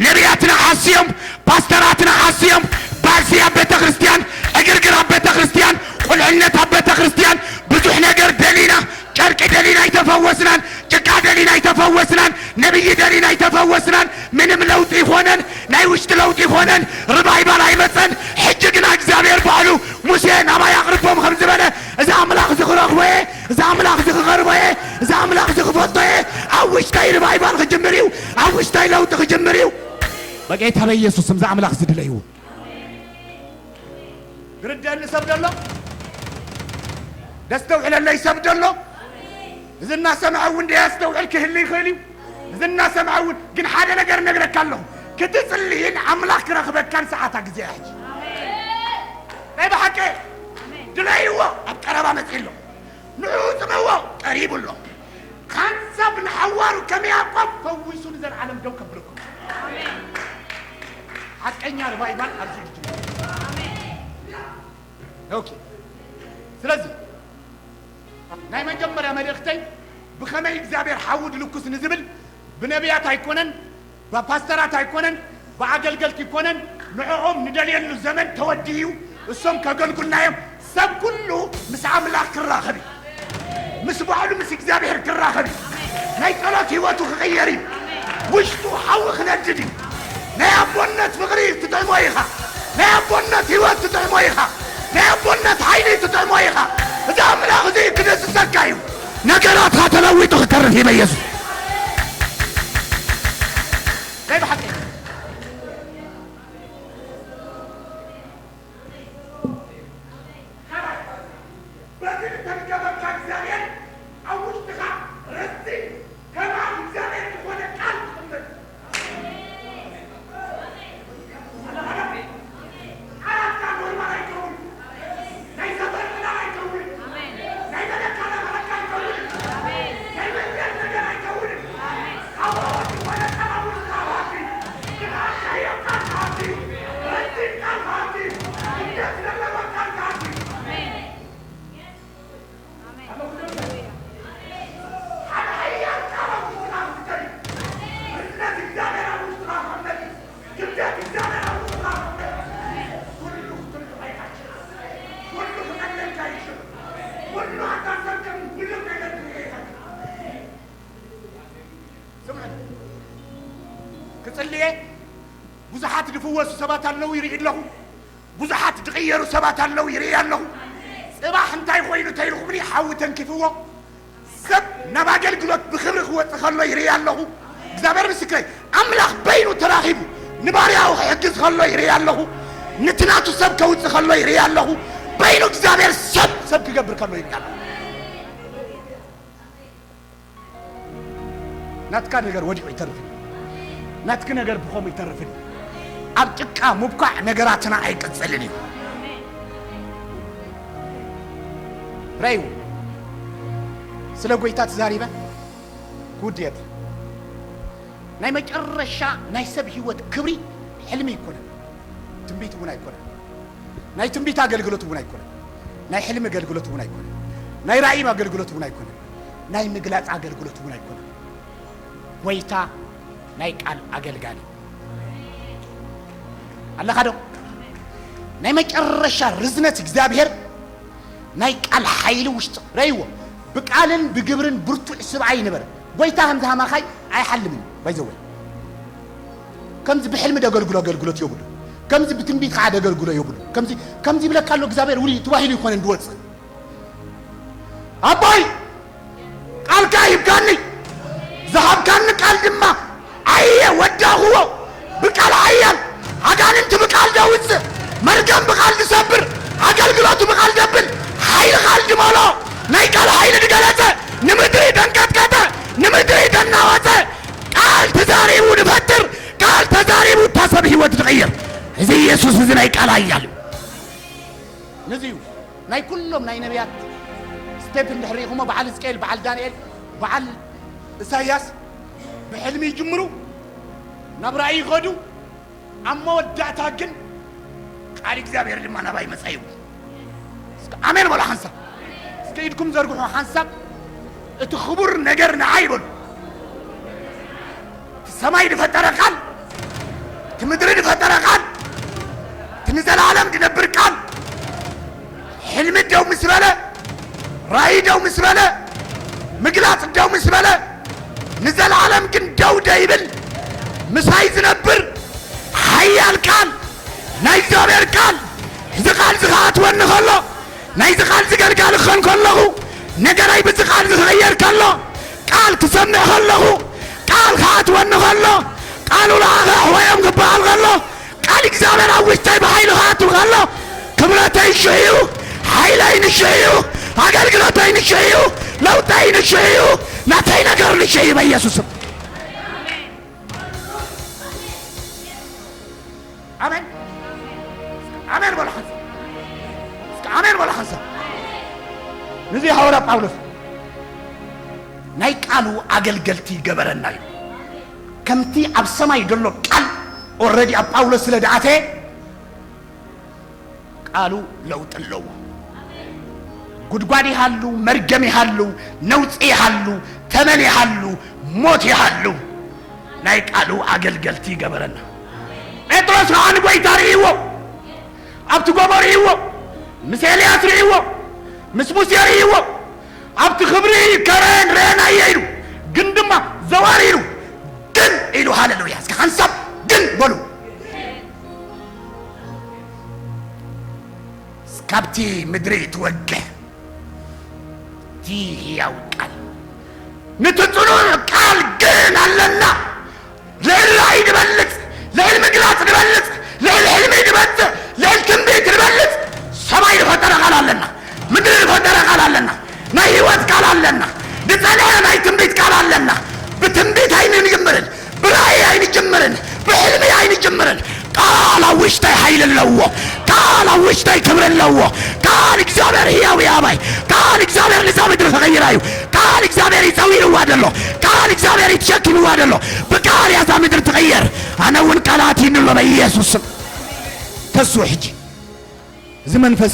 ነቢያትና ሓስዮም፣ ፓስተራትና ሓስዮም፣ ባእሲ ኣብ ቤተ ክርስቲያን፣ ዕግርግር ኣብ ቤተ ክርስቲያን፣ ቁልዕነት ኣብ ቤተ ክርስቲያን፣ ብዙሕ ነገር ደሊና፣ ጨርቂ ደሊና ኣይተፈወስናን፣ ጭቃ ደሊና ኣይተፈወስናን፣ ነብይ ደሊና ኣይተፈወስናን። ምንም ለውጢ ይኾነን፣ ናይ ውሽጢ ለውጢ ይኾነን፣ ሪቫይቫል ኣይመጸን። ሕጂ ግና እግዚኣብሔር ባዕሉ ሙሴ ናባይ ኣቕርቦም ከም ዝበለ፣ እዚ ኣምላኽ እዚ ክረኽቦ እየ፣ እዚ ኣምላኽ እዚ ክቐርቦ እየ፣ እዚ ኣምላኽ እዚ ክፈልጦ እየ። ኣብ ውሽጠይ ሪቫይቫል ክጅምር እዩ፣ ኣብ ውሽጠይ ለውጢ ክጅምር እዩ። በጌታ በኢየሱስ ስም እዚ ኣምላኽ እዚ ድለይዎ። ዝርደአኒ ሰብ ደሎ? ደስተውዕለለይ ሰብ ደሎ? እዚ እናሰምዐ እውን ደያስተውዕል ክህሊ ይኽእል እዩ። እዚ እናሰምዐ እውን ግን ሓደ ነገር እነግረካ ኣለኹ። ክትጽልይን ኣምላኽ ክረኽበካን ሰዓታ ግዜ እያ ሕጂ። ናይ ብሓቂ ድለይዎ ኣብ ቀረባ መጺኡ ኣሎ። ንዑ ጽምዎ ቀሪቡ ኣሎ። ሓንሳብ ንሓዋሩ ከም ያዕቆብ ፈዊሱ ንዘለዓለም ደው ከብለኩም። ሓቀኛ ሪቫይቫል ኣብዚ እዩ ዝጅምር። ኦኬ። ስለዚ ናይ መጀመርያ መልእኽተይ ብኸመይ እግዚኣብሔር ሓዊ ድልኩስ ንዝብል ብነቢያት ኣይኮነን፣ ብፓስተራት ኣይኮነን፣ ብኣገልገልቲ ኣይኮነን። ንዕኦም ንደልየሉ ዘመን ተወዲኡ እዩ። እሶም ከገልጉልና እዮም። ሰብ ኩሉ ምስ ኣምላኽ ክራኸብ እዩ። ምስ ባዕሉ ምስ እግዚኣብሔር ክራኸብ እዩ። ናይ ጸሎት ህይወቱ ክቕየር እዩ። ውሽጡ ሓዊ ክነድድ እዩ። ናይ ኣቦነት ፍቕሪ ትጥዕሞ ኢኻ። ናይ ኣቦነት ህይወት ትጥዕሞ ኢኻ። ናይ ኣቦነት ሓይሊ ትጥዕሞ ኢኻ። እዚ ኣምላኽ እዚ ክድስሰካ እዩ። ነገራትካ ተለዊጡ ክተርፍ እዩ በኢየሱስ። ናይ ብሓቂ በዚ ዝተርገመካ እግዚኣብሔር ኣብ ውሽጥኻ ረሲን ከም ኣብ እግዚኣብሔር ዝኾነ ቃል ትቕመጥ። ዓራትካ ኖርማል ኣይከውን። ናይ ሰፈር ዕላል ኣይከውን። ናይ መለካ ለባዕካ ኣይከውን። ናይ መንደር ነገር ኣይከውን። ዝወሱ ሰባት ኣለዉ ይርኢ ኣለኹ። ብዙሓት ዝቕየሩ ሰባት ኣለዉ ይርኢ ኣለኹ። ጽባሕ እንታይ ኮይኑ ተይልኹምኒ ሓዊ ተንኪፍዎ። ሰብ ናብ ኣገልግሎት ብኽብሪ ክወጽእ ከሎ ይርኢ ኣለኹ። እግዚኣብሔር ምስክረይ፣ ኣምላኽ በይኑ ተራኺቡ ንባርያኡ ክሕግዝ ከሎ ይርኢ ኣለኹ። ነቲ ናቱ ሰብ ከውጽእ ከሎ ይርኢ ኣለኹ። በይኑ እግዚኣብሔር ሰብ ሰብ ክገብር ከሎ ይርኢ ኣለኹ። ናትካ ነገር ወዲቑ ይተርፍን እዩ። ናትኪ ነገር ብኸምኡ ይተርፍን እዩ። ኣብ ጭቃ ምብኳዕ ነገራትና ኣይቅጽልን እዩ። ረእይዎ። ስለ ጎይታ ተዛሪበ ክውድየት። ናይ መጨረሻ ናይ ሰብ ህይወት ክብሪ ሕልሚ ኣይኮነን። ትንቢት እውን ኣይኮነን። ናይ ትንቢት ኣገልግሎት እውን ኣይኮነን። ናይ ሕልሚ ኣገልግሎት እውን ኣይኮነን። ናይ ራእይ ኣገልግሎት እውን ኣይኮነን። ናይ ምግላጽ ኣገልግሎት እውን ኣይኮነን። ጎይታ ናይ ቃል ኣገልጋሊ ኣለኻ ዶ? ናይ መጨረሻ ርዝነት እግዚኣብሔር ናይ ቃል ሓይሊ ውሽጢ ረእይዎ። ብቃልን ብግብርን ብርቱዕ ስብኣይ ነበረ። ጎይታ ከምዚ ሃማኻይ ኣይሓልምን እዩ። ባይዘወ ከምዚ ብሕልሚ ደገልግሎ ኣገልግሎት የብሉ። ከምዚ ብትንቢት ከዓ ደገልግሎ የብሉ። ከምዚ ከምዚ ይብለካ ኣሎ እግዚኣብሔር ውሪ ተባሂሉ ይኮነ እንድወፅእ ኣቦይ ቃልካ ሂብካኒ፣ ዝሃብካኒ ቃል ድማ ኣየ ወዳኽዎ። ብቃል ሓያል ኣጋንንቲ ብቃል ደውፅእ፣ መርገም ብቃል ዝሰብር፣ ኣገልግሎቱ ብቃል ደብል፣ ሓይሊ ቃል ድመሎ፣ ናይ ቃል ሓይሊ ድገለፀ፣ ንምድሪ ደንቀጥቀጠ፣ ንምድሪ ደናወፀ፣ ቃል ተዛሪቡ ድፈጥር፣ ቃል ተዛሪቡ እታ ሰብ ህይወት ድቕይር። እዚ ኢየሱስ እዚ ናይ ቃል ሓያል እዩ። ነዚ እዩ ናይ ኩሎም ናይ ነቢያት ስቴፕ እንድሕር ርኢኹሞ፣ በዓል ሕዝቅኤል፣ በዓል ዳንኤል፣ በዓል እሳያስ ብሕልሚ ይጅምሩ፣ ናብ ራእይ ይኸዱ፣ ኣብ መወዳእታ ግን ቃል እግዚኣብሔር ድማ ናባይ መጻ ይብሉ። እስከ ኣሜን በሉ ሓንሳብ። እስከ ኢድኩም ዘርግሑ ሓንሳብ። እቲ ክቡር ነገር ንዓይ በሉ። እቲ ሰማይ ዝፈጠረ ቃል፣ እቲ ምድሪ ዝፈጠረ ቃል፣ እቲ ንዘለዓለም ዝነብር ቃል፣ ሕልሚ ደው ምስ በለ፣ ራእይ ደው ምስ በለ፣ ምግላጽ ደው ምስ በለ፣ ንዘለዓለም ግን ደው ደይብል ምሳይ ዝነብር ሓያል ቃል፣ ናይ እግዚኣብሔር ቃል፣ እዚ ቃል እዚ ክኣትወኒ ከሎ፣ ናይዚ ቃል እዚ ገልጋሊ ክኾን ከለኹ፣ ነገረይ ብዚ ቃል እዚ ክቕየር ከሎ፣ ቃል ክሰምዕ ከለኹ፣ ቃል ክኣትወኒ ከሎ፣ ቃሉ ለኣኸ ኣሕዋዮም ክበሃል ከሎ፣ ቃል እግዚኣብሔር ኣብ ውሽጠይ ብሓይሊ ክኣቱ ከሎ፣ ክብረተይ ንሽሕ እዩ፣ ሓይለይ ንሽሕ እዩ፣ ኣገልግሎተይ ንሽሕ እዩ፣ ለውጠይ ንሽሕ እዩ፣ ናተይ ነገር ንሽሕ እዩ በኢየሱስ ስም። ኣሜን። ኣሜን በሉ ሓንሳብ። እስከ ኣሜን በሉ ሓንሳብ። ነዚ ሃዋርያ ጳውሎስ ናይ ቃሉ ኣገልገልቲ ይገበረና እዩ። ከምቲ ኣብ ሰማይ ዘሎ ቃል ኦልሬዲ ኣብ ጳውሎስ ስለ ደኣተ ቃሉ ለውጢ ኣለዎ። ጉድጓድ ይሃሉ፣ መርገም ይሃሉ፣ ነውጺ ይሃሉ፣ ተመን ይሃሉ፣ ሞት ይሃሉ፣ ናይ ቃሉ ኣገልገልቲ ይገበረና። ጴጥሮስ ከዓ ንጎይታ ርእይዎ፣ ኣብቲ ጎቦ ርእይዎ፣ ምስ ኤልያስ ርእይዎ፣ ምስ ሙሴ ርእይዎ፣ ኣብቲ ክብሪ ከረን ረአናዮ ኢሉ፣ ግን ድማ ዘወር ኢሉ፣ ግን ኢሉ፣ ሃሌሉያ። እስኪ ሓንሳብ ግን በሉ። እስካብቲ ምድሪ ትወግሕ እቲ ህያው ቃል፣ ነቲ ጽኑዕ ቃል ግን ኣለና። ልዕል ራእይ ዝበልጽ፣ ልዕል ምግላጽ ዝበልጽ፣ ልዕል ሕልሚ ዝበልጽ፣ ልዕል ትንቢት ዝበልጽ ሰማይ ዝፈጠረ ቃል ኣለና። ምድሪ ዝፈጠረ ቃል ኣለና። ናይ ህይወት ቃል ኣለና። ዝጸንሐ ናይ ትንቢት ቃል ኣለና። ብትንቢት ኣይንጅምርን፣ ብራእይ ኣይንጅምርን፣ ብሕልሚ ኣይንጅምርን። ቃል ኣብ ውሽጠይ ሓይሊ ኣለዎ። ቃል ኣብ ውሽጠይ ክብሪ ኣለዎ። ቃል እግዚኣብሔር ህያው እዩ ኣባይ። ቃል እግዚኣብሔር ንዛ ምድሪ ክቕይራ እዩ። ቃል እግዚኣብሔር እዩ ጸዊርዋ ደሎ። ቃል እግዚኣብሔር እዩ ተሸኪምዋ ደሎ። ብቃል እያ እዛ ምድሪ ትቕየር። ኣነ እውን ቃል ኣትዩኒ ኣሎ በኢየሱስ ስም። ተስፉ ሕጂ እዚ መንፈስ